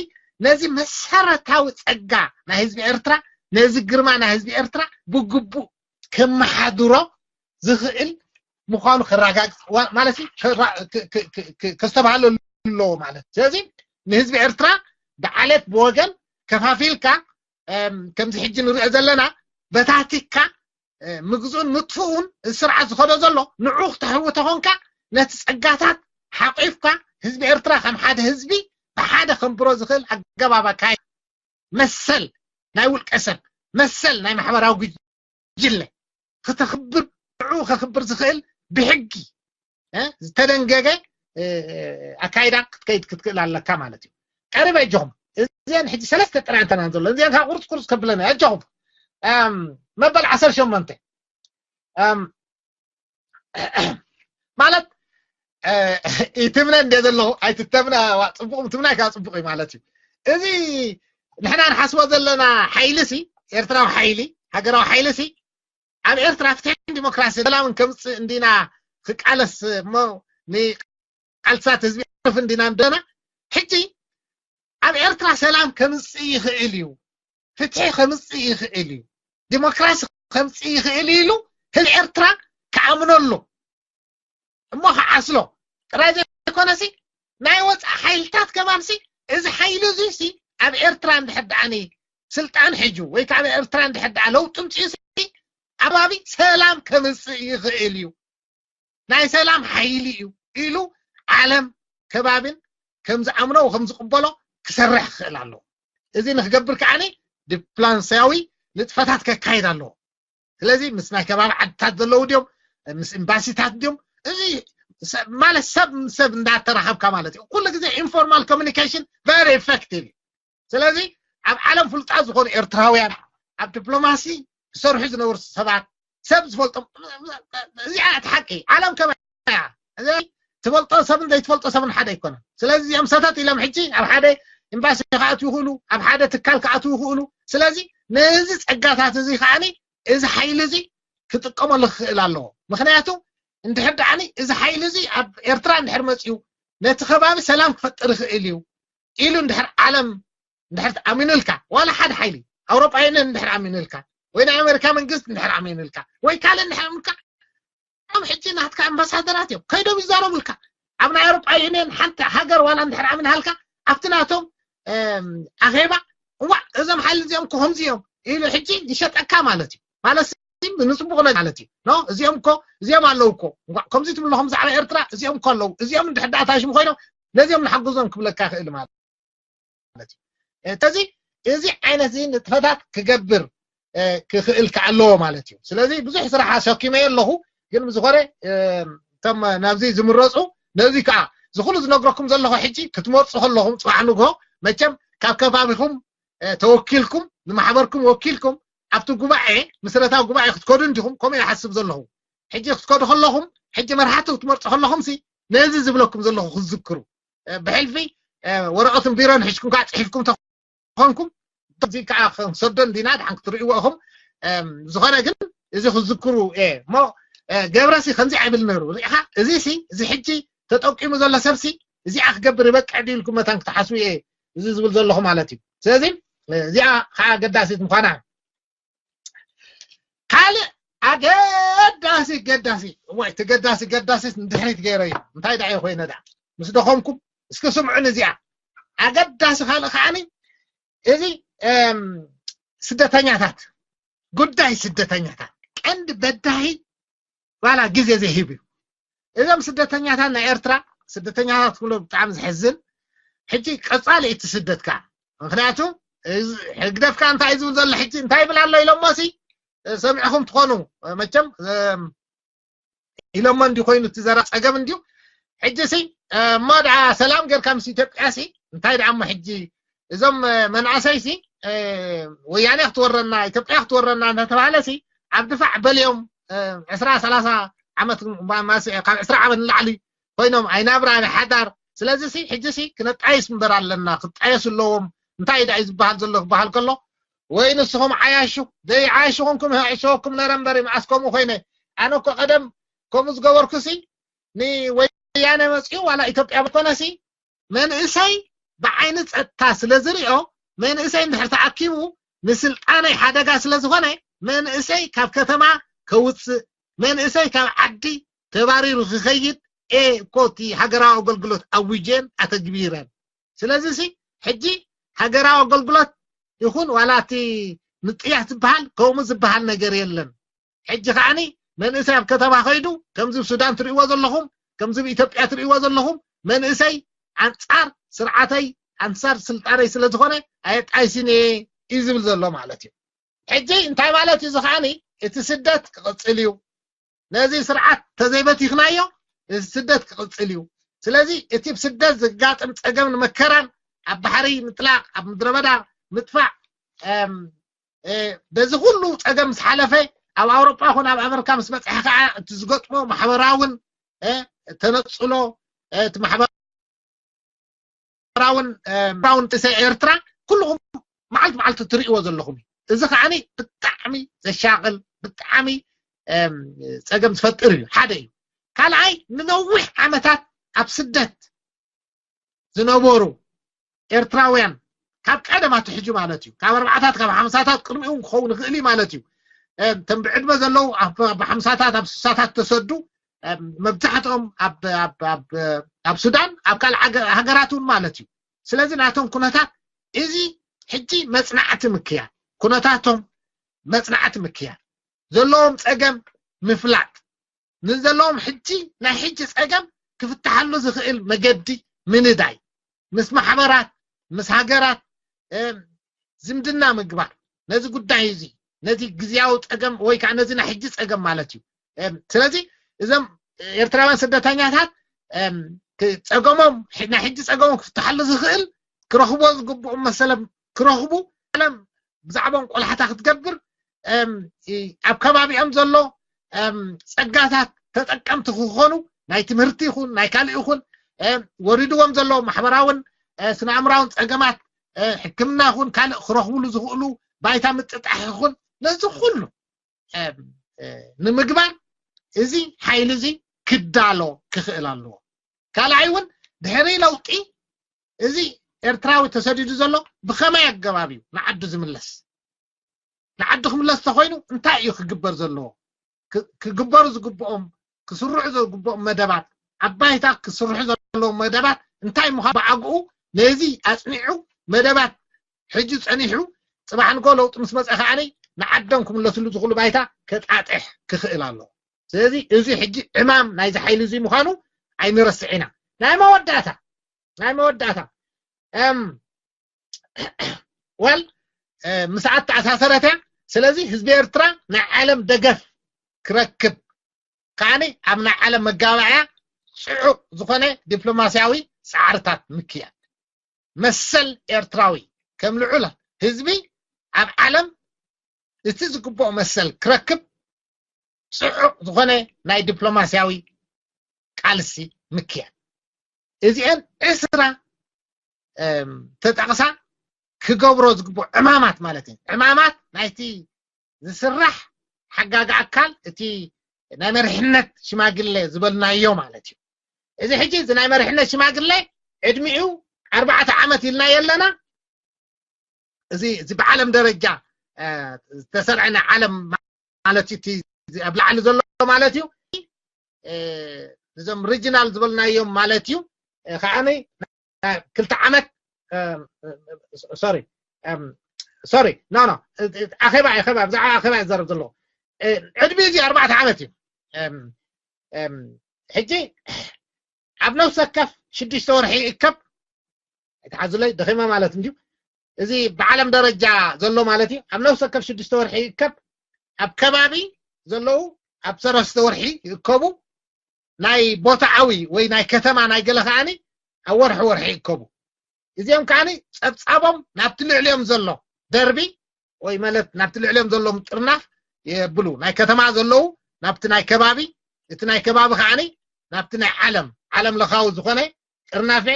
ነዚ መሰረታዊ ጸጋ ናይ ህዝቢ ኤርትራ ነዚ ግርማ ናይ ህዝቢ ኤርትራ ብግቡእ ከመሓድሮ ዝኽእል ምዃኑ ከረጋግጽ ማለት ከስተባሃለሉ ኣለዎ ማለት። ስለዚ ንህዝቢ ኤርትራ ብዓሌት ብወገን ከፋፊልካ ከምዚ ሕጂ ንሪኦ ዘለና በታቲካ ምግዝኡን ምጥፍኡን እዚ ስርዓት ዝኸዶ ዘሎ ንዑ ክተሕዊ ተኾንካ ነቲ ጸጋታት ሓቂፍካ ህዝቢ ኤርትራ ከም ሓደ ህዝቢ ብሓደ ከንብሮ ዝኽእል ኣገባብ ኣካይ መሰል ናይ ውልቀ ሰብ መሰል ናይ ማሕበራዊ ጉጅለ ክተኽብር ንዑ ከኽብር ዝኽእል ብሕጊ ዝተደንገገ ኣካይዳ ክትከይድ ክትክእል ኣለካ ማለት እዩ። ቀሪበ እጆኹም እዚአን ሕጂ ሰለስተ ጥራይ እንተና ዘሎ እዚአን ካብ ቁርፅ ቁርፅ ከብለና እጆኹም መበል ዓሰርተ ሸሞንተ ማለት ይትምነ እንደ ዘለኹ ኣይትተምነ ጽቡቕ ትምናይ ካብ ጽቡቕ እዩ ማለት እዩ። እዚ ንሕና ንሓስቦ ዘለና ሓይሊ ሲ ኤርትራዊ ሓይሊ ሃገራዊ ሓይሊ ሲ ኣብ ኤርትራ ፍትሕን ዲሞክራሲ ሰላምን ከምፅእ እንዲና ክቃለስ እሞ ንቃልሳት ህዝቢ ዕርፍ እንዲና እንደና ሕጂ ኣብ ኤርትራ ሰላም ከምፅእ ይኽእል እዩ፣ ፍትሒ ከምፅእ ይኽእል እዩ፣ ዲሞክራሲ ከምፅእ ይኽእል ኢሉ ህዝቢ ኤርትራ ክኣምነሉ እሞ ክዓስሎ ጥራይ ዘይኮነሲ ናይ ወፃኢ ሓይልታት ከማንሲ እዚ ሓይሊ እዚ ሲ ኣብ ኤርትራ እንድሕር ደኣኒ ስልጣን ሒጁ ወይ ካብ ኤርትራ እንድሕር ደኣ ለውጢ ምፅኡ ሲ ኣባቢ ሰላም ከምፅእ ይኽእል እዩ፣ ናይ ሰላም ሓይሊ እዩ ኢሉ ዓለም ከባቢን ከም ዝኣምኖ ከም ዝቕበሎ ክሰርሕ ክኽእል ኣለዎ። እዚ ንክገብር ከዓኒ ዲፕሎማስያዊ ንጥፈታት ከካይድ ኣለዎ። ስለዚ ምስ ናይ ከባቢ ዓድታት ዘለዉ ድዮም ምስ ኤምባሲታት ድዮም እዚ ማለት ሰብ ሰብ እንዳተራኸብካ ማለት እዩ። ኩሉ ግዜ informal communication very effective እዩ። ስለዚ ኣብ ዓለም ፍሉጣት ዝኾኑ ኤርትራውያን ኣብ ዲፕሎማሲ ዝሰርሑ ዝነበሩ ሰባት ሰብ ዝፈልጦም እዚኣ እቲ ሓቂ ዓለም ከመያ ትፈልጦ ሰብን ዘይትፈልጦ ሰብን ሓደ ኣይኮነን። ስለዚ እዚኦም ሰተት ኢሎም ሕጂ ኣብ ሓደ ኤምባሲ ክኣትዉ ይኽእሉ፣ ኣብ ሓደ ትካል ክኣትዉ ይኽእሉ። ስለዚ ነዚ ጸጋታት እዚ ከዓኒ እዚ ሓይሊ እዚ ክጥቀመሉ ክኽእል ኣለዎ። ምኽንያቱ እንድሕር ደኣኒ እዚ ሓይሊ እዚ ኣብ ኤርትራ እንድሕር መፅዩ ነቲ ከባቢ ሰላም ክፈጥር ይኽእል እዩ ኢሉ እንድሕር ዓለም እንድሕር ኣሚኑልካ ዋላ ሓደ ሓይሊ ኣውሮጳ ዩኒየን እንድሕር ኣሚኑልካ ወይ ናይ ኣሜሪካ መንግስቲ እንድሕር ኣሚኑልካ ወይ ካልእ እንድሕር ኣሚኑልካ እም ሕጂ ናትካ ኣምባሳደራት እዮም ከይዶም ይዛረቡልካ ኣብ ናይ ኣውሮጳ ዩኒየን ሓንቲ ሃገር ዋላ እንድሕር ኣሚንሃልካ ኣብቲ ናቶም ኣኼባ እዋ እዞም ሓይሊ እዚኦም እኮ ከምዚ እዮም ኢሉ ሕጂ ይሸጠካ ማለት እዩ ማለት ንፅቡቅ ነገር ማለት እዩ ኖ እዚኦም እኮ እዚኦም ኣለዉ እኮ እንኳዕ ከምዚ ትብለኹም ብዛዕባ ኤርትራ እዚኦም እኮ ኣለዉ እዚኦም እንድሕር ደኣ ታሽሙ ኮይኖም ነዚኦም ንሓግዞም ክብለካ ይኽእል ማለት ማለት እዩ። ስለዚ እዚ ዓይነት እዚ ንጥፈታት ክገብር ክኽእል ከኣለዎ ማለት እዩ። ስለዚ ብዙሕ ስራሕ ኣሰኪመ ኣለኹ፣ ግን ብዝኾነ እቶም ናብዚ ዝምረፁ ነዚ ከዓ ዝኩሉ ዝነግረኩም ዘለኹ ሕጂ ክትመርፁ ከለኹም ፅባሕ ንግሆ መቸም ካብ ከባቢኹም ተወኪልኩም ንማሕበርኩም ወኪልኩም ኣብቲ ጉባኤ ምስረታ ጉባኤ ክትከዱ እንዲኹም ከምኡ ይሓስብ ዘለኹ። ሕጂ ክትከዱ ከለኹም ሕጂ መርሓቲ ክትመርፁ ከለኹም ሲ ነዚ ዝብለኩም ዘለኹ ክትዝክሩ ብሕልፊ ወረቐትን ቢሮን ሒዝኩም ከዓ ፅሒፍኩም ተኾንኩም እዚ ከዓ ክንሰዶ እንዲና ድሓን ክትርእይዎ ኢኹም። ዝኾነ ግን እዚ ክዝክሩ እየ እሞ ገብረሲ ከምዚ ኣይብል ነሩ ሪኢኻ እዚ ሲ እዚ ሕጂ ተጠቂሙ ዘሎ ሰብሲ እዚኣ ክገብር ይበቅዕ ድዩ ኢልኩም መታን ክትሓስቡ እየ እዚ ዝብል ዘለኹ ማለት እዩ። ስለዚ እዚኣ ከዓ ኣገዳሲት ምዃና ካልእ ኣገዳሲ ገዳሲ ወይ እቲ ገዳሲ ገዳሲ ንድሕሪት ገይረ እዩ እንታይ ደኣ ኮይነ ደኣ ምስ ደኸምኩም እስኪ ስምዑን እዚኣ ኣገዳሲ ካልእ ከዓኒ እዚ ስደተኛታት ጉዳይ ስደተኛታት ቀንዲ በዳሂ ዋላ ግዜ ዘይህብ እዩ እዞም ስደተኛታት ናይ ኤርትራ ስደተኛታት ክብሎ ብጣዕሚ ዝሕዝን ሕጂ ቀፃሊ እቲ ስደት ከዓ ምክንያቱ ህግደፍካ እንታይ ዝብል ዘሎ ሕጂ እንታይ ይብል ኣሎ ኢሎሞ ሲ ሰሚዕኹም ትኾኑ መቸም ኢሎሞ እንዲ ኮይኑ እቲ ዘራ ፀገም እንዲዩ ሕጂ ሲ እሞ ደኣ ሰላም ጌርካ ምስ ኢትዮጵያ ሲ እንታይ ደኣ እሞ ሕጂ እዞም መናእሰይ ሲ ወያኔ ክትወረና ኢትዮጵያ ክትወረና እናተባሃለ ሲ ኣብ ድፋዕ በልዮም ዕስራ ሰላሳ ዓመት ካብ ዕስራ ዓመት ንላዕሊ ኮይኖም ኣይናብራ ናይ ሓዳር ስለዚ ሲ ሕጂ ሲ ክነጣየስ እምበር ኣለና፣ ክጣየሱ ኣለዎም። እንታይ ዳ እዩ ዝበሃል ዘሎ ክበሃል ከሎ፣ ወይ ንስኹም ዓያሹ፣ ዘይዓያሹ ኮንኩም ይዕሸወኩም ነረ እምበር፣ መዓስ ከምኡ ኮይነ። ኣነ እኮ ቀደም ከምኡ ዝገበርኩ ሲ ንወያነ መፅኡ ዋላ ኢትዮጵያ ኮነ ሲ መንእሰይ ብዓይኒ ፀጥታ ስለ ዝሪኦ፣ መንእሰይ እንድሕር ተኣኪቡ ንስልጣነይ ሓደጋ ስለ ዝኾነ፣ መንእሰይ ካብ ከተማ ከውፅእ፣ መንእሰይ ካብ ዓዲ ተባሪሩ ክኸይድ፣ ኤ እኮ እቲ ሃገራዊ ኣገልግሎት ኣዊጀን ኣተግቢረን። ስለዚ ሲ ሕጂ ሃገራዊ ኣገልግሎት ይኹን ዋላ እቲ ምጥያስ ዝበሃል ከምኡ ዝበሃል ነገር የለን። ሕጂ ከዓኒ መንእሰይ ኣብ ከተማ ከይዱ ከምዚ ብ ሱዳን ትርእይዎ ዘለኹም፣ ከምዚ ብ ኢትዮጵያ ትርእይዎ ዘለኹም መንእሰይ ኣንጻር ስርዓተይ ኣንጻር ስልጣነይ ስለ ዝኾነ ኣየጣይስን እየ እዩ ዝብል ዘሎ ማለት እዩ። ሕጂ እንታይ ማለት እዩ እዚ ከዓኒ እቲ ስደት ክቕጽል እዩ። ነዚ ስርዓት ተዘይበቲኽናዮ እዚ ስደት ክቕጽል እዩ። ስለዚ እቲ ብ ስደት ዘጋጥም ጸገም ንመከራን ኣብ ባሕሪ ምጥላቕ ኣብ ምድረ በዳ ምጥፋእ በዚ ኩሉ ፀገም ምስ ሓለፈ ኣብ ኣውሮጳ ኹን ኣብ ኣመሪካ ምስ በፅሐ ከዓ እቲ ዝገጥሞ ማሕበራውን ተነፅሎ እቲ ማሕበራውን ማሕበራውን ጥሰ ኤርትራ ኩልኹም መዓልቲ መዓልቲ ትርእይዎ ዘለኹም እዩ። እዚ ከዓኒ ብጣዕሚ ዘሻቕል ብጣዕሚ ፀገም ዝፈጥር እዩ። ሓደ እዩ። ካልኣይ ንነዊሕ ዓመታት ኣብ ስደት ዝነበሩ ኤርትራውያን ካብ ቀደም ኣትሒዙ ማለት እዩ ካብ ኣርባዕታት ካብ ሓምሳታት ቅድሚኡ ክኸውን ይኽእል እዩ ማለት እዩ። እተን ብዕድመ ዘለዉ ኣብ ሓምሳታት ኣብ ስሳታት ተሰዱ መብዛሕትኦም ኣብ ሱዳን ኣብ ካልእ ሃገራት እውን ማለት እዩ። ስለዚ ናቶም ኩነታት እዚ ሕጂ መፅናዕቲ ምክያድ ኩነታቶም መፅናዕቲ ምክያድ ዘለዎም ፀገም ምፍላጥ ንዘለዎም ሕጂ ናይ ሕጂ ፀገም ክፍትሓሉ ዝኽእል መገዲ ምንዳይ ምስ ማሕበራት ምስ ሃገራት ዝምድና ምግባር ነዚ ጉዳይ እዚ ነዚ ግዝያዊ ፀገም ወይ ከዓ ነዚ ናይ ሕጂ ፀገም ማለት እዩ። ስለዚ እዞም ኤርትራውያን ስደተኛታት ፀገሞም ናይ ሕጂ ፀገሞም ክፍትሓሉ ዝኽእል ክረኽቦ ዝግብኦም መሰሎም ክረኽቡ ዓለም ብዛዕባኦም ቆላሕታ ክትገብር ኣብ ከባቢኦም ዘሎ ፀጋታት ተጠቀምቲ ክኾኑ ናይ ትምህርቲ ይኹን ናይ ካልእ ይኹን ወሪድዎም ዘሎ ማሕበራውን ስነኣእምራውን ፀገማት ሕክምና ይኹን ካልእ ክረኽብሉ ዝኽእሉ ባይታ ምጥጣሕ ይኹን ነዚ ኩሉ ንምግባር እዚ ሓይሊ እዚ ክዳሎ ክኽእል ኣለዎ። ካልኣይ እውን ድሕሪ ለውጢ እዚ ኤርትራዊ ተሰዲዱ ዘሎ ብኸመይ ኣገባብ እዩ ንዓዱ ዝምለስ? ንዓዱ ክምለስ ተኾይኑ እንታይ እዩ ክግበር ዘለዎ? ክግበሩ ዝግብኦም ክስርሑ ዝግብኦም መደባት ኣብ ባይታ ክስርሑ ዘለዎም መደባት እንታይ ምዃኑ ብኣግኡ ነዚ ኣፅኒዑ መደባት ሕጂ ፀኒሑ ፅባሕ ንጎ ለውጢ ምስ መፀ ከዓኒ ንዓዶም ክምለስሉ ዝኽእሉ ባይታ ከጣጥሕ ክኽእል ኣለዎ። ስለዚ እዚ ሕጂ ዕማም ናይዚ ሓይሊ እዚ ምዃኑ ኣይንረስዕ ኢና። ናይ መወዳእታ ናይ መወዳእታ እም ወል ምስ ኣተኣሳሰረት እያ። ስለዚ ህዝቢ ኤርትራ ናይ ዓለም ደገፍ ክረክብ ከዓኒ ኣብ ናይ ዓለም መጋባእያ ፅዑቕ ዝኾነ ዲፕሎማስያዊ ፃዕርታት ምክያድ መሰል ኤርትራዊ ከም ልዑል ህዝቢ ኣብ ዓለም እቲ ዝግብኦ መሰል ክረክብ ፅዑቕ ዝኾነ ናይ ዲፕሎማስያዊ ቃልሲ ምክያድ እዚአን ዕስራ ተጠቕሳ ክገብሮ ዝግብኦ ዕማማት ማለት እዩ። ዕማማት ናይቲ ዝስራሕ ሓጋጊ ኣካል እቲ ናይ መሪሕነት ሽማግለ ዝበልናዮ ማለት እዩ። እዚ ሕጂ እዚ ናይ መሪሕነት ሽማግለ ዕድሚኡ ኣርባዕተ ዓመት ኢልናዮ ኣለና። እዚ እዚ ብዓለም ደረጃ ዝተሰርዐ ናይ ዓለም ማለት እቲ ኣብ ላዕሊ ዘሎ ማለት እዩ። እዞም ሪጂናል ዝበልናዮም ማለት እዩ። ከዓኒ ክልተ ዓመት ሶሪ ሶሪ ኖ ኖ ኣኼባ ኣኼባ ብዛዕባ ኣኼባ ይዘረብ ዘለዎ ዕድሚ እዚ ኣርባዕተ ዓመት እዩ። ሕጂ ኣብ ነፍሲ ወከፍ ሽዱሽተ ወርሒ ይእከብ ኣይትሓዙለይ ደኺመ ማለት እንድዩ። እዚ ብዓለም ደረጃ ዘሎ ማለት እዩ። ኣብ ነፍሲ ወከፍ ሽዱሽተ ወርሒ ይእከብ ኣብ ከባቢ ዘለዉ ኣብ ሰለስተ ወርሒ ይእከቡ ናይ ቦታዓዊ ወይ ናይ ከተማ ናይ ገለ ከዓኒ ኣብ ወርሒ ወርሒ ይእከቡ። እዚኦም ከዓኒ ፀብፃቦም ናብቲ ልዕሊኦም ዘሎ ደርቢ ወይ ማለት ናብቲ ልዕሊኦም ዘሎ ምጥርናፍ የብሉ ናይ ከተማ ዘለዉ ናብቲ ናይ ከባቢ እቲ ናይ ከባቢ ከዓኒ ናብቲ ናይ ዓለም ዓለም ለኻዊ ዝኾነ ጥርናፌ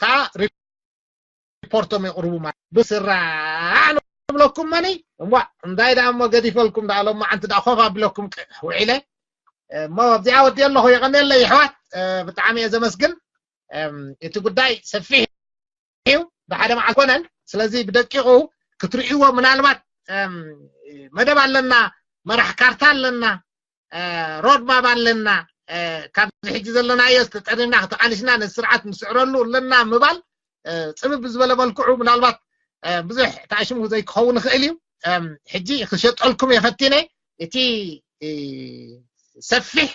ከዓ ሪፖርቶም የቕርቡ ማለት ብስራዕ ንብለኩም መኒ እዋ እንታይ ደኣ እሞ ገዲፈልኩም ደኣ ሎማዓንቲ ደኣ ኮፍ ኣቢለኩም ውዒለ እሞ ኣብዚኣ ወዲ ኣለኹ የቐንየለይ ይሕዋት ብጣዕሚ እየ ዘመስግን እቲ ጉዳይ ሰፊሕ እዩ ብሓደ መዓል ኮነን ስለዚ ብደቂቑ ክትርእይዎ ምናልባት መደብ ኣለና መራሕ ካርታ ኣለና ሮድማብ ኣለና ካብዚ ሕጂ ዘለናዮ ተጠሪና ተቃሊስና ነዚ ስርዓት ንስዕረሉ ኣለና ምባል ፅብብ ዝበለ መልክዑ ምናልባት ብዙሕ ተኣሽሙ ዘይክኸውን ይኽእል እዩ ሕጂ ክሸጠልኩም የፈቲነ እቲ ሰፊሕ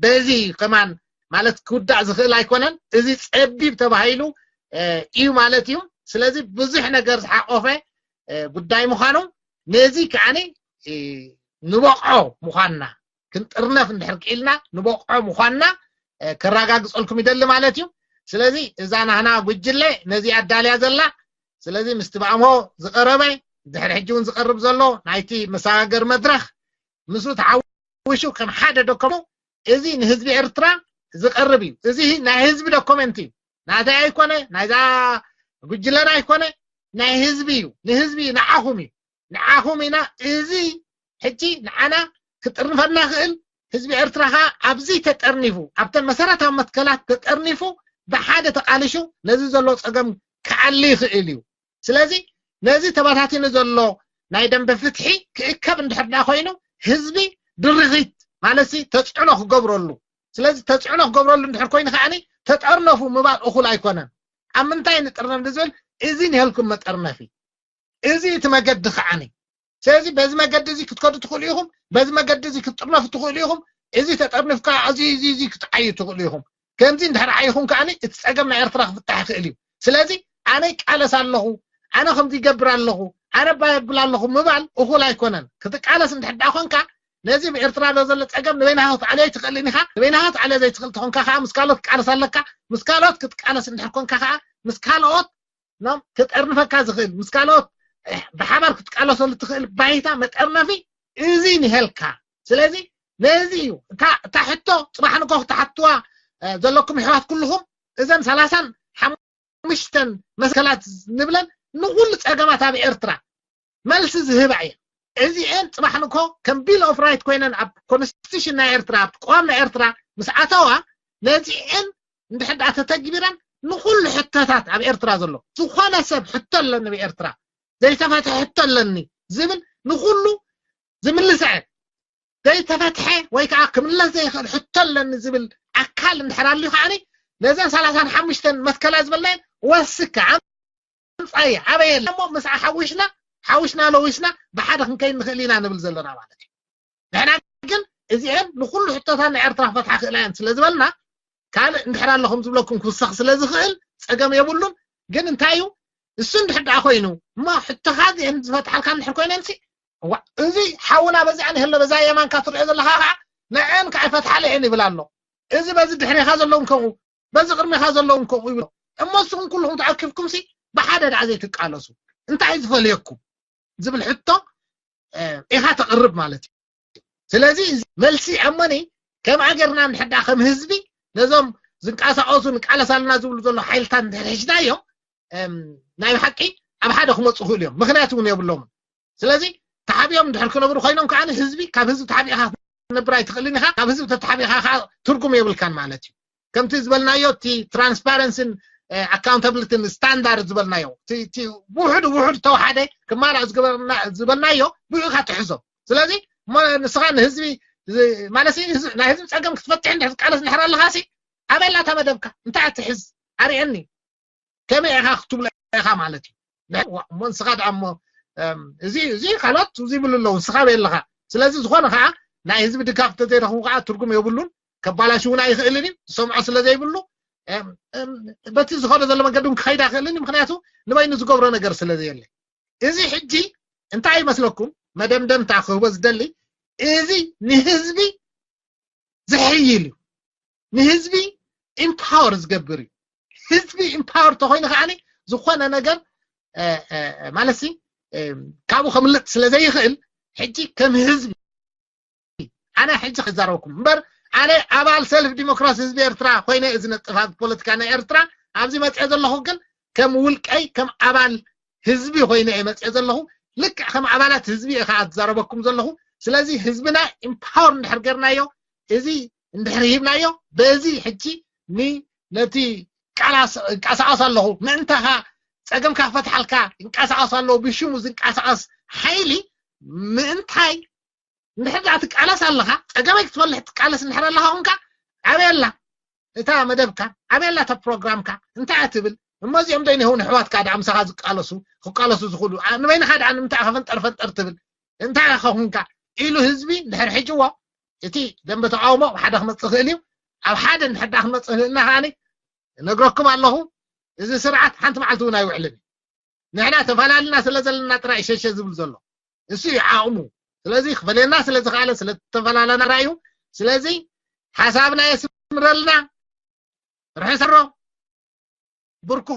በዚ ከማን ማለት ክውዳእ ዝኽእል ኣይኮነን እዚ ፀቢብ ተባሂሉ እዩ ማለት እዩ ስለዚ ብዙሕ ነገር ዝሓቆፈ ጉዳይ ምዃኑ ነዚ ከዓኒ ንበቕዖ ምዃንና ክንጥርነፍ እንድሕር ክኢልና ንበቕዖ ምዃንና ከረጋግፀልኩም ይደሊ ማለት እዩ ስለዚ እዛ ናህና ጉጅለ ነዚ ኣዳልያ ዘላ ስለዚ ምስቲ ብኣምሆ ዝቐረበ ድሕሪ ሕጂ እውን ዝቐርብ ዘሎ ናይቲ መሰጋገር መድረኽ ምስኡ ተሓዊሹ ከም ሓደ ዶኮሞ እዚ ንህዝቢ ኤርትራ ዝቐርብ እዩ እዚ ናይ ህዝቢ ዶኮመንት እዩ ናተይ ኣይኮነ ናይዛ ጉጅለና ኣይኮነ ናይ ህዝቢ እዩ ንህዝቢ እዩ ንዓኹም እዩ ንዓኹም ኢና እዚ ሕጂ ንዓና ክጥርንፈና ክእል ህዝቢ ኤርትራ ከዓ ኣብዚ ተጠርኒፉ ኣብተን መሰረታዊ መትከላት ተጠርኒፉ ብሓደ ተቃልሹ ነዚ ዘሎ ፀገም ክዓሊ ይኽእል እዩ ስለዚ ነዚ ተባታቲኑ ዘሎ ናይ ደንበ ፍትሒ ክእከብ እንድሕር ዳ ኮይኑ ህዝቢ ድርኺት ማለት ተፅዕኖ ክገብረሉ ስለዚ ተፅዕኖ ክገብረሉ እንድሕር ኮይኑ ከዓኒ ተጠርነፉ ምባል እኹል ኣይኮነን ኣብ ምንታይ ንጥርነፍ ዝብል እዚ ንህልኩም መጠርነፊ እዚ እቲ መገዲ ከዓኒ ስለዚ በዚ መገዲ እዚ ክትከዱ ትኽእሉ ኢኹም በዚ መገዲ እዚ ክትጥርነፉ ትኽእሉ ኢኹም እዚ ተጠርኒፍካ እዚ እዚ እዚ ክትዓዩ ትኽእሉ ኢኹም ከምዚ እንድሕር ዓይኹም ከዓኒ እቲ ፀገም ናይ ኤርትራ ክፍታሕ ይኽእል እዩ ስለዚ ኣነ ይቃለስ ኣለኹ ኣነ ከምዚ ይገብር ኣለኹ ኣነ ባየብል ኣለኹ ምባል እኹል ኣይኮነን ክትቃለስ እንድሕር ዳ ኮንካ ነዚ ብኤርትራ ዶ ዘሎ ፀገም ንበይናኻ ክትዓልዮ ኣይትኽእልን ኢኻ ንበይናኻ ክትዓልዮ ዘይትኽእል ተኾንካ ከዓ ምስ ካልኦት ትቃለስ ኣለካ ምስ ካልኦት ክትቃለስ እንድሕር ኮንካ ከዓ ምስ ካልኦት ኖም ክጠርንፈካ ዝኽእል ምስ ካልኦት ብሓባር ክትቃለሰሉ ትኽእል ባይታ መጠርነፊ እዚ ንሄልካ ስለዚ ነዚ እዩ እታ ሕቶ ፅባሕ ንጎ ክትሓትዋ ዘለኩም ኣሕዋት ኩልኹም እዘን ሰላሳን ሓሙሽተን መሰላት ንብለን ንኩሉ ፀገማት ኣብ ኤርትራ መልሲ ዝህባ እየን እዚኤን ፅባሕ ንጎ ከም ቢል ኦፍ ራይት ኮይነን ኣብ ኮንስቲቱሽን ናይ ኤርትራ ኣብ ቅዋም ናይ ኤርትራ ምስ ኣተዋ ነዚኤን እንድሕር ደኣ ተተግቢረን ንኩሉ ሕቶታት ኣብ ኤርትራ ዘሎ ዝኾነ ሰብ ሕቶ ኣለኒ ብኤርትራ ዘይተፈትሐ ሕቶ ኣለኒ ዝብል ንኩሉ ዝምልሰዐ ዘይተፈትሐ ወይ ከዓ ክምለስ ዘይኽእል ሕቶ ኣለኒ ዝብል ኣካል እንድሕር ኣልዩ ከዓኒ ነዘን ሰላሳን ሓሙሽተን መትከላ ዝበልናየን ወስካ ኣምፃየ ኣበየ እሞ ምስኣ ሓዊስና ሓዊስና ለዊስና ብሓደ ክንከይድ ንኽእል ኢና ንብል ዘለና ማለት እዩ ንሕና ግን እዚአን ንኩሉ ሕቶታት ናይ ኤርትራ ክፈትሓ ክእላ እየን ስለ ዝበልና ካልእ እንድሕር ኣሎ ከም ዝብለኩም ክውሰኽ ስለ ዝኽእል ፀገም የብሉን ግን እንታይ እዩ እሱ እንድሕር ደኣ ኮይኑ እሞ ሕቶኻ እዚአን ዝፈትሓልካ እንድሕር ኮይነን ሲ እዋ እዚ ሓውና በዚኣ ንህሎ በዛ የማንካ ትሪኦ ዘለኻ ከዓ ንዐን ከዓ ይፈትሓለ እየን ይብል ኣሎ እዚ በዚ ድሕሬኻ ዘለውን ከምኡ በዚ ቅድሜኻ ዘለውን ከምኡ ይብሎ እሞ ንስኹም ኩልኹም ተኣኪብኩም ሲ ብሓደ ደኣ ዘይትቃለሱ እንታይ ዝፈልየኩም ዝብል ሕቶ ኢኻ ተቕርብ ማለት እዩ ስለዚ መልሲ ኣመኒ ከም ኣገርና ንሕዳ ከም ህዝቢ ነዞም ዝንቀሳቀሱ ንቃለስ ኣለና ዝብሉ ዘሎ ሓይልታት እንድሕር ሒዝናዮም ናይ ብሓቂ ኣብ ሓደ ክመፁ ክእሉ እዮም ምክንያት እውን የብሎምን ስለዚ ተሓቢኦም እንድሕር ክነብሩ ኮይኖም ከዓ ህዝቢ ካብ ህዝቢ ተሓቢእካ ክትነብር ኣይትኽእልን ኢኻ ካብ ህዝቢ ተተሓቢእካ ከዓ ትርጉም የብልካን ማለት እዩ ከምቲ ዝበልናዮ እቲ ትራንስፓረንሲን ኣካውንታብሊቲን ስታንዳርድ ዝበልናዮ ውሑድ ውሑድ ተወሓደ ክማላእ ዝበልናዮ ብኡ ኢኻ ትሕዞ ስለዚ ንስኻ ንህዝቢ ማለት ናይ ህዝቢ ፀገም ክትፈትሕ እንድሕር ትቃለስ እንድሕር ኣለኻ ሲ ኣበይ ኣላ እታ መደብካ እንታይ እያ ትሕዝ ኣርእየኒ ከመይ ኢኻ ክትብሎ ኢኻ ማለት እዩ እሞ ንስኻ ደኣ እሞ እዚ እዚ ካልኦት እዚ ይብሉ ኣለዉ ንስኻ በይ ኣለኻ ስለዚ ዝኾነ ከዓ ናይ ህዝቢ ድጋፍ እንተዘይረኽቡ ከዓ ትርጉም የብሉን ከባላሽውና ይኽእልን እዩ ዝሰምዖ ስለ ዘይብሉ በቲ ዝኾነ ዘሎ መንገዲ እውን ክኸይድ ኣይኽእልን እዩ ምክንያቱ ንበይኑ ዝገብሮ ነገር ስለ ዘየለ እዚ ሕጂ እንታይ ይመስለኩም መደምደምታ ክህቦ ዝደሊ እዚ ንህዝቢ ዝሕይል እዩ ንህዝቢ ኢምፓወር ዝገብር እዩ ህዝቢ ኢምፓወር ተኮይኑ ከዓ ዝኾነ ነገር ማለት ካብኡ ከምልጥ ስለ ዘይኽእል ሕጂ ከም ህዝቢ ኣነ ሕጂ ክዛረበኩም እምበር ኣነ ኣባል ሰልፍ ዲሞክራሲ ህዝቢ ኤርትራ ኮይነ እዚ ነጥፋት ፖለቲካ ናይ ኤርትራ ኣብዚ መፅአ ዘለኹ ግን ከም ውልቀይ ከም ኣባል ህዝቢ ኮይነ እየ መፅአ ዘለኹ። ልክዕ ከም ኣባላት ህዝቢ እየ ከዓ ዝዛረበኩም ዘለኹ። ስለዚ ህዝብና ኢምፓወር እንድሕር ገርናዮ፣ እዚ እንድሕር ሂብናዮ፣ በዚ ሕጂ ነቲ ይንቀሳቀስ ኣለኹ ምእንታኻ ጸገምካ ክፈትሓልካ ይንቀሳቀስ ኣለዎ። ብሽሙ ዝንቀሳቀስ ሓይሊ ምእንታይ እንድሕር ደኣ ትቃለስ ኣለኻ፣ ጸገመይ ክትፈልሕ ትቃለስ እንድሕር ኣለኻ ኹንካ፣ ኣበይ ኣላ እታ መደብካ፣ ኣበይ ኣላ እታ ፕሮግራምካ፣ እንታይ እያ ትብል? እሞ እዚኦም ዶ ይንህው ንሕዋትካ ደኣ ምሳኻ ዝቃለሱ፣ ክቃለሱ ዝኽእሉ? ንበይንኻ ደኣ ንምንታይ ፈንጠር ፈንጠር ትብል? እንታይ ኢኻ ኹንካ? ኢሉ ህዝቢ እንድሕር ሕጅዎ፣ እቲ ደንበ ተቃውሞ ኣብ ሓደ ክመጽእ ይኽእል እዩ። ኣብ ሓደ እንድሕር ደኣ ክንመጽእ ይኽእልና ከኣኒ እነግረኩም ኣለኹ፣ እዚ ስርዓት ሓንቲ መዓልቲ እውን ኣይውዕልን እዩ። ንሕና ተፈላልና ስለ ዘለና ጥራይ ሸሸ ዝብል ዘሎ እሱ እዩ ዓቕሙ። ስለዚ ክፈለየና ስለ ዝኸኣለ ስለ ተፈላለና ጥራይ እዩ። ስለዚ ሓሳብና የስምረልና። ርሕስሮ ብርኩ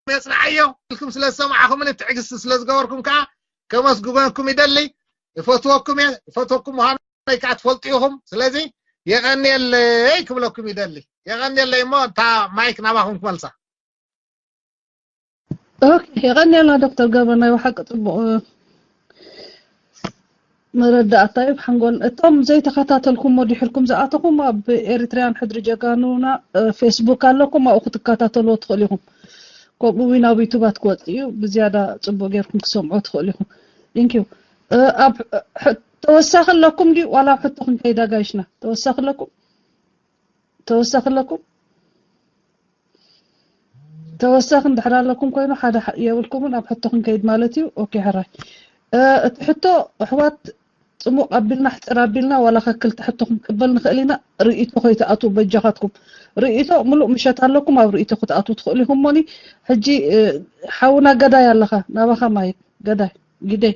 የጽንዓዮ ኢልኩም ስለ ዝሰማዕኹምን ትዕግስቲ ስለ ዝገበርኩም ከኣ ከመስግነኩም ይደሊ። እፈትወኩም እየ። እፈትወኩም ምዃነይ ከኣ ትፈልጡ ኢኹም። ስለዚ የቐንየለይ ክብለኩም ይደሊ። የቐንየለይ እሞ እታ ማይክ ናባኹም ክመልሳ። ኦኬ፣ የቐንየልና ዶክተር ገብረ፣ ናይ ብሓቂ ጽቡቕ መረዳእታ እዩ። ሓንጎል እቶም ዘይተኸታተልኩም ወዲሕልኩም ዝኣተኹም ኣብ ኤሪትሪያን ሕድሪ ጀጋኑና ፌስቡክ ኣለኩም፣ ኣብኡ ክትከታተልዎ ትኽእሉ ኢኹም። ከምኡ እውን ኣብ ዩቱባት ክወጽእ እዩ፣ ብዝያዳ ጽቡቕ ጌርኩም ክሰምዖ ትኽእሉ ኢኹም። ቴንኪዩ። ኣብ ተወሳኺ ኣለኩም ድዩ ዋላ ኣብ ሕቶ ክንከይድ ኣጋይሽና? ተወሳኺ ኣለኩም? ተወሳኺ ኣለኩም? ተወሳኺ እንድሕር ኣለኩም ኮይኑ ሓደ የብልኩምን ኣብ ሕቶ ክንከይድ ማለት እዩ። ኦኬ ሕራይ እቲ ሕቶ ኣሕዋት ጽሙቕ ኣቢልና ሕጽር ኣቢልና ዋላ ከክልተ ሕቶ ክንቅበል ንኽእል ኢና። ርእይቶ ከይትኣትዉ በጃኻትኩም። ርእይቶ ምሉእ ምሸት ኣለኩም ኣብ ርእይቶ ክትኣትዉ ትኽእሉ ኢኹም። እሞኒ ሕጂ ሓውና ገዳይ ኣለኻ ናባኻ ማይክ ገዳይ ግደይ